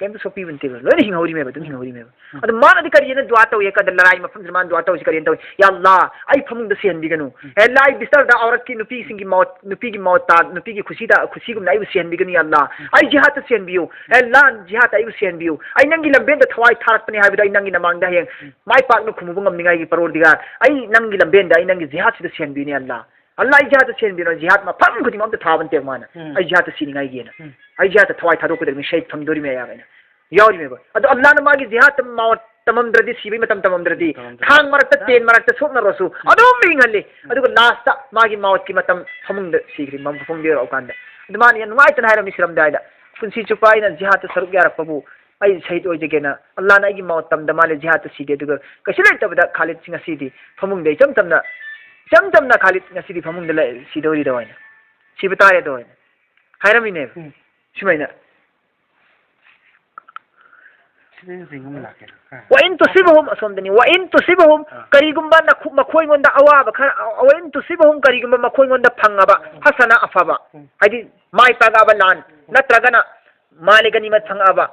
ꯀꯩꯝꯇ ꯁꯣꯛꯄꯤꯕ ꯅꯠꯇꯦꯕ, ꯂꯣꯏꯅ ꯍꯤꯡꯍꯧꯔꯤꯃꯦꯕ, ꯑꯗꯨꯝ ꯍꯤꯡꯍꯧꯔꯤꯃꯦꯕ꯫ ꯎꯝ꯫ ꯑꯗꯨ ꯃꯥꯅꯗꯤ ꯀꯔꯤꯅ ꯗꯨꯋꯥ ꯇꯧꯏ ꯀꯥꯟꯗ, ꯂꯔꯥꯏ ꯃꯐꯝꯁꯤꯗ ꯃꯥꯅ ꯗꯨꯋꯥ ꯇꯧꯔꯤꯁꯤ ꯀꯔꯤꯅ ꯇꯧꯏ? "ꯌꯥ ꯑꯜꯂꯥ, ꯑꯩ ꯐꯃꯨꯡꯗ ꯁꯤꯍꯟꯕꯤꯒꯅꯨ꯫ ꯎꯝ꯫ ꯑꯦ ꯑꯜꯂꯥ, ꯑꯩ ꯕꯤꯁꯇꯔꯗ ꯑꯧꯔꯠꯀꯤ ꯅꯨꯄꯤꯁꯤꯡꯒꯤ ꯃꯧ-, ꯅꯨꯄꯤꯒꯤ ꯃꯧꯇꯥ, ꯅꯨꯄꯤꯒꯤ ꯈꯨꯁꯤꯗ, ꯈꯨꯁꯤꯒꯨꯝꯅ ꯑꯩꯕꯨ ꯁꯤꯍꯟꯕꯤꯒꯅꯨ, ꯌꯥ ꯑꯜꯂꯥ꯫ ꯎꯝ꯫ ꯑꯩ ꯖꯤꯍꯥꯗꯇ ꯁꯤꯍꯟꯕꯤꯌꯨ꯫ ꯑꯦ ꯑꯜꯂꯥ, ꯖꯤꯍꯥꯗꯇ ꯑꯩꯕꯨ ꯁꯤꯍꯟꯕꯤꯌꯨ꯫ ꯑꯩ ꯅꯪꯒꯤ ꯂꯝꯕꯦꯟꯗ ꯊꯋꯥꯏ ꯊꯥꯔꯛꯄꯅꯤ ꯍꯥꯏꯕꯗꯣ ꯑꯩ ꯅꯪꯒꯤ ꯅꯃꯥꯡꯗ ꯍꯌꯦꯡ ꯎꯝ꯫ ꯃꯥꯏ ꯄꯥꯛꯅ ꯈꯨꯝꯃꯨꯕ ꯉꯝꯅꯤꯡꯉꯥꯏꯒꯤ, ꯄꯔꯣꯔꯗꯤꯒꯥꯔ, ꯑꯩ ꯅꯪꯒꯤ ꯂꯝꯕꯦꯟꯗ, ꯑꯩ ꯅꯪꯒꯤ ꯖꯤꯍꯥꯗꯁꯤꯗ ꯁꯤꯍꯟꯕꯤꯌꯨꯅꯦ, ꯌꯥ ꯑꯜꯂꯥ꯫ ꯑꯜꯂꯥ, ꯑꯩ ꯖꯤꯍꯥꯗꯇ ꯁꯤꯍꯟꯕꯤꯌꯨ", ꯖꯤꯍꯥꯗ ꯃꯐꯝ ꯈꯨꯗꯤꯡꯃꯛ ꯑꯝꯇ ꯊꯥꯕ ꯅꯠꯇꯦꯕ ꯃꯥꯅ꯫ ꯎꯝ꯫ "ꯑꯩ ꯖꯤꯍꯥꯗꯇ ꯁꯤꯅꯤꯡꯉꯥꯏꯒꯤꯅ꯫ ꯎꯝ꯫ ꯑꯩ ꯖꯤꯍꯥꯗꯇ ꯊꯋꯥꯏ ꯊꯥꯗꯣꯛꯀꯗꯧꯔꯤꯕꯅꯤ, ꯁꯍꯤꯗ ꯐꯪꯗꯣꯔꯤꯕꯅꯤ" ꯍꯥꯏꯕ ꯑꯩꯅ ꯌꯥꯎꯔꯤꯃꯦꯕ꯫ ꯑꯗꯣ ꯑꯜꯂꯥꯅ ꯃꯥꯒꯤ ꯖꯤꯍꯥꯗ ꯃꯥꯎ-, ꯇꯝꯃꯝꯗ꯭ꯔꯗꯤ, ꯁꯤꯕꯒꯤ ꯃꯇꯝ ꯇꯝꯃꯝꯗ꯭ꯔꯗꯤ, ꯇꯝꯃꯝꯗ꯭ꯔꯗꯤ꯫ ꯊꯥꯡ ꯃꯔꯛꯇ, ꯇꯦꯟ ꯃꯔꯛꯇ ꯁꯣꯛꯅꯔꯁꯨ ꯎꯝ꯫ ꯑꯗꯨꯝ ꯍꯤꯡꯍꯜꯂꯤ꯫ ꯎꯝ꯫ ꯑꯗꯨꯒ ꯂꯥꯁꯇ ꯃꯥꯒꯤ ꯃꯥꯎꯠꯀꯤ ꯃꯇꯝ ꯐꯃꯨꯡꯗ ꯁꯤꯈ꯭ꯔꯦ, ꯃꯐꯝꯗ ꯌꯧꯔꯛꯑꯀꯥꯟꯗ꯫ ꯑꯗꯨ ꯃꯥꯅ ꯌꯥꯝ ꯅꯨꯡꯉꯥꯏꯇꯅ ꯍꯥꯏꯔꯝꯃꯤ ꯁꯤꯔꯝꯗꯥꯏꯗ, "ꯄꯨꯟꯁꯤ ꯆꯨꯞꯄ ꯑꯩꯅ ꯖꯤꯍꯥꯗꯇ ꯁꯔꯨꯛ ꯌꯥꯔꯛꯄꯕꯨ ꯑꯩ ꯁꯍꯤꯗ ꯑꯣꯏꯖꯒꯦꯅ, ꯑꯜꯂꯥꯅ ꯑꯩꯒꯤ ꯃꯥꯎꯠ ꯇꯝꯗ ꯃꯥꯜꯂꯦ, ꯖꯤꯍꯥꯗꯇ ꯁꯤꯗꯦ, ꯑꯗꯨꯒ ꯀꯩꯁꯨ ꯂꯩꯇꯕꯗ ꯈꯥꯂꯤꯗ ꯉꯁꯤꯗꯤ ꯐꯃꯨꯡꯗ ꯏꯆꯝ ꯆꯝꯅ, ꯏꯆꯝ ꯆꯝꯅ ꯈꯥꯂꯤꯗ ꯉꯁꯤꯗꯤ ꯐꯃꯨꯡꯗ ꯂꯩ, ꯁꯤꯗꯧꯔꯤꯗꯣ" ꯍꯥꯏꯅ, "ꯁꯤꯕ ꯇꯥꯔꯦꯗꯣ" ꯍꯥꯏꯅ ꯍꯥꯏꯔꯝꯃꯤꯅꯦꯕ꯫ ꯎꯝ꯫ ꯁꯨꯃꯥꯏꯅ꯫ ꯁꯤꯗꯩ ꯉꯁꯤ ꯑꯃ ꯂꯥꯛꯀꯦ꯫ ꯑꯥ꯫ "ꯋꯥꯏꯟ ꯇꯨꯁꯤꯕꯍꯨꯝ", ꯑꯁꯣꯝꯗꯅꯤ, "ꯋꯥꯏꯟ ꯇꯨꯁꯤꯕꯍꯨꯝ", ꯑꯥ꯫ ꯀꯔꯤꯒꯨꯝꯕ ꯅꯈꯨ-, ꯃꯈꯣꯏꯉꯣꯟꯗ ꯑꯋꯥꯕ ꯈꯔ, "ꯋꯥꯏꯟ ꯇꯨꯁꯤꯕꯍꯨꯝ", ꯀꯔꯤꯒꯨꯝꯕ ꯃꯈꯣꯏꯉꯣꯟꯗ ꯐꯪꯉꯕ, ꯎꯝ꯫ ꯍꯁꯅ, ꯑꯐꯕ, ꯎꯝ꯫ ꯍꯥꯏꯗꯤ ꯃꯥꯏ ꯄꯥꯛꯑꯕ ꯂꯥꯟ, ꯎꯝ꯫ ꯅꯠꯇ꯭ꯔꯒꯅ ꯃꯥꯂꯦ ꯒꯅꯤꯃꯠ ꯐꯪꯉꯛꯑꯕ,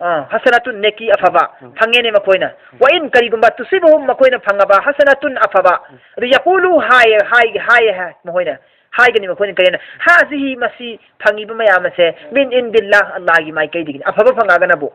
ꯑꯥ, ꯍꯁꯅꯥꯇꯨꯟ, ꯅꯦꯀꯤ ꯑꯐꯕ, ꯎꯝ꯫ ꯐꯪꯉꯦꯅꯦ ꯃꯈꯣꯏꯅ꯫ ꯎꯝ꯫ "ꯋꯥꯏꯟ", ꯀꯔꯤꯒꯨꯝꯕ, "ꯇꯨꯁꯤꯕꯍꯨꯝ", ꯃꯈꯣꯏꯅ ꯐꯪꯉꯕ, "ꯍꯁꯅꯥꯇꯨꯟ", ꯑꯐꯕ꯫ ꯎꯝ꯫ ꯑꯗꯨ ꯌꯥꯀꯨꯂꯨ, ꯍꯥꯏꯌꯦ, ꯍꯥꯏꯒꯦ, ꯍꯥꯏꯌꯦ, ꯍꯥꯏ, ꯃꯈꯣꯏꯅ ꯍꯥꯏꯒꯅꯤ, ꯃꯈꯣꯏꯅ ꯀꯔꯤꯅ, "ꯍꯥꯖꯤꯍꯤ", ꯃꯁꯤ ꯐꯪꯉꯤꯕ ꯃꯌꯥꯝ ꯑꯁꯦ, "ꯃꯤꯟ ꯏꯟꯗꯤꯜꯂꯥ", ꯑꯜꯂꯥꯍꯒꯤ ꯃꯥꯏꯀꯩꯗꯒꯤꯅꯤ꯫ ꯑꯐꯕ ꯐꯪꯉꯒꯅꯕꯨ,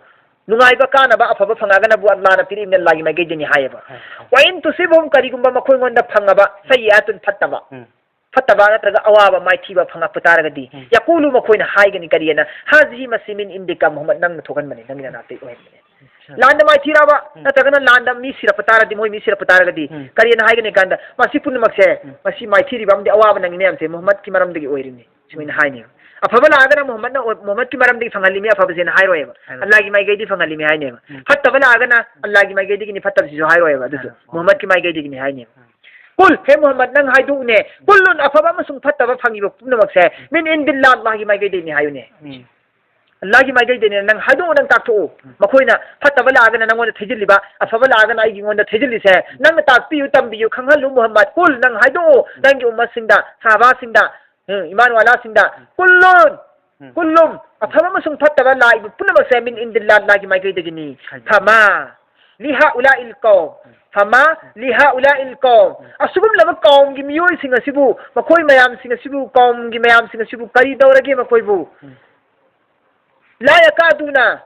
ꯅꯨꯡꯉꯥꯏꯕ ꯀꯥꯅꯕ ꯑꯐꯕ ꯐꯪꯉꯒꯅꯕꯨ ꯑꯜꯂꯥꯍꯅ ꯄꯤꯔꯛꯏꯕꯅꯤ, ꯑꯜꯂꯥꯍꯒꯤ ꯃꯥꯏꯀꯩꯗꯒꯤꯅꯤ ꯍꯥꯏꯌꯦꯕ꯫ ꯎꯝ꯫ "ꯋꯥꯏꯟ ꯇꯨꯁꯤꯕꯍꯨꯝ", ꯀꯔꯤꯒꯨꯝꯕ ꯃꯈꯣꯏꯉꯣꯟꯗ ꯐꯪꯉꯕ, ꯁꯩꯌꯥꯇꯨꯟ, ꯐꯠꯇꯕ꯫ ꯎꯝ꯫ ꯐꯠꯇꯕ ꯅꯠꯇ꯭ꯔꯒ ꯑꯋꯥꯕ ꯃꯥꯏꯊꯤꯕ ꯐꯪꯉꯛꯄ ꯇꯥꯔꯒꯗꯤ, ꯎꯝ꯫ ꯌꯥꯀꯨꯂꯨ, ꯃꯈꯣꯏꯅ ꯍꯥꯏꯒꯅꯤ, ꯀꯔꯤꯑꯅ, "ꯍꯥꯖꯤꯍꯤ", ꯃꯁꯤ, "ꯃꯤꯟ ꯏꯟꯗꯤꯀ ꯃꯨꯍꯝꯃꯗ", ꯅꯪꯅ ꯊꯣꯛꯍꯟꯕꯅꯤ, ꯅꯪꯒꯤ ꯅꯅꯥꯛꯇꯒꯤ ꯑꯣꯏꯍꯟꯕꯅꯤ꯫ ꯂꯥꯟꯗ ꯃꯥꯏꯊꯤꯔꯕ, ꯎꯝ, ꯅꯠꯇ꯭ꯔꯒꯅ ꯂꯥꯟꯗ ꯃꯤ ꯁꯤꯔꯛꯄ ꯇꯥꯔꯗꯤ, ꯃꯣꯏ ꯃꯤ ꯁꯤꯔꯛꯄ ꯇꯥꯔꯒꯗꯤ, ꯎꯝ, ꯀꯔꯤꯅ ꯍꯥꯏꯒꯅꯤ ꯀꯥꯟꯗ, ꯃꯁꯤ ꯄꯨꯝꯅꯃꯛꯁꯦ, ꯎꯝ, ꯃꯁꯤ ꯃꯥꯏꯊꯤꯔꯤꯕ ꯑꯃꯗꯤ ꯑꯋꯥꯕ ꯅꯪꯉꯤ ꯃꯌꯥꯝꯁꯦ ꯃꯨꯍꯝꯃꯗꯀꯤ ꯃꯔꯝꯗꯒꯤ ꯑꯣꯏꯔꯤꯅꯤ, ꯁꯨꯃꯥꯏꯅ ꯍꯥꯏꯅꯦꯕ꯫ ꯑꯐꯕ ꯂꯥꯛꯑꯒꯅ ꯃꯨꯍꯝꯃꯗꯅ ꯑꯣꯏ-, ꯃꯨꯍꯝꯃꯗꯀꯤ ꯃꯔꯝꯗꯒꯤ ꯐꯪꯍꯜꯂꯤꯃꯤ ꯑꯐꯕꯁꯦꯅ ꯍꯥꯏꯔꯣꯏꯕ꯫ ꯍꯥꯏꯔꯣꯏ꯫ ꯑꯜꯂꯥꯍꯒꯤ ꯃꯥꯏꯀꯩꯗꯒꯤ ꯐꯪꯍꯜꯂꯤꯃꯤ ꯍꯥꯏꯅꯦꯕ꯫ ꯎꯝ꯫ ꯐꯠꯇꯕ ꯂꯥꯛꯑꯒꯅ ꯑꯜꯂꯥꯍꯒꯤ ꯃꯥꯏꯀꯩꯗꯒꯤꯅꯤ ꯐꯠꯇꯕꯁꯤꯁꯨ ꯍꯥꯏꯔꯣꯏꯕ꯫ ꯑꯗꯨꯁꯨ ꯍꯥꯏꯔꯣꯏ꯫ ꯃꯨꯍꯝꯃꯗꯀꯤ ꯃꯥꯏꯀꯩꯗꯒꯤꯅꯤ ꯍꯥꯏꯅꯦꯕ꯫ ꯎꯝ꯫ ꯀꯨꯜ, ꯍꯦ ꯃꯨꯍꯝꯃꯗ, ꯅꯪ ꯍꯥꯏꯗꯣꯛꯎꯅꯦ꯫ ꯀꯨꯜꯂꯨꯟ, ꯑꯐꯕ ꯑꯃꯁꯨꯡ ꯐꯠꯇꯕ ꯐꯪꯉꯤꯕ ꯄꯨꯝꯅꯃꯛꯁꯦ, ꯃꯤꯟ ꯏꯟꯗꯤꯜꯂꯥꯍ, ꯑꯜꯂꯥꯍꯒꯤ ꯃꯥꯏꯀꯩꯗꯒꯤꯅꯤ ꯍꯥꯏꯌꯨꯅꯦ꯫ ꯎꯝ꯫ ꯑꯜꯂꯥꯍꯒꯤ ꯃꯥꯏꯀꯩꯗꯒꯤꯅꯦ, ꯅꯪ ꯍꯥꯏꯗꯣꯛꯑꯣ, ꯅꯪ ꯇꯥꯛꯊꯣꯛꯑꯣ꯫ ꯎꯝ꯫ ꯃꯈꯣꯏꯅ ꯐꯠꯇꯕ ꯂꯥꯛꯑꯒꯅ ꯅꯪꯉꯣꯟꯗ ꯊꯩꯖꯤꯜꯂꯤꯕ, ꯑꯐꯕ ꯂꯥꯛꯑꯒꯅ ꯑꯩꯒꯤ, ꯑꯩꯉꯣꯟꯗ ꯊꯩꯖꯤꯜꯂꯤꯁꯦ, ꯎꯝ, ꯅꯪꯅ ꯇꯥꯛꯄꯤꯌꯨ, ꯇꯝꯕꯤꯌꯨ, ꯈꯪꯍꯜꯂꯨ ꯃꯨꯍꯝꯃꯗ꯫ ꯀꯨꯜ, ꯅꯪ ꯍꯥꯏꯗꯣꯛꯑꯣ, ꯎꯝ, ꯅꯪꯒꯤ ꯎꯝꯃꯠꯁꯤꯡꯗ, ꯁꯍꯥꯕꯥꯁꯤꯡꯗ, ꯎꯝ, ꯏꯃꯥꯟ ꯋꯥꯂꯥꯁꯤꯡꯗ, ꯎꯝ, ꯀꯨꯜꯂꯨꯟ, ꯎꯝ, ꯀꯨꯜꯂꯨꯟ, ꯎꯝ, ꯑꯐꯕ ꯑꯃꯁꯨꯡ ꯐꯠꯇꯕ ꯂꯥꯛꯏꯕ ꯄꯨꯝꯅꯃꯛꯁꯦ ꯃꯤꯟ ꯏꯟꯗꯤꯜꯂꯥꯍ, ꯑꯜꯂꯥꯍꯒꯤ ꯃꯥꯏꯀꯩꯗꯒꯤꯅꯤ꯫ ꯍꯥꯏꯗꯣꯛꯑꯣ꯫ ꯐꯃꯥ ꯂꯤꯍꯥꯎꯂꯥꯏꯜ ꯀꯧꯝ, ꯐꯃꯥ ꯂꯤꯍꯥꯎꯂꯥꯏꯜ ꯀꯧꯝ꯫ ꯑꯁꯤꯒꯨꯝꯂꯕ ꯀꯧꯝꯒꯤ ꯃꯤꯑꯣꯏꯁꯤꯡ ꯑꯁꯤꯕꯨ, ꯃꯈꯣꯏ ꯃꯌꯥꯝꯁꯤꯡ ꯑꯁꯤꯕꯨ, ꯀꯧꯝꯒꯤ ꯃꯌꯥꯝꯁꯤꯡ ꯑꯁꯤꯕꯨ ꯀꯔꯤ ꯇꯧꯔꯒꯦ ꯃꯈꯣꯏꯕꯨ? ꯎꯝ꯫ ꯂꯥ ꯌꯀꯥꯗꯨꯅ,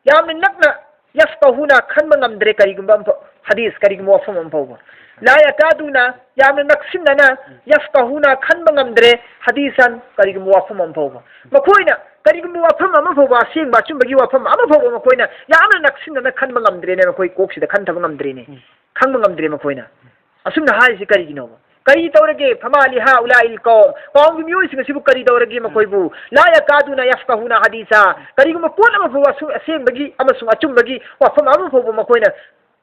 ꯌꯥꯝꯅ ꯅꯛꯅ, ꯌꯐꯀꯍꯨꯅ, ꯈꯟꯕ ꯉꯝꯗ꯭ꯔꯦ ꯀꯔꯤꯒꯨꯝꯕ ꯑꯃꯐꯥꯎ, ꯍꯗꯤꯁ, ꯀꯔꯤꯒꯨꯝꯕ ꯋꯥꯐꯝ ꯑꯃ ꯐꯥꯎꯕ꯫ ꯂꯥ ꯌꯀꯥꯗꯨꯅ, ꯌꯥꯝꯅ ꯅꯛꯁꯤꯟꯅꯅ, ꯎꯝ, ꯌꯐꯀꯍꯨꯅ, ꯈꯟꯕ ꯉꯝꯗ꯭ꯔꯦ, ꯍꯗꯤꯁꯟ, ꯀꯔꯤꯒꯨꯝꯕ ꯋꯥꯐꯝ ꯑꯃ ꯐꯥꯎꯕ꯫ ꯃꯈꯣꯏꯅ ꯀꯔꯤꯒꯨꯝꯕ ꯋꯥꯐꯝ ꯑꯃ ꯐꯥꯎꯕ, ꯑꯁꯦꯡꯕ ꯑꯆꯨꯝꯕꯒꯤ ꯋꯥꯐꯝ ꯑꯃ ꯐꯥꯎꯕ ꯃꯈꯣꯏꯅ ꯌꯥꯝꯅ ꯅꯛꯁꯤꯟꯅꯅ ꯈꯟꯕ ꯉꯝꯗ꯭ꯔꯦꯅꯦ, ꯃꯈꯣꯏ ꯀꯣꯛꯁꯤꯗ ꯈꯟꯊꯕ ꯉꯝꯗ꯭ꯔꯦꯅꯦ꯫ ꯎꯝ꯫ ꯈꯪꯕ ꯉꯝꯗ꯭ꯔꯦ ꯃꯈꯣꯏꯅ꯫ ꯑꯁꯨꯝꯅ ꯍꯥꯏꯔꯤꯁꯤ ꯀꯔꯤꯒꯤꯅꯣꯕ? ꯀꯔꯤ ꯇꯧꯔꯒꯦ? ꯐꯃꯥ ꯂꯤꯍꯥꯎꯂꯥꯏꯜ ꯀꯧꯝ, ꯀꯧꯝꯒꯤ ꯃꯤꯑꯣꯏꯁꯤꯡ ꯑꯁꯤꯕꯨ ꯀꯔꯤ ꯇꯧꯔꯒꯦ ꯃꯈꯣꯏꯕꯨ? ꯂꯥ ꯌꯀꯥꯗꯨꯅ ꯌꯐꯀꯍꯨꯅ ꯍꯗꯤꯁꯥ, ꯀꯔꯤꯒꯨꯝꯕ ꯄꯣꯠ ꯑꯃ ꯐꯥꯎꯕ ꯑꯁꯨ-, ꯑꯁꯦꯡꯕꯒꯤ ꯑꯃꯁꯨꯡ ꯑꯆꯨꯝꯕꯒꯤ ꯋꯥꯐꯝ ꯑꯃ ꯐꯥꯎꯕ ꯃꯈꯣꯏꯅ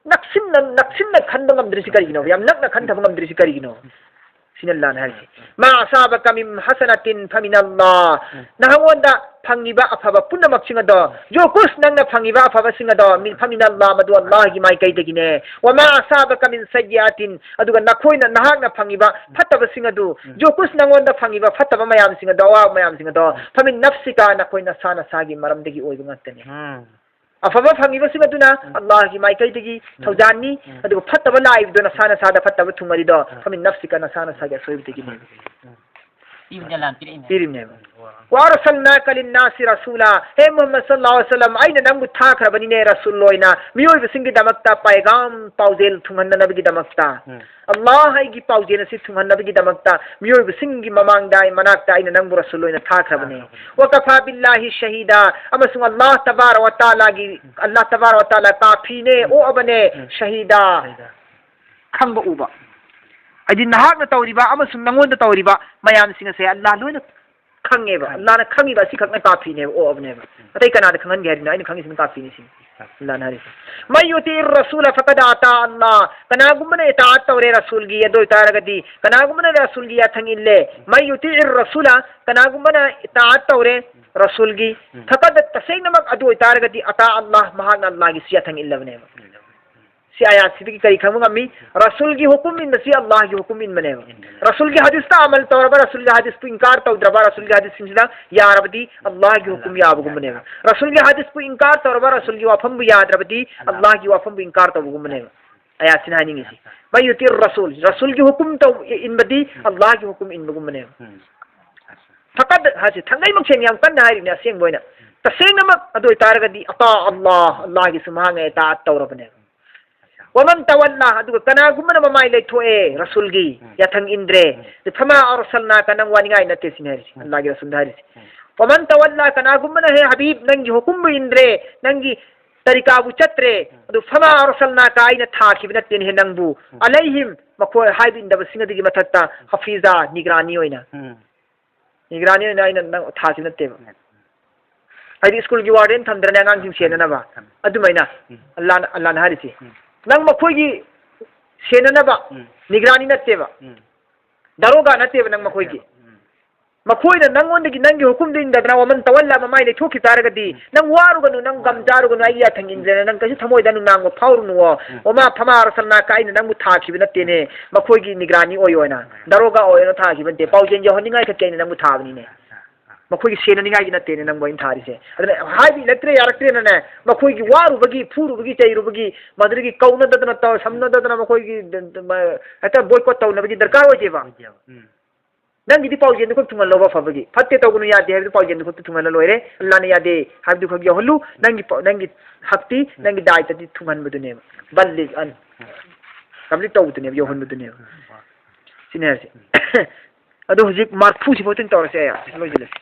ꯅꯛꯁꯤꯟꯅ, ꯅꯛꯁꯤꯟꯅ ꯈꯟꯕ ꯉꯝꯗ꯭ꯔꯤꯁꯤ ꯀꯔꯤꯒꯤꯅꯣ? ꯌꯥꯝ ꯅꯛꯅ ꯈꯟꯊꯕ ꯉꯝꯗ꯭ꯔꯤꯁꯤ ꯀꯔꯤꯒꯤꯅꯣ? ꯁꯤꯅ ꯑꯜꯂꯥꯍꯅ ꯍꯥꯏꯔꯤꯁꯦ꯫ ꯃꯥ ꯑꯁꯥꯕꯀ ꯃꯤꯟ ꯍꯁꯅꯥꯇꯤꯟ ꯐꯃꯤꯅꯜꯂꯥꯍ꯫ ꯎꯝ꯫ ꯅꯉꯣꯟꯗ ꯐꯪꯉꯤꯕ ꯑꯐꯕ ꯄꯨꯝꯅꯃꯛꯁꯤꯡ ꯑꯗꯣ, ꯎꯝ, ꯖꯣ ꯀꯨꯁ, ꯅꯪꯅ ꯐꯪꯉꯤꯕ ꯑꯐꯕꯁꯤꯡ ꯑꯗꯣ, ꯃꯤꯟ ꯐꯃꯤꯅꯜꯂꯥꯍ, ꯃꯗꯨ ꯑꯜꯂꯥꯍꯒꯤ ꯃꯥꯏꯀꯩꯗꯒꯤꯅꯦ꯫ ꯋꯥ ꯃꯥ ꯑꯁꯥꯕꯀ ꯃꯤꯟ ꯁꯩꯌꯤꯑꯥꯇꯤꯟ, ꯑꯗꯨꯒ ꯅꯈꯣꯏꯅ, ꯅꯍꯥꯛꯅ ꯐꯪꯉꯤꯕ ꯐꯠꯇꯕꯁꯤꯡ ꯑꯗꯨ, ꯎꯝ, ꯖꯣ ꯀꯨꯁ, ꯅꯉꯣꯟꯗ ꯐꯪꯉꯤꯕ ꯐꯠꯇꯕ ꯃꯌꯥꯝꯁꯤꯡ ꯑꯗꯣ, ꯑꯋꯥꯕ ꯃꯌꯥꯝꯁꯤꯡ ꯑꯗꯣ, ꯎꯝ, ꯐꯃꯤꯟ ꯅꯐꯁꯤꯀ, ꯅꯈꯣꯏ ꯅꯁꯥ ꯅꯁꯥꯒꯤ ꯃꯔꯝꯗꯒꯤ ꯑꯣꯏꯕ ꯉꯥꯛꯇꯅꯤ꯫ ꯎꯝ꯫ ꯑꯐꯕ ꯐꯪꯉꯤꯕꯁꯤꯡ ꯑꯗꯨꯅ, ꯎꯝ, ꯑꯜꯂꯥꯍꯒꯤ ꯃꯥꯏꯀꯩꯗꯒꯤ, ꯎꯝ, ꯊꯧꯖꯥꯜꯅꯤ, ꯎꯝ, ꯑꯗꯨꯒ ꯐꯠꯇꯕ ꯂꯥꯛꯏꯕꯗꯣ ꯅꯁꯥ ꯅꯁꯥꯗ ꯐꯠꯇꯕ ꯊꯨꯡꯉꯔꯤꯗꯣ, ꯎꯝ, ꯐꯃꯤꯟ ꯅꯐꯁꯤꯀ, ꯅꯁꯥ ꯅꯁꯥꯒꯤ ꯑꯁꯣꯏꯕꯗꯒꯤꯅꯦꯕ꯫ ꯎꯝ꯫ ꯄꯤꯕꯗꯤ ꯑꯜꯂꯥꯍꯅ ꯄꯤꯔꯛꯏꯅꯦ꯫ ꯄꯤꯔꯤꯕꯅꯦꯕ꯫ "ꯋꯥ ꯑꯔꯁꯜꯅꯥꯀ ꯂꯤꯟꯅꯥꯁꯤ ꯔꯁꯨꯂꯥ", ꯍꯦ ꯃꯨꯍꯝꯃꯗ ꯁꯜꯂꯜꯂꯥꯍꯨ ꯑꯂꯩꯍꯤ ꯋꯥꯁꯜꯂꯝ, ꯑꯩꯅ ꯅꯪꯕꯨ ꯊꯥꯈ꯭ꯔꯕꯅꯤꯅꯦ ꯔꯁꯨꯜ ꯑꯣꯏꯅ, ꯃꯤꯑꯣꯏꯕꯁꯤꯡꯒꯤꯗꯃꯛꯇ ꯄꯥꯏꯒꯥꯝ, ꯄꯥꯎꯖꯦꯜ ꯊꯨꯡꯍꯟꯅꯅꯕꯒꯤꯗꯃꯛꯇ꯫ ꯎꯝ꯫ ꯑꯜꯂꯥꯍ ꯑꯩꯒꯤ ꯄꯥꯎꯖꯦꯜ ꯑꯁꯤ ꯊꯨꯡꯍꯟꯅꯕꯒꯤꯗꯃꯛꯇ ꯃꯤꯑꯣꯏꯕꯁꯤꯡꯒꯤ ꯃꯃꯥꯡꯗ, ꯑꯩ ꯃꯅꯥꯛꯇ ꯑꯩꯅ ꯅꯪꯕꯨ ꯔꯁꯨꯜ ꯑꯣꯏꯅ ꯊꯥꯈ꯭ꯔꯕꯅꯦ꯫ ꯊꯥꯈ꯭ꯔꯕꯅꯦ꯫ "ꯋꯀꯐꯥ ꯕꯤꯜꯂꯥꯍꯤ ꯁꯍꯤꯗꯥ", ꯑꯃꯁꯨꯡ ꯑꯜꯂꯥꯍ ꯇꯕꯥꯔ ꯋ ꯇꯥꯂꯥꯒꯤ, ꯑꯜꯂꯥꯍ ꯇꯕꯥꯔ ꯋ ꯇꯥꯂꯥ ꯀꯥꯐꯤꯅꯦ, ꯎꯝ꯫ ꯑꯣꯛꯑꯕꯅꯦ, ꯎꯝ꯫ ꯁꯍꯤꯗꯥ꯫ ꯁꯍꯤꯗꯥ꯫ ꯈꯪꯕ ꯎꯕ꯫ ꯍꯥꯏꯗꯤ ꯅꯍꯥꯛꯅ ꯇꯧꯔꯤꯕ ꯑꯃꯁꯨꯡ ꯅꯪꯉꯣꯟꯗ ꯇꯧꯔꯤꯕ ꯃꯌꯥꯝꯁꯤꯡ ꯑꯁꯦ ꯑꯜꯂꯥꯍ ꯂꯣꯏꯅ ꯈꯪꯉꯦꯕ꯫ ꯈꯪꯉꯦ꯫ ꯑꯜꯂꯥꯍꯅ ꯈꯪꯉꯤꯕ ꯑꯁꯤ ꯈꯛꯅ ꯀꯥꯐꯤꯅꯦꯕ, ꯑꯣꯛꯑꯕꯅꯦꯕ꯫ ꯎꯝ꯫ ꯑꯇꯩ ꯀꯅꯥꯗ ꯈꯪꯍꯟꯒꯦ ꯍꯥꯏꯔꯤꯅꯣ? ꯑꯩꯅ ꯈꯪꯉꯤꯁꯤꯅ ꯀꯥꯐꯤꯅꯤ ꯁꯤꯅꯤ꯫ ꯎꯝ꯫ ꯑꯜꯂꯥꯍꯅ ꯍꯥꯏꯔꯤꯁꯦ꯫ "ꯃꯟ ꯌꯨꯇꯤꯏ ꯔꯁꯨꯂ ꯐꯀꯗ ꯑꯇꯥ ꯑꯜꯂꯥꯍ", ꯀꯅꯥꯒꯨꯝꯕꯅ ꯏꯇꯥꯑꯠ ꯇꯧꯔꯦ ꯔꯁꯨꯜꯒꯤ, ꯑꯗꯨ ꯑꯣꯏꯇꯥꯔꯒꯗꯤ, ꯀꯅꯥꯒꯨꯝꯕꯅ ꯔꯁꯨꯜꯒꯤ ꯌꯥꯊꯪ ꯏꯜꯂꯦ, "ꯃꯟ ꯌꯨꯇꯤꯏ ꯔꯁꯨꯂ", ꯀꯅꯥꯒꯨꯝꯕꯅ ꯏꯇꯥꯑꯠ ꯇꯧꯔꯦ ꯔꯁꯨꯜꯒꯤ, ꯎꯝ꯫ "ꯐꯀꯗ", ꯇꯁꯦꯡꯅꯃꯛ ꯑꯗꯨ ꯑꯣꯏꯇꯥꯔꯒꯗꯤ, "ꯑꯇꯥ ꯑꯜꯂꯥꯍ", ꯃꯍꯥꯛꯅ ꯑꯜꯂꯥꯍꯒꯤꯁꯨ ꯌꯥꯊꯪ ꯏꯜꯂꯕꯅꯦꯕ꯫ ꯎꯝ꯫ ꯁꯤ ꯑꯥꯌꯥꯠꯁꯤꯗꯒꯤ ꯀꯔꯤ ꯈꯪꯕ ꯉꯝꯃꯤ? ꯔꯁꯨꯜꯒꯤ ꯍꯨꯀꯨꯝ ꯏꯟꯕꯁꯤ ꯑꯜꯂꯥꯍꯒꯤ ꯍꯨꯀꯨꯝ ꯏꯟꯕꯅꯦꯕ꯫ ꯏꯟꯕꯅꯦ꯫ ꯔꯁꯨꯜꯒꯤ ꯍꯗꯤꯁꯇ ꯑꯃꯜ ꯇꯧꯔꯕ, ꯔꯁꯨꯜꯒꯤ ꯍꯗꯤꯁꯄꯨ ꯏꯟꯀꯥꯔ ꯇꯧꯗ꯭ꯔꯕ, ꯔꯁꯨꯜꯒꯤ ꯍꯗꯤꯁꯁꯤꯡꯁꯤꯗ ꯌꯥꯔꯕꯗꯤ ꯑꯜꯂꯥꯍꯒꯤ ꯍꯨꯀꯨꯝ ꯌꯥꯕꯒꯨꯝꯕꯅꯦꯕ꯫ ꯔꯁꯨꯜꯒꯤ ꯍꯗꯤꯁꯄꯨ ꯏꯟꯀꯥꯔ ꯇꯧꯔꯕ, ꯔꯁꯨꯜꯒꯤ ꯋꯥꯐꯝꯕꯨ ꯌꯥꯗ꯭ꯔꯕꯗꯤ ꯑꯜꯂꯥꯍꯒꯤ ꯋꯥꯐꯝꯕꯨ ꯏꯟꯀꯥꯔ ꯇꯧꯕꯒꯨꯝꯕꯅꯦꯕ꯫ ꯑꯥꯌꯥꯠꯁꯤꯅ ꯍꯥꯏꯅꯤꯡꯉꯤꯁꯤ꯫ ꯃꯟ ꯌꯨꯇꯤꯏ ꯔꯁꯨꯜ, ꯔꯁꯨꯜꯒꯤ ꯍꯨꯀꯨꯝ ꯇꯧ-, ꯏꯟꯕꯗꯤ ꯎꯝ꯫ ꯑꯜꯂꯥꯍꯒꯤ ꯍꯨꯀꯨꯝ ꯏꯟꯕꯒꯨꯝꯕꯅꯦꯕ꯫ ꯎꯝ꯫ ꯐꯀꯗ ꯍꯥꯏꯁꯦ ꯊꯥꯡꯒꯩ ꯃꯈꯦꯟ ꯌꯥꯝ ꯀꯟꯅ ꯍꯥꯏꯔꯤꯕꯅꯦ ꯑꯁꯦꯡꯕ ꯑꯣꯏꯅ꯫ ꯎꯝ꯫ ꯇꯁꯦꯡꯅꯃꯛ ꯑꯗꯨ ꯑꯣꯏꯇꯥꯔꯒꯗꯤ ꯑꯇꯥ ꯑꯜꯂꯥꯍ, ꯑꯜꯂꯥꯍꯒꯤꯁꯨ ꯃꯍꯥꯛꯅ ꯏꯇꯥꯑꯠ ꯇꯧꯔꯕꯅꯦꯕ꯫ ꯋꯃꯟ ꯇꯋꯜꯂꯥ, ꯑꯗꯨꯒ ꯀꯅꯥꯒꯨꯝꯕꯅ ꯃꯃꯥꯏ ꯂꯩꯊꯣꯛꯑꯦ, ꯔꯁꯨꯜꯒꯤ ꯎꯝ꯫ ꯌꯥꯊꯪ ꯏꯟꯗ꯭ꯔꯦ, ꯎꯝ꯫ ꯐꯃꯥ ꯑꯔꯁꯜꯅꯥꯀ, ꯅꯪ ꯋꯥꯅꯤꯡꯉꯥꯏ ꯅꯠꯇꯦ ꯁꯤꯅꯤ ꯍꯥꯏꯔꯤꯁꯦ, ꯎꯝ꯫ ꯑꯜꯂꯥꯍꯒꯤ ꯔꯁꯨꯜꯗ ꯍꯥꯏꯔꯤꯁꯦ꯫ ꯎꯝ꯫ ꯋꯃꯟ ꯇꯋꯜꯂꯥ, ꯀꯅꯥꯒꯨꯝꯕꯅ ꯍꯦ ꯍꯕꯤꯕ ꯅꯪꯒꯤ ꯍꯨꯀꯨꯝꯕꯨ ꯏꯟꯗ꯭ꯔꯦ, ꯅꯪꯒꯤ ꯇꯔꯤꯀꯥꯕꯨ ꯆꯠꯇ꯭ꯔꯦ, ꯎꯝ꯫ ꯑꯗꯨ ꯐꯃꯥ ꯑꯔꯁꯜꯅꯥꯀ, ꯑꯩꯅ ꯊꯥꯈꯤꯕ ꯅꯠꯇꯦꯅꯦ ꯍꯦ ꯅꯪꯕꯨ, ꯎꯝ꯫ ꯑꯂꯩꯍꯤꯝ, ꯃꯈꯣꯏ ꯍꯥꯏꯕ ꯏꯟꯗꯕꯁꯤꯡ ꯑꯗꯨꯒꯤ ꯃꯊꯛꯇ, ꯍꯐꯤꯖꯥ, ꯅꯤꯒꯔꯥꯅꯤ ꯑꯣꯏꯅ꯫ ꯎꯝ꯫ ꯅꯤꯒꯔꯥꯅꯤ ꯑꯣꯏꯅ ꯑꯩꯅ ꯅꯪ ꯊꯥꯈꯤꯕ ꯅꯠꯇꯦꯕ꯫ ꯎꯝ꯫ ꯍꯥꯏꯗꯤ ꯁ꯭ꯀꯨꯜꯒꯤ ꯋꯥꯔꯗꯦꯟ ꯊꯝꯗ꯭ꯔꯅꯦ ꯑꯉꯥꯡꯁꯤꯡ ꯁꯦꯟꯅꯅꯕ? ꯊꯝꯃꯦ꯫ ꯑꯗꯨꯃꯥꯏꯅ ꯎꯝ꯫ ꯑꯜꯂꯥꯅ, ꯑꯜꯂꯥꯅ ꯍꯥꯏꯔꯤꯁꯤ꯫ ꯎꯝ꯫ ꯅꯪ ꯃꯈꯣꯏꯒꯤ ꯁꯦꯟꯅꯅꯕ ꯎꯝ꯫ ꯅꯤꯒꯔꯥꯅꯤ ꯅꯠꯇꯦꯕ꯫ ꯎꯝ꯫ ꯗꯥꯔꯣꯒꯥ ꯅꯠꯇꯦꯕ ꯅꯪ ꯃꯈꯣꯏꯒꯤ꯫ ꯎꯝ꯫ ꯃꯈꯣꯏꯅ ꯅꯪꯉꯣꯟꯗꯒꯤ ꯅꯪꯒꯤ ꯍꯨꯀꯨꯝꯗꯨ ꯏꯟꯗꯗꯅ ꯋꯃꯟ ꯇꯋꯜꯂꯥ ꯃꯃꯥꯏ ꯂꯩꯊꯣꯛꯈꯤ ꯇꯥꯔꯒꯗꯤ ꯎꯝ꯫ ꯅꯪ ꯋꯥꯔꯨꯒꯅꯨ, ꯅꯪ ꯒꯝ ꯆꯥꯔꯨꯒꯅꯨ, ꯑꯩꯒꯤ ꯌꯥꯊꯪ ꯏꯟꯗ꯭ꯔꯦꯅ ꯅꯪ ꯀꯩꯁꯨ ꯊꯃꯣꯏꯗ ꯅꯨꯡꯅꯥꯡꯕ ꯐꯥꯎꯔꯨꯅꯨꯋꯣ꯫ ꯎꯝ꯫ ꯋꯃꯥ ꯐꯃꯥ ꯑꯔꯁꯜꯅꯥꯀ ꯑꯩꯅ ꯅꯪꯕꯨ ꯊꯥꯈꯤꯕ ꯅꯠꯇꯦꯅꯦ꯫ ꯃꯈꯣꯏꯒꯤ ꯅꯤꯒꯔꯥꯅꯤ ꯑꯣꯏꯌꯣꯅ, ꯗꯥꯔꯣꯒꯥ ꯑꯣꯏꯌꯣꯅ ꯊꯥꯈꯤꯕ ꯅꯠꯇꯦ꯫ ꯄꯥꯎꯖꯦꯜ ꯌꯧꯍꯟꯅꯤꯡꯉꯥꯏ ꯈꯛꯀꯤ ꯑꯩꯅ ꯅꯪꯕꯨ ꯊꯥꯕꯅꯤꯅꯦ꯫ ꯃꯈꯣꯏꯒꯤ ꯁꯦꯟꯅꯅꯤꯡꯉꯥꯏꯒꯤ ꯅꯠꯇꯦꯅꯦ ꯅꯪꯕꯨ ꯑꯩꯅ ꯊꯥꯔꯤꯁꯦ꯫ ꯑꯗꯨꯅ ꯍꯥꯏꯕ ꯏꯜꯂꯛꯇ꯭ꯔꯦ, ꯌꯥꯔꯛꯇ꯭ꯔꯦꯅꯅꯦ, ꯃꯈꯣꯏꯒꯤ ꯋꯥꯔꯨꯕꯒꯤ, ꯐꯨꯔꯨꯕꯒꯤ, ꯆꯩꯔꯨꯕꯒꯤ, ꯃꯗꯨꯗꯒꯤ ꯀꯧꯅꯗꯗꯅ ꯇꯧ-, ꯁꯝꯅꯗꯗꯅ ꯃꯈꯣꯏꯒꯤ ꯗ-, ꯗ-, ꯃ-, ꯍꯦꯛꯇ ꯕꯣꯏꯀꯣꯠ ꯇꯧꯅꯕꯒꯤ ꯗꯔꯀꯥꯔ ꯑꯣꯏꯗꯦꯕ꯫ ꯑꯣꯏꯗꯦꯕ꯫ ꯎꯝ꯫ ꯅꯪꯒꯤꯗꯤ ꯄꯥꯎꯖꯦꯟꯗꯨ ꯈꯛ ꯊꯨꯡꯍꯜꯂꯣꯕ ꯐꯕꯒꯤ꯫ ꯐꯠꯇꯦ ꯇꯧꯒꯅꯨ ꯌꯥꯗꯦ ꯍꯥꯏꯕꯗꯨ ꯄꯥꯎꯖꯦꯟꯗꯨ ꯈꯛꯇ ꯊꯨꯡꯍꯜꯂ ꯂꯣꯏꯔꯦ꯫ ꯑꯜꯂꯥꯅ ꯌꯥꯗꯦ ꯍꯥꯏꯕꯗꯨ ꯈꯛ ꯌꯧꯍꯜꯂꯨ꯫ ꯅꯪꯒꯤ ꯄꯥꯎ-, ꯅꯪꯒꯤ ꯍꯛꯇꯤ, ꯅꯪꯒꯤ ꯗꯥꯏꯇꯗꯤ ꯊꯨꯡꯍꯟꯕꯗꯨꯅꯦꯕ꯫ ꯕꯜꯂꯤꯒ ꯑꯟ꯫ ꯀꯝꯄ꯭ꯂꯤꯠ ꯇꯧꯕꯗꯨꯅꯦꯕ, ꯌꯧꯍꯟꯕꯗꯨꯅꯦꯕ꯫ ꯁꯤꯅꯦ ꯍꯥꯏꯁꯦ꯫ ꯑꯗꯣ ꯍꯧꯖꯤꯛ ꯃꯔꯐꯨꯁꯤꯐꯥꯎꯇꯪ ꯇꯧꯔꯁꯦ ꯑꯩ꯫ ꯂꯣꯏꯁꯤꯜꯂꯁꯤ꯫